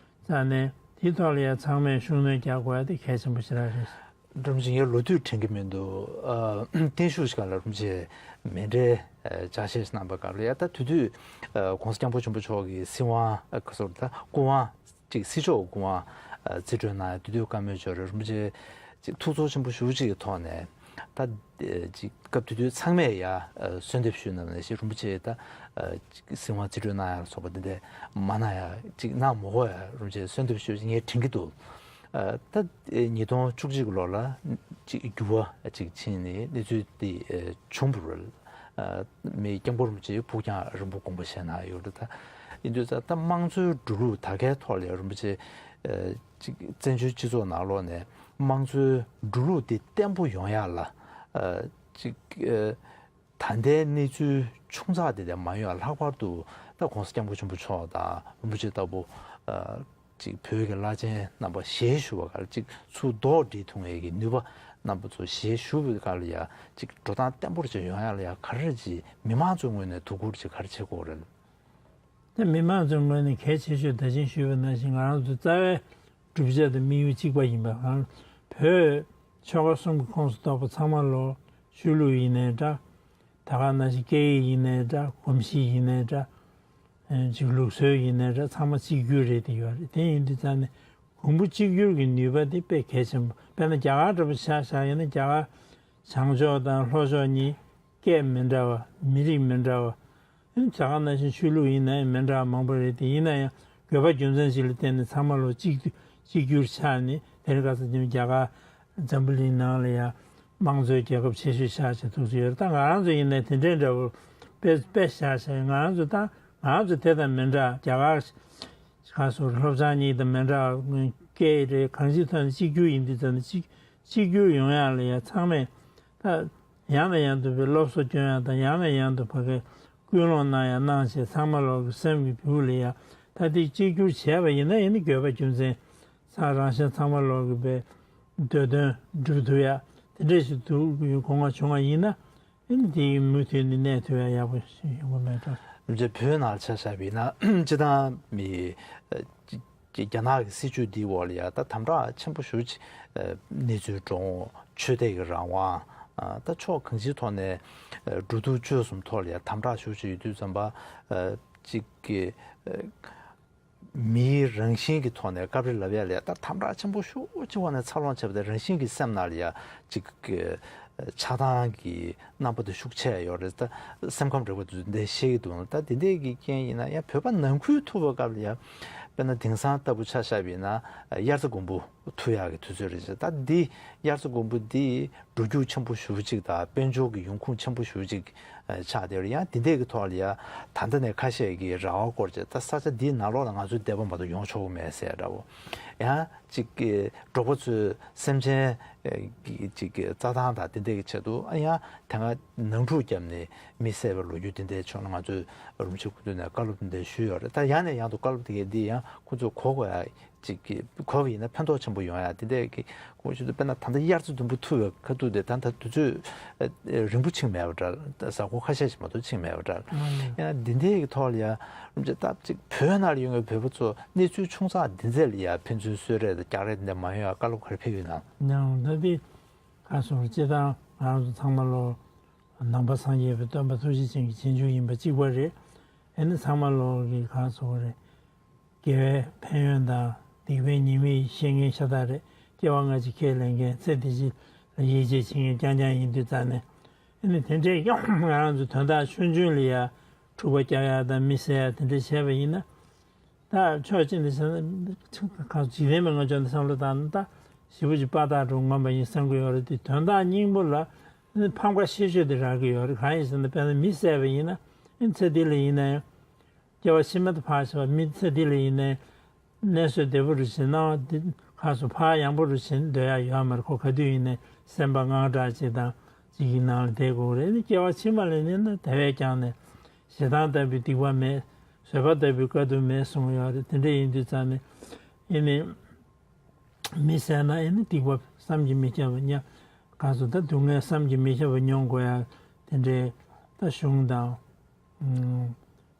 ཙང་ནས་དེའི་ཐོག་ལ་ཡང་ཚང་མས་ཤུགས་སྣོན་རྒྱག་དགོས་ཡག་དེ་གལ་ཆེན་པོ་ཞེ་དྲག་རེད། སྒྲོམ་གཞི་ངས་ལོ་དུས་དྲན་གྱི་མི་འདུག་ཨ། བརྟན་བཞུགས་ཤིག་ལ་རིན་པོ་ཆེ་མཎྜལ་ཨ་ལྕགས་བཤད་གནང་བའི་སྐབས་ལ་ཡ། ད་དེ་དུས་ཨ་༸གོང་ས་༸སྐྱབས་མགོན་ཆེན་པོ་མཆོག་གི་སྲིད་དབང་ཨ་ཁ་སོར་ད་སྐུ་དབང་ཅིག་སྲིད་ཕྱོགས་སྐུ་དབང་ཨ་རྩིས་སྤྲོད་གནང་ཡ། དེ་དུས་བཀའ་མོལ་ཅིག་ཡོད་རེད། རིན་པོ་ཆེ་ཅིག་ཐུགས་ཚོར་ཆེན་པོ་ཞེ་པོ་ཅིག་གི་ཐོག་ནས། ད་ཨ་ཅིག་སྐབས་དེ་དུས་ཚང་མས་ཡ་ཨ་གསོལ་འདེབས་ཞུས་གནང་ནས་ཞེས། རིན་པོ་ཆེ་ད་ཨ་ཅིག་སྲིད་དབང་རྩིས་སྤྲོད་གནང་ཡ་ལ་སོགས་པ་འདི་འདྲ་མ་གནང་ཡ་ཅིག་གནང་མ་དགོས་ཡ་རིན་པོ་ཆེ་གསོལ་འདེབས་ཞུས་ངས་དྲན་གྱི་འདུག་ཨ། ད་ཉིས་སྟོང་བཅུ་གཅིག་ལོ་ལ་ཅིག་འགྱུར་བ་ཅིག་ཕྱིན་ནས་གནས་ཚུལ་འདི་ཨ་བྱུང་བ་རེད། ཨ། མི་སྐྱབས་མགོན་རིན་པོ་ཆེ་ཕུགས་རྒྱང་རིང་པོ་དགོངས་པ་བཞེས་གནང་ཡོད་རེད། ད་ཡིན་དུས་ད་ད་དམངས་གཙོའི་འགྲོ་ལུགས་ད་གའི་ཐོག་ལ་རིན་པོ་ཆེ་ཨ་ཅིག་བཙན་བྱོལ་སྤྱི་ཚོགས་ནང་ལོགས་ནས་དམངས་གཙོའི་འགྲོ་ལུགས་འདི་བརྟན་པོ་ཡོང་ཡ་ལ་ཨ་ཅིག་ཨ། ད་ལྟའི་གནས་ཚུལ་ཆུང་ཙག་དེ་ལས་མ་ཡོང་བ། ལྷག་པར་དུ་ད་༸གོང་ས་༸སྐྱབས་མགོན་ཆེན་པོ་མཆོག་དང་རིན་པོ་ཆེ་ལྟ་བུ་ཨ་ཅིག་བོད་ཀྱི་བླ་ཆེན་རྣམ་པ་ཞལ་བཞུགས་པ་ག་ལ་ཅིག་ཚུར་ལྡོག་སྒྲིལ་ཐུབ་ཡས་ཀྱི་ནུས་པ། རྣམ་པ་ཚོ་ཞལ་བཞུགས་པའི་སྐབས་ལ་ཡ་ཅིག་འགྲོ་སྟངས་བརྟན་པོ་ཅིག་ཡོང་ཡ་ལ་ཡ་ག་རེ་ཅིག་མི་མང་ཚོའི་ངོས་ནས་དོ་ཁུར་ཅིག་ག་རེ་བྱེད་དགོས་རེད། ད་མི་མང་ཚོའི་ངོས་ནས་གལ་ཆེ་ཤོས་ད་ཅི་ཞུས་པ་ནང་བཞིན་ང་རང་ཚོ་རྩ་བའི་བསྒྲུབ་བྱ་དང་དམིགས་ཡུལ་གཅིག་པ་ཡིན་པ། ང་བོད་ཆོལ་ཁ་གསུམ་གྱི་ཁོངས་སུ་གཏོགས་པ་ཚང་མ་ལོ། ཆོས་ལུགས་ཡིན་ནའི་འདྲ། ད་ག་ནང་བཞིན་སྐད་ཡིག་ཡིན་ནའི་འདྲ། གོམས་གཤིས་ཡིན་ནའི་འདྲ། ཨ་ཅིག་ལུགས་སྲོལ་ཡིན་ནའི་འདྲ། ཚང་མ་གཅིག་གྱུར་རེད་དེ་ཡོད་རེད། དེ་ཡིན་དུས་ཙང་ནས་གོང་བུ་གཅིག་གྱུར་གྱི་ནུས་པ་དེ་དཔེ་གལ་ཆེན་པོ། དཔེར་ན་རྒྱ་གར་འདྲ་པོ་ཆ་བཞག་ཡིན་ན། རྒྱ་གར་བྱང་ཕྱོགས་དང་ལྷོ་ཕྱོགས་གཉིས་སྐད་མི་འདྲ་བ། མི་རིགས་མི་འདྲ་བ། ཨ་ནི་ད་ག་ནང་བཞིན་ཆོས་ལུགས་ཡིན་ནའི་མི་འདྲ་བ་མང་པོ་རེད་དེ། ཡིན་ན་ཡང་དགོས་པ་རྒྱུ་མཚན་ཞིག་ལ་བརྟེན་ནས་ཚང་མ་ལོ་གཅིག་གཅིག་གྱུར་ཆགས་ནས། དེ་རིང་ཁ་སང་རྒྱ་གར་འཛམ་བུ་གླིང་ནང་ལ་ཡང་དམངས་གཙོའི་རྒྱལ་ཁབ་ཆེ་ཤོས་ཆགས་བྱས་ཐུགས་སུ་ཡོད་རེད། ད་ང་རང་ཚོ་ཡིན་ནའི་དེ་འདྲའི་འདྲ་བོ་དཔེ་དཔེ་བཞག་བྱས། ང་རང་ཚོ་ད་ང་རང་ཚོ་དེ་དང་མི་འདྲ། རྒྱ་གར་ག་སོགས་སློབ་སྦྱོང་གཉིས་དང་མི་འདྲ། སྐད་རེད། གང་ཅིའི་ཐོག་ནས་གཅིག་གྱུར་ཡིན་དུས་ཙང་ནས། གཅིག་གཅིག་གྱུར་ཡོང་ཡག་ལ་ཡ་ཚང་མས་ད་ཡང་ནས་ཡང་དུ་བའི་སློབ་གསོ་སྐྱོན་ཡག་དང་། ཡང་ནས་ཡང་དུ་ཕ་གིའི་སྐུལ་སློང་གནང་ཡག་གནང་བྱས། ཚང་མ་ལོག་གི་སེམས་ཀྱི་སྦུག་ལ་ཡ་ད་དེ་གཅིག་གྱུར་བྱས་པ་ཡིན་ན། ཡིན་ན་དགོས་པ་རྒྱུ་མཚན་ཚང་། རང་གཞན་ཚང་མ་ལོག་གི་བའི་འདོད་དོན་སྒྲུབ་ཐུབ་ཡག་དེ་འདྲ་ཞིག་འདུག་གོ་ང་བྱུང་བ་ཡིན་ན། ཨ་ནི་དེ་མུ་མཐུད་ནས་གནས་ཐུབ་ཡག་ཡག་པོ་ཞིག་ཡོང་གི་མེད་འགྲོ། རིན་པོ་ཆེ་བོད་ནང་ཆ་བཞག་པ་ཡིན་ན། སྤྱིར་བཏང་མི་ཨ་རྒྱ་ནག་གི་སྲིད་བྱུས་འདིའི་འོག་ལ་ཡ་ད་དམ་དྲག་ཆེན་པོ་ཞེ་པོ་ཅིག་ཨ་གནས་ཚུལ་འགྲོ་འོང་། ཆོས་དད་ཀྱི་རང་དབང་། ཨ་ད་ཕྱོགས་གང་ཅིའི་ཐོག་ནས་ཨ་འགྲོ་འདུག་སྤྱོད་གསུམ་ཐོག་ལ་ཡ་དམ་དྲག་ཞེ་པོ་ཅིག་ཡོད་དུས་ཙམ་པ། ཨ་ཅིག་གི་ཨ་མིའི་རང་བཞིན་གྱི་ཐོག་ནས་སྐབས་རེ་ལབ་ཡ་ལ་ཡ་ད་དམ་དྲག་ཆེན་པོ་ཞེ་པོ་ཅིག་འོག་ནས་འཚར་ལོངས་བྱས་པ་དེ། རང་བཞིན་གྱིས་སེམས་ནང་ལ་ཡ་ཅིག་གི་ཆགས་སྡང་གི་རྣམ་པ་དེ་ཤུགས་ཆེ་ཡོད་རེད། ད་སེམས་ཁམས་རིག་པ་དེ་ཚོས་འདི་བཤད་ཀྱི་འདུག་ད་དེ་འདྲས་ཀྱི་རྐྱེན་ཡིན་ན་ཡང་། བོད་པ་ནང་ཁུལ་ཐུག་པའི་སྐབས་ལ་ཡ། དཔེར་ན་དེང་སང་ལྟ་བུ་ཆ་བཞག་པ་ཡིན་ན། དབྱར་རྩྭ་དགུན་འབུ་འཐུ་ཡག་གི་དུས་ཚོད་རེད་ཟེར། ད་འདི་དབྱར་རྩྭ་དགུན་འབུ་འདི་འགྲོ་རྒྱུག་ཆེན་པོ་ཞེ་པོ་ཅིག་དང་། དཔལ་འབྱོར་གྱི་ཡོང་ཁུངས་ཆེན་པོ་ཞེ་པོ་ཅིག་ཆགས་བསྡད་ཡོད་རེད། ཡང་འདི་འདྲས་ཀྱི་ཐོག་ལ་ཡ་ད་ལྟ་ནས་ཁ་ཤས་ཀྱིས་རེ་བ་བསྐོར་བྱས། ད་ས་ཆ་འདིའི་ནང་ལོགས་ལ་ང་ཚོའི་སྡེ་པ་མ་གཏོགས་ཡོང་ཆོག་གི་མེད་ཟེར་འདྲ་བོ། ཡང་ཅིག་གི་འབྲོག་པ་ཚོའི་སེམས་ཅན་གྱི་ཅིག་གི་རྩྭ་ཐང་དང་དེ་འདྲས་ཀྱི་ཆེད་དུ། ཨ་ཡང་དེ་སྔ་ནང་འཁྲུག་བརྒྱབ་ནས་མི་བསད་པའི་ལོ་རྒྱུས་དེ་འདྲས་བྱུང་ན། ང་ཚོས་རིན་པོ་ཆེ་སྐུ་མདུན་ནས་བཀའ་སློབ་དེ་འདྲས་ཞུས་ཡོད་རེད། ད་ཡང་ནས་ཡང་དུ་བཀའ་སློབ་དེ་གས་འདི་ཡང་ཁོ་ཚོས་གོ་དགོས་ཡ། ཅིག་གི་གོ་བ་ཡིན་ན་ཕན་ཐོགས་ཆེན་པོ་ཡོང་ཡ་དེ་འདྲས་ཀྱི་ཁོང་ཆུང་དུ། དཔེར་ན་ད་ལྟ་དབྱར་རྩྭ་དུམ་བུ་འཐུ་བའི་ཁ་ཐུག་དེ་ད་ལྟ་དུས་ཚོད་རིང་པོ་ཕྱིན་མེད་པ་འདྲ། གཟའ་འཁོར་ཁ་ཤས་ཤིག་མ་གཏོགས་ཕྱིན་མེད་པ་འདྲ། ཡང་འདི་འདྲས་ཀྱི་ཐོག་ལ་ཡ་རིན་པོ་ཆེ་ད་ཅིག་བོད་ནང་ལ་ཡོད་པའི་བོད་པ་ཚོ་གནས་ཚུལ་ཆུང་ཙག་འདི་འདྲས་ལ་ཡ་ཕན་ཚུན་གསོད་རེས་དང་རྒྱག་རེས་འདི་འདྲས་མ་ཡོང་ཡ་བཀའ་སློབ་ག་རེ་ཕེབས་ཡོད་ན། ཡང་ད་འདི་ག་སོང་། སྤྱིར་བཏང་ང་རང་ཚོ་ཚང་མ་ལོ། ནང་པ་སངས་རྒྱས་པའི་སྟོན་པ་ཐུགས་རྗེ་ཅན་གྱི་རྗེས་འཇུག་ཡིན་པ་གཅིག་པ་རེད། ཨ་ནི་ཚང་མ་ལོག་གི་ག་སོང་རེད། དགེ་བའི་ཕན་ཡོན་དང་སྡིག་པའི་ཉེས་དམིགས་ཤེས་མཁན་ཤ་སྟག་རེད། སྐྱེ་བ་སྔ་ཕྱི་ཁས་ལེན་མཁན། ཚེ་འདི་ཕྱི་ལ་ཡིད་ཆེས་བྱེད་མཁན་རྐྱང་རྐྱང་ཡིན་དུས་ཙང་ནས། ཨ་ནི་དེ་འདྲས་ཡང་ང་རང་ཚོ་དོན་དག་ཆུང་ཆུང་ལ་ཡ་འཁྲུག་པ་རྒྱག་ཡ་དང་མི་བསད་ཡ་དེ་འདྲས་བྱས་པ་ཡིན་ན། ད་ཕྱོགས་གཅིག་ནས་བྱས་ན་གང་འཇིག་རྟེན་པའི་ངོས་ཕྱོགས་ནས་བསམ་བློ་བཏང་ན། ད་ཞེ་པོ་ཅིག་དཔའ་རྟགས་འགྲོ་ངོམ་པ་ཡིན་བསམ་གྱི་ཡོད་རེད་དེ། དོན་དག་སྙིང་པོ་ལ་ ནི་ཕམ་ཁ་ཆེ་ཤོས་དེ་རག་གི་ཡོད་རེད། གང་ཡིན་ཟེར་ན་དཔེར་ན་མི་བསད་པ་ཡིན་ན་ཨེ་ཚེ་འདི་ལ་ཡིན་ན་ཡང་སྐྱེ་བ་ཕྱི་མ་དང་ཕར་ཕྱིན་པ་མི་ཚེ་འདི་ལ་ཡིན་ན་ཡང་གནས་སྲོལ་བདེ་པོ་རུ་ཕྱིན། སྣང་བ་འདི་ཁ་སོ་ཕར་ཡང་པོ་རུ་ཕྱིན་སྡོད་ཡ་ཡོད་མ་རེད། ཁོ་ག་དུས་ཡིན་ནའི་སེམས་པ་དངངས་སྐྲག་ཅིག་དང་ཅིག་གི་ནང་ལ་བསྡད་དགོས་རེད། ནི་སྐྱེ་བ་ཕྱི་མ་ལ་ནི་ན་དེ་བས་ཀྱང་ནས་ཞེ་སྡང་ལྟ་བུའི་སྡིག་པ་མེད། བཟོད་པ་ལྟ་བུའི་དཀའ་སྡུག་མེད་གསུངས་ཡོད་རེད། དེ་འདྲ་ཡིན་དུས་ཙང་ནས་ཨེ་ནི་མི་བསད་ན་ཨེ་ནི་སྡིག་པ་བསམ་གྱིས་མི་ཁྱབ་པ་ཉ་ག་སོ་ད་སྡུག་བསྔལ་བསམ་གྱིས་མི་ཁྱབ་པ་མྱོང་དགོས་ཡ་དེ་འདྲའི་ད་གཞུང་དང་།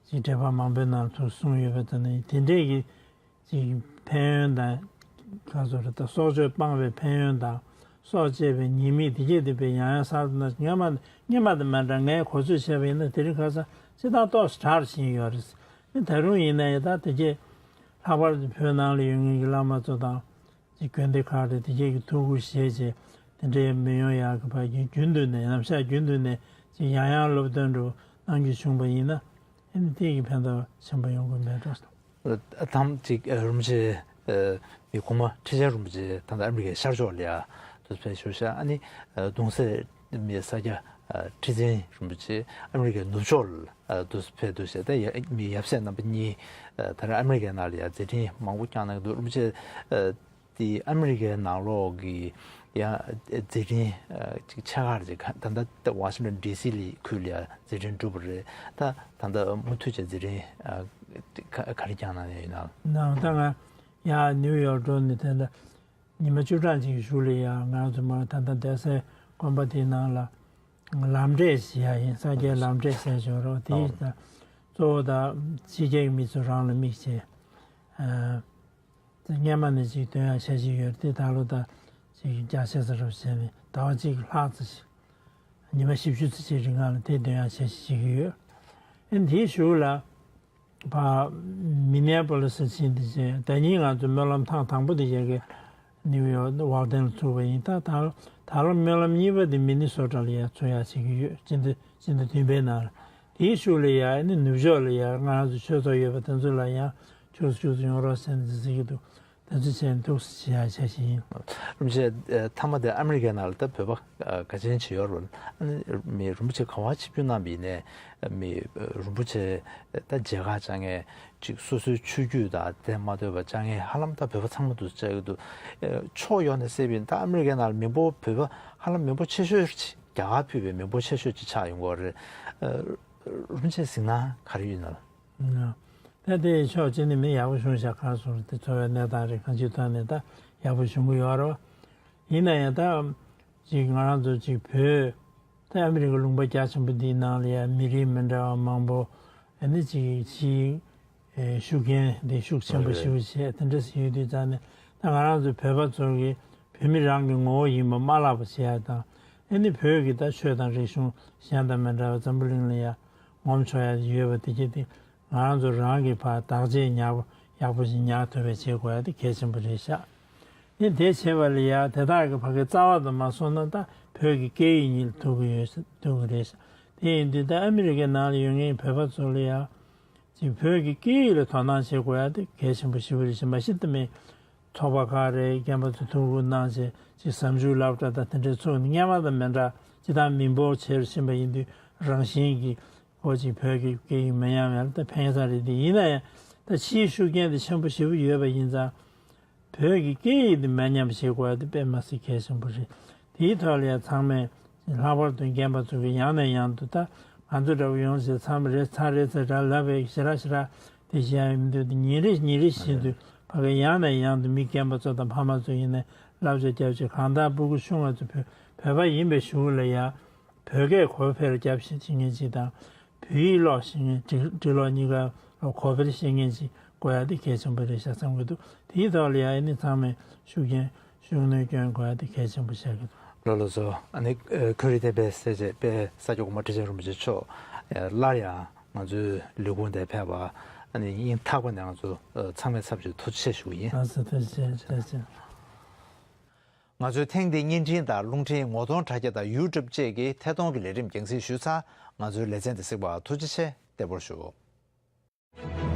ཅིག་འགྲེལ་པ་མང་པོའི་ནང་དུ་གསུངས་ཡོད་པ་དང་ནི་དེ་འདྲས་ཀྱི་ཅིག་ཕན་ཡོན་དང་ག་ཚོད་རེད་ད་སྲོག་གཅོད་སྤངས་པའི་ཕན་ཡོན་དང་སྲོག་བཅད་པའི་ཉེས་དམིགས་དེ་གྱད་དེ་བས་ཡང་ཡང་གསར་དུ་ན་སྔོན་མ་སྔོན་མ་དང་མ་འདྲ་ངས་གོ་ཚོད་བྱས་པ་ཡིན་ན་དེ་རིང་ཁ་སང་སྤྱི་བཏང་ཏོག་ཙམ་དྲག་ཕྱིན་ཡོད་རེད། ནི་ད་རུང་ཡིན་ན་ཡང་ད་དེ་གྱད་ལྷག་པར་དུ་བོད་ནང་ལ་ཡོད་མཁན་གྱི་བླ་མ་ཚོ་དང་། ཅིག་དགོན་སྡེ་ཁག་རེད་དེ་གྱད་ཀྱི་ཐུགས་ཁུར་བཞེས་བྱས་དེ་འདྲའི་མི་ཡོང་ཡག་གི་བར་གྱི་རྒྱུན་དུ་ནས་ནམ་ཞག་རྒྱུན་དུ་ནས་ཅིག་ཡང་ཡང་སློབ་སྟོན་འགྲོ་གནང་རྒྱུ་བྱུང་བ་ཡིན་ན་ཨེ་ནི་དེ་གི་ཕན་ཐོགས་ཆེན་པོ་ཡོང་གི་མེད་འགྲོ། ཐམ་ཅིག་རིན་པོ་ཆེ་མི་གོང་མ་ཁྲི་ཆེན་རིན་པོ་ཆེ་ད་ལྟ་ཨ་མི་རི་ཀའི་ཤར་ཕྱོགས་ལ་ཡ་དུ་ཕེབས་བཞུགས་ཤག་ཨ་ནི་གདུང་སྲས་མི་ས་སྐྱ་ཁྲི་འཛིན་རིན་པོ་ཆེ་ཨ་མི་རི་ཀའི་ནུབ་ཕྱོགས་ལ་དུ་ཕེབས་འདུག་ཟེར་ད་མི་ཡབ་སྲས་རྣམ་པ་གཉིས་ད་རེས་ཨ་མི་རི་ཀའི་ནང་ལ་ཡ་མཛད་འཕྲིན་མང་པོ་བསྐྱངས་གནང་གི་འདུག་རིན་པོ་ཆེ། དེ་ཨ་མི་རི་ཀའི་ནང་ལོགས་ཀྱི་ཡང་མཛད་འཕྲིན་ཅིག་ཆེ་ཁག་ཅིག་ད་ལྟ་ཝ་ཤིང་ཊོན་ཌི་སི་ལི་ཁུལ་ལ་ཡང་མཛད་འཕྲིན་གྲུབ་པ་རེད། ད་ད་ལྟ་མུ་མཐུད་ཅིག་མཛད་འཕྲིན་ག་རེ་བསྐྱངས་གནང་ཡོད་ན། ནའང་ད་ང་ཡང་ནིའུ་ཡོག་འགྲོ་ནས་དེ་འདྲ་ཉི་མ་བཅུ་གྲངས་ཅིག་གི་གཞུག་ལ་ཡང་ང་ཚོ་མ་ད་ལྟ་སྡོད་སའི་དགོན་པ་དེའི་ནང་ལ་ལམ་འབྲས་ཞེས་ཡ་ཡིན། ས་སྐྱའི་ལམ་འབྲས་ཟེར་ཆོག་རོགས་དེ་ཡིན་ད་གཙོ་བོ་ད་ཕྱི་རྒྱལ་གྱི་མི་ཚོ་རང་ལ་དམིགས་བྱས། དེ་སྔོན་མ་ནས་ཅིག་སྟོན་ཡག་འཆར་གཞི་ཡོད་དེ་ད་ལོ་ད་ཅིག་རྒྱ་ཆེ་ས་རུ་བྱས་ནས་ཟླ་བ་གཅིག་ལྷག་ཙམ་ཞིག་ཉི་མ་བཞི་བཅུ་ཙམ་ཅིག་རིང་ལ་དེ་སྟོན་ཡག་འཆར་གཞི་བྱེད་ཀྱི་ཡོད། ཨེ་དེའི་གཞུག་ལ་ཕ་མི་ནེ་པོ་ལི་སི་ཕྱིན་དེ་བྱས་ཟླ་ཉིན་ང་ཚོ་སྨོན་ལམ་ཐེངས་དང་པོ་དེ་བྱས་ཀྱི་ནིའུ་ཡོག་ཝལ་ཏན་ལ་ཚུགས་པ་ཡིན། ད་ད་ད་ལོ་སྨོན་ལམ་གཉིས་པ་དེ་མི་ནི་སོ་ཊ་ལ་ཡ་ཚུགས་ཡག་བྱེད་ཀྱི་ཡོད། སྤྱི་ཟླ་སྤྱི་ཟླ་བདུན་པའི་ནང་ལ་དེའི་གཞུག་ལ་ཡ་ཨེ་ནི་ནུབ་ཕྱོགས་ལ་ཡ་ང་རང་ཚོ་ཆོས་ཚོགས་ཡོད་པ་དེ་ཚོ་ལ་ཡང་། ཆུ་ཚོད་ཆུ་ཚོད་ཡོང་རོགས་ཟེར་ནས་ཟེར་གྱི་འདུག་དེ་ཚོ་བྱས་ནས་ཐུགས་སུ་བྱེད་ཡག་བྱ་ཞིག་ཡིན། རིན་པོ་ཆེ། མཐའ་མ་དེ་ཨ་མི་རི་ཀའི་ནང་ལ་ད་བོད་པ་ག་ཚོད་ཅིག་ཡོད་རེད། ཨ་ནི་མི་རིན་པོ་ཆེ་ག་བ་ཆིབས་བསྒྱུར་གནང་བ་ཡིན་ནའི་མི་རིན་པོ་ཆེ་ད་མཇལ་ཁ་བཅར་མཁན་ཅིག་སོ་སོའི་ཆོས་བརྒྱུད་དང་དེ་མ་ལྟོས་པ་བཅར་མཁན་ཧ་ལམ་ད་བོད་པ་ཚང་མ་འདུག་བཅར་གྱི་འདུག་ཕྱོགས་ཡོངས་ནས་བསལ་བ་ཡིན་ད་ཨ་མི་རི་ཀའི་ནང་ལ་མི་འབོར་བོད་པ་ཧ་ལམ་མི་འབོར་ཆེ་ཤོས་ཅིག་རྒྱ་གར་ཕུད་པའི་མི་འབོར་ཆེ་ཤོས་ཅིག་ཆགས་ཡོང་གི་རེད། རིན་པོ་ཆེ་གཟིགས་སྣང་ག་རེ་ཡོད་ན། ད་དེ་ཕྱོགས་གཅིག་ནས་མི་ཡག་པོ་བྱུང་ཤག་ཁ་སོང་དེ་འཚོ་བའི་གནས་སྟངས་རེད་གང་ཅིའི་ཐོག་ནས་ད་ཡག་པོ་བྱུང་གི་ཡོད་རེད། ཡིན་ན་ཡང་ད་ཅིག་ང་རང་ཚོ་ཅིག་བོད་ད་ཨ་མི་རི་ཀ་ལུང་པ་རྒྱ་ཆེན་པོ་འདིའི་ནང་ལ་ཡང་མི་རིགས་མི་འདྲ་བ་མང་པོ་ཨ་ནི་ཅིག་ཕྱིའི་ཤུགས་རྐྱེན་འདི་ཤུགས་ཆེན་པོ་ཞེ་པོ་བྱས་དེ་འདྲ་ཞིག་ཡོད་དུས་ཙང་ནས་ད་ང་རང་ཚོ་བོད་པ་ཚོ་གི་བོད་མི་རང་གི་ངོ་བོ་ཡིན་པ་མ་བརླག་པ་བྱེད་ཡ་དང་ཨ་ནི་བོད་ཀྱི་ད་ཆོས་དང་རིག་གཞུང་གཞན་དང་མི་འདྲ་བ་འཛམ་བུ་གླིང་ལ་ཡང་ངོམ་ཆོག་ཡ་ཡོད་པ་དེ་གྱད་དེ་ང་རང་ཚོ་རང་གི་ཕར་བདག་གཅེས་ཉར་ཡག་པོ་ཞིག་ཉར་ཐུབ་པའི་བྱེད་དགོས་ཡ་དེ་གལ་ཆེན་པོ་རེད་ཤག་ཨ་ནི་དེ་བྱེད་པ་ལ་ཡ་དེ་དག་གི་ཕ་གི་རྩ་བ་དུ་མ་སོང་ན་ད་བོད་ཀྱི་སྐད་ཡིག་གཉིས་ལ་ཐུག་གི་ཡོད་ཐུག་གི་རེད་ཤག་དེ་ཡིན་དུས་ད་ཨ་མི་རི་ཀའི་ནང་ལ་ཡོད་མཁན་བོད་པ་ཚོ་ལ་ཡ། ཅིག་བོད་ཀྱི་སྐད་ཡིག་ལ་དོ་སྣང་བྱེད་དགོས་ཡ་དེ་གལ་ཆེན་པོ་ཞེ་པོ་རེད་ཤག་མ་གཞི་དེ་མིན་ཚོགས་པ་ཁག་རེད་རྒན་པ་ཚོ་ཐུགས་ཁུར་གནང་བྱས་ཅིག་གཟའ་མཇུག་སློབ་གྲྭ་དང་དེ་འདྲའི་ཚུགས་ནས་སྔོན་མ་དང་མི་འདྲ་ཅི་ལྟར་མི་འབོར་ཆེ་རུ་ཕྱིན་པ་ཡིན་དུས་རང་བཞིན་གྱིས་ཁོ་ཅིག་བོད་ཀྱི་སྐད་ཡིག་མི་ཉམས་ཡ་ལ་ད་ཕན་ས་རེད། དེ་ཡིན་ན་ཡང་ད་ཕྱིའི་ཤུགས་རྐྱེན་དེ་ཆེན་པོ་ཞེ་པོ་ཡོད་པ་ཡིན་ཙང་། བོད་ཀྱི་སྐད་ཡིག་འདི་མེད་མཉམ་བྱེད་དགོས་ཡ་དེ་དཔེ་མ་སྲིད་གལ་ཆེན་པོ་རེད། དེའི་ཐོག་ལ་ཡང་ཚང་མས་ལྷག་པར་དུ་རྒན་པ་ཚོ་གིས་ཡང་ནས་ཡང་དུ་ད་ང་ཚོ་འདྲ་བོ་ཡོང་ཞེས་མཚམས་རེ་ཚར་རེ་ཚར་ར་ལབ་པའི་ཞེ་དྲག་ཞེ་དྲག་དེ་བཤད་ཡ་མི་འདུག་དེ་ཉིན་རེ་ཉིན་རེ་བཞིན་དུ་ཕ་གི་ཡང་ནས་ཡང་དུ་མི་རྒན་པ་ཚོ་དང་ཕ་མ་ཚོ་ཡིན་ནའི་བསླབ་བྱ་རྒྱབ་བྱེད་གང་ལྟར་སྤུ་གུ་ཆུང་བ་ཚོ་བོད་བོད་པ་ཡིན་པའི་གཞུག་ལ་ཡ། བོད་སྐད་གོ་འཕེར་རྒྱབ་བཞིན་བྱེད་མཁན་ཅིག་དང་། བོད་ཡིག་ཀློག་ཤེས་མཁན་འབྲི་འབྲི་ཀློག་གཉིས་ཀ་གོ་འཕེར་ཤེས་མཁན་ཅིག་དགོས་ཡ་དེ་གལ་ཆེན་པོ་རེད་ཤག་བསམ་གྱི་འདུག་དེའི་ཐོག་ལ་ཡ་ཨ་ནི་ཚང་མས་ཤུགས་རྐྱེན་ཤུགས་སྣོན་སྐྱོན་དགོས་ཡ་དེ་གལ་ཆེན་པོ་ཆགས་ཀྱི་འདུག་ལགས་ལགས་སོ། ཨ་ནི་ཁོ་རེ་བསྟན་པའི་སྲས་བཅས་དཔལ་ས་སྐྱ་གོང་མ་ཁྲི་ཆེན་རིན་པོ་ཆེ་མཆོག་སླར་ཡང་ང་ཚོའི་ལས་ཁུངས་དེར་ཕེབས་པ་ཨ་ནི་སྙིང་ཐག་པ་ནས་ང་ཚོ་ཚང་མའི་ཚབ་ཀྱིས་ཐུགས་རྗེ་ཆེ་ཞུ་གི་ཡིན། ལགས་སོ་ཐུགས་རྗེ་ཆེ་ཐུགས་རྗེ་ཆེ། ང་ཚོས་ཐེངས་འདིའི་བརྙན་འཕྲིན་དང་རླུང་འཕྲིན་ངོ་གདོང་དྲ་རྒྱ་དང་ཡུ་ཊུབ་བཅས་ཀྱི་ཐད་གཏོང་གི་ལས་རིམ་རྒྱང་སྲིང་ཞུས་ཚར། ང་ཚོའི་ལེ་ཚན་འདི་གཟིགས་པར་ཐུགས་རྗེ་ཆེ། བདེ་པོར་བཞུགས།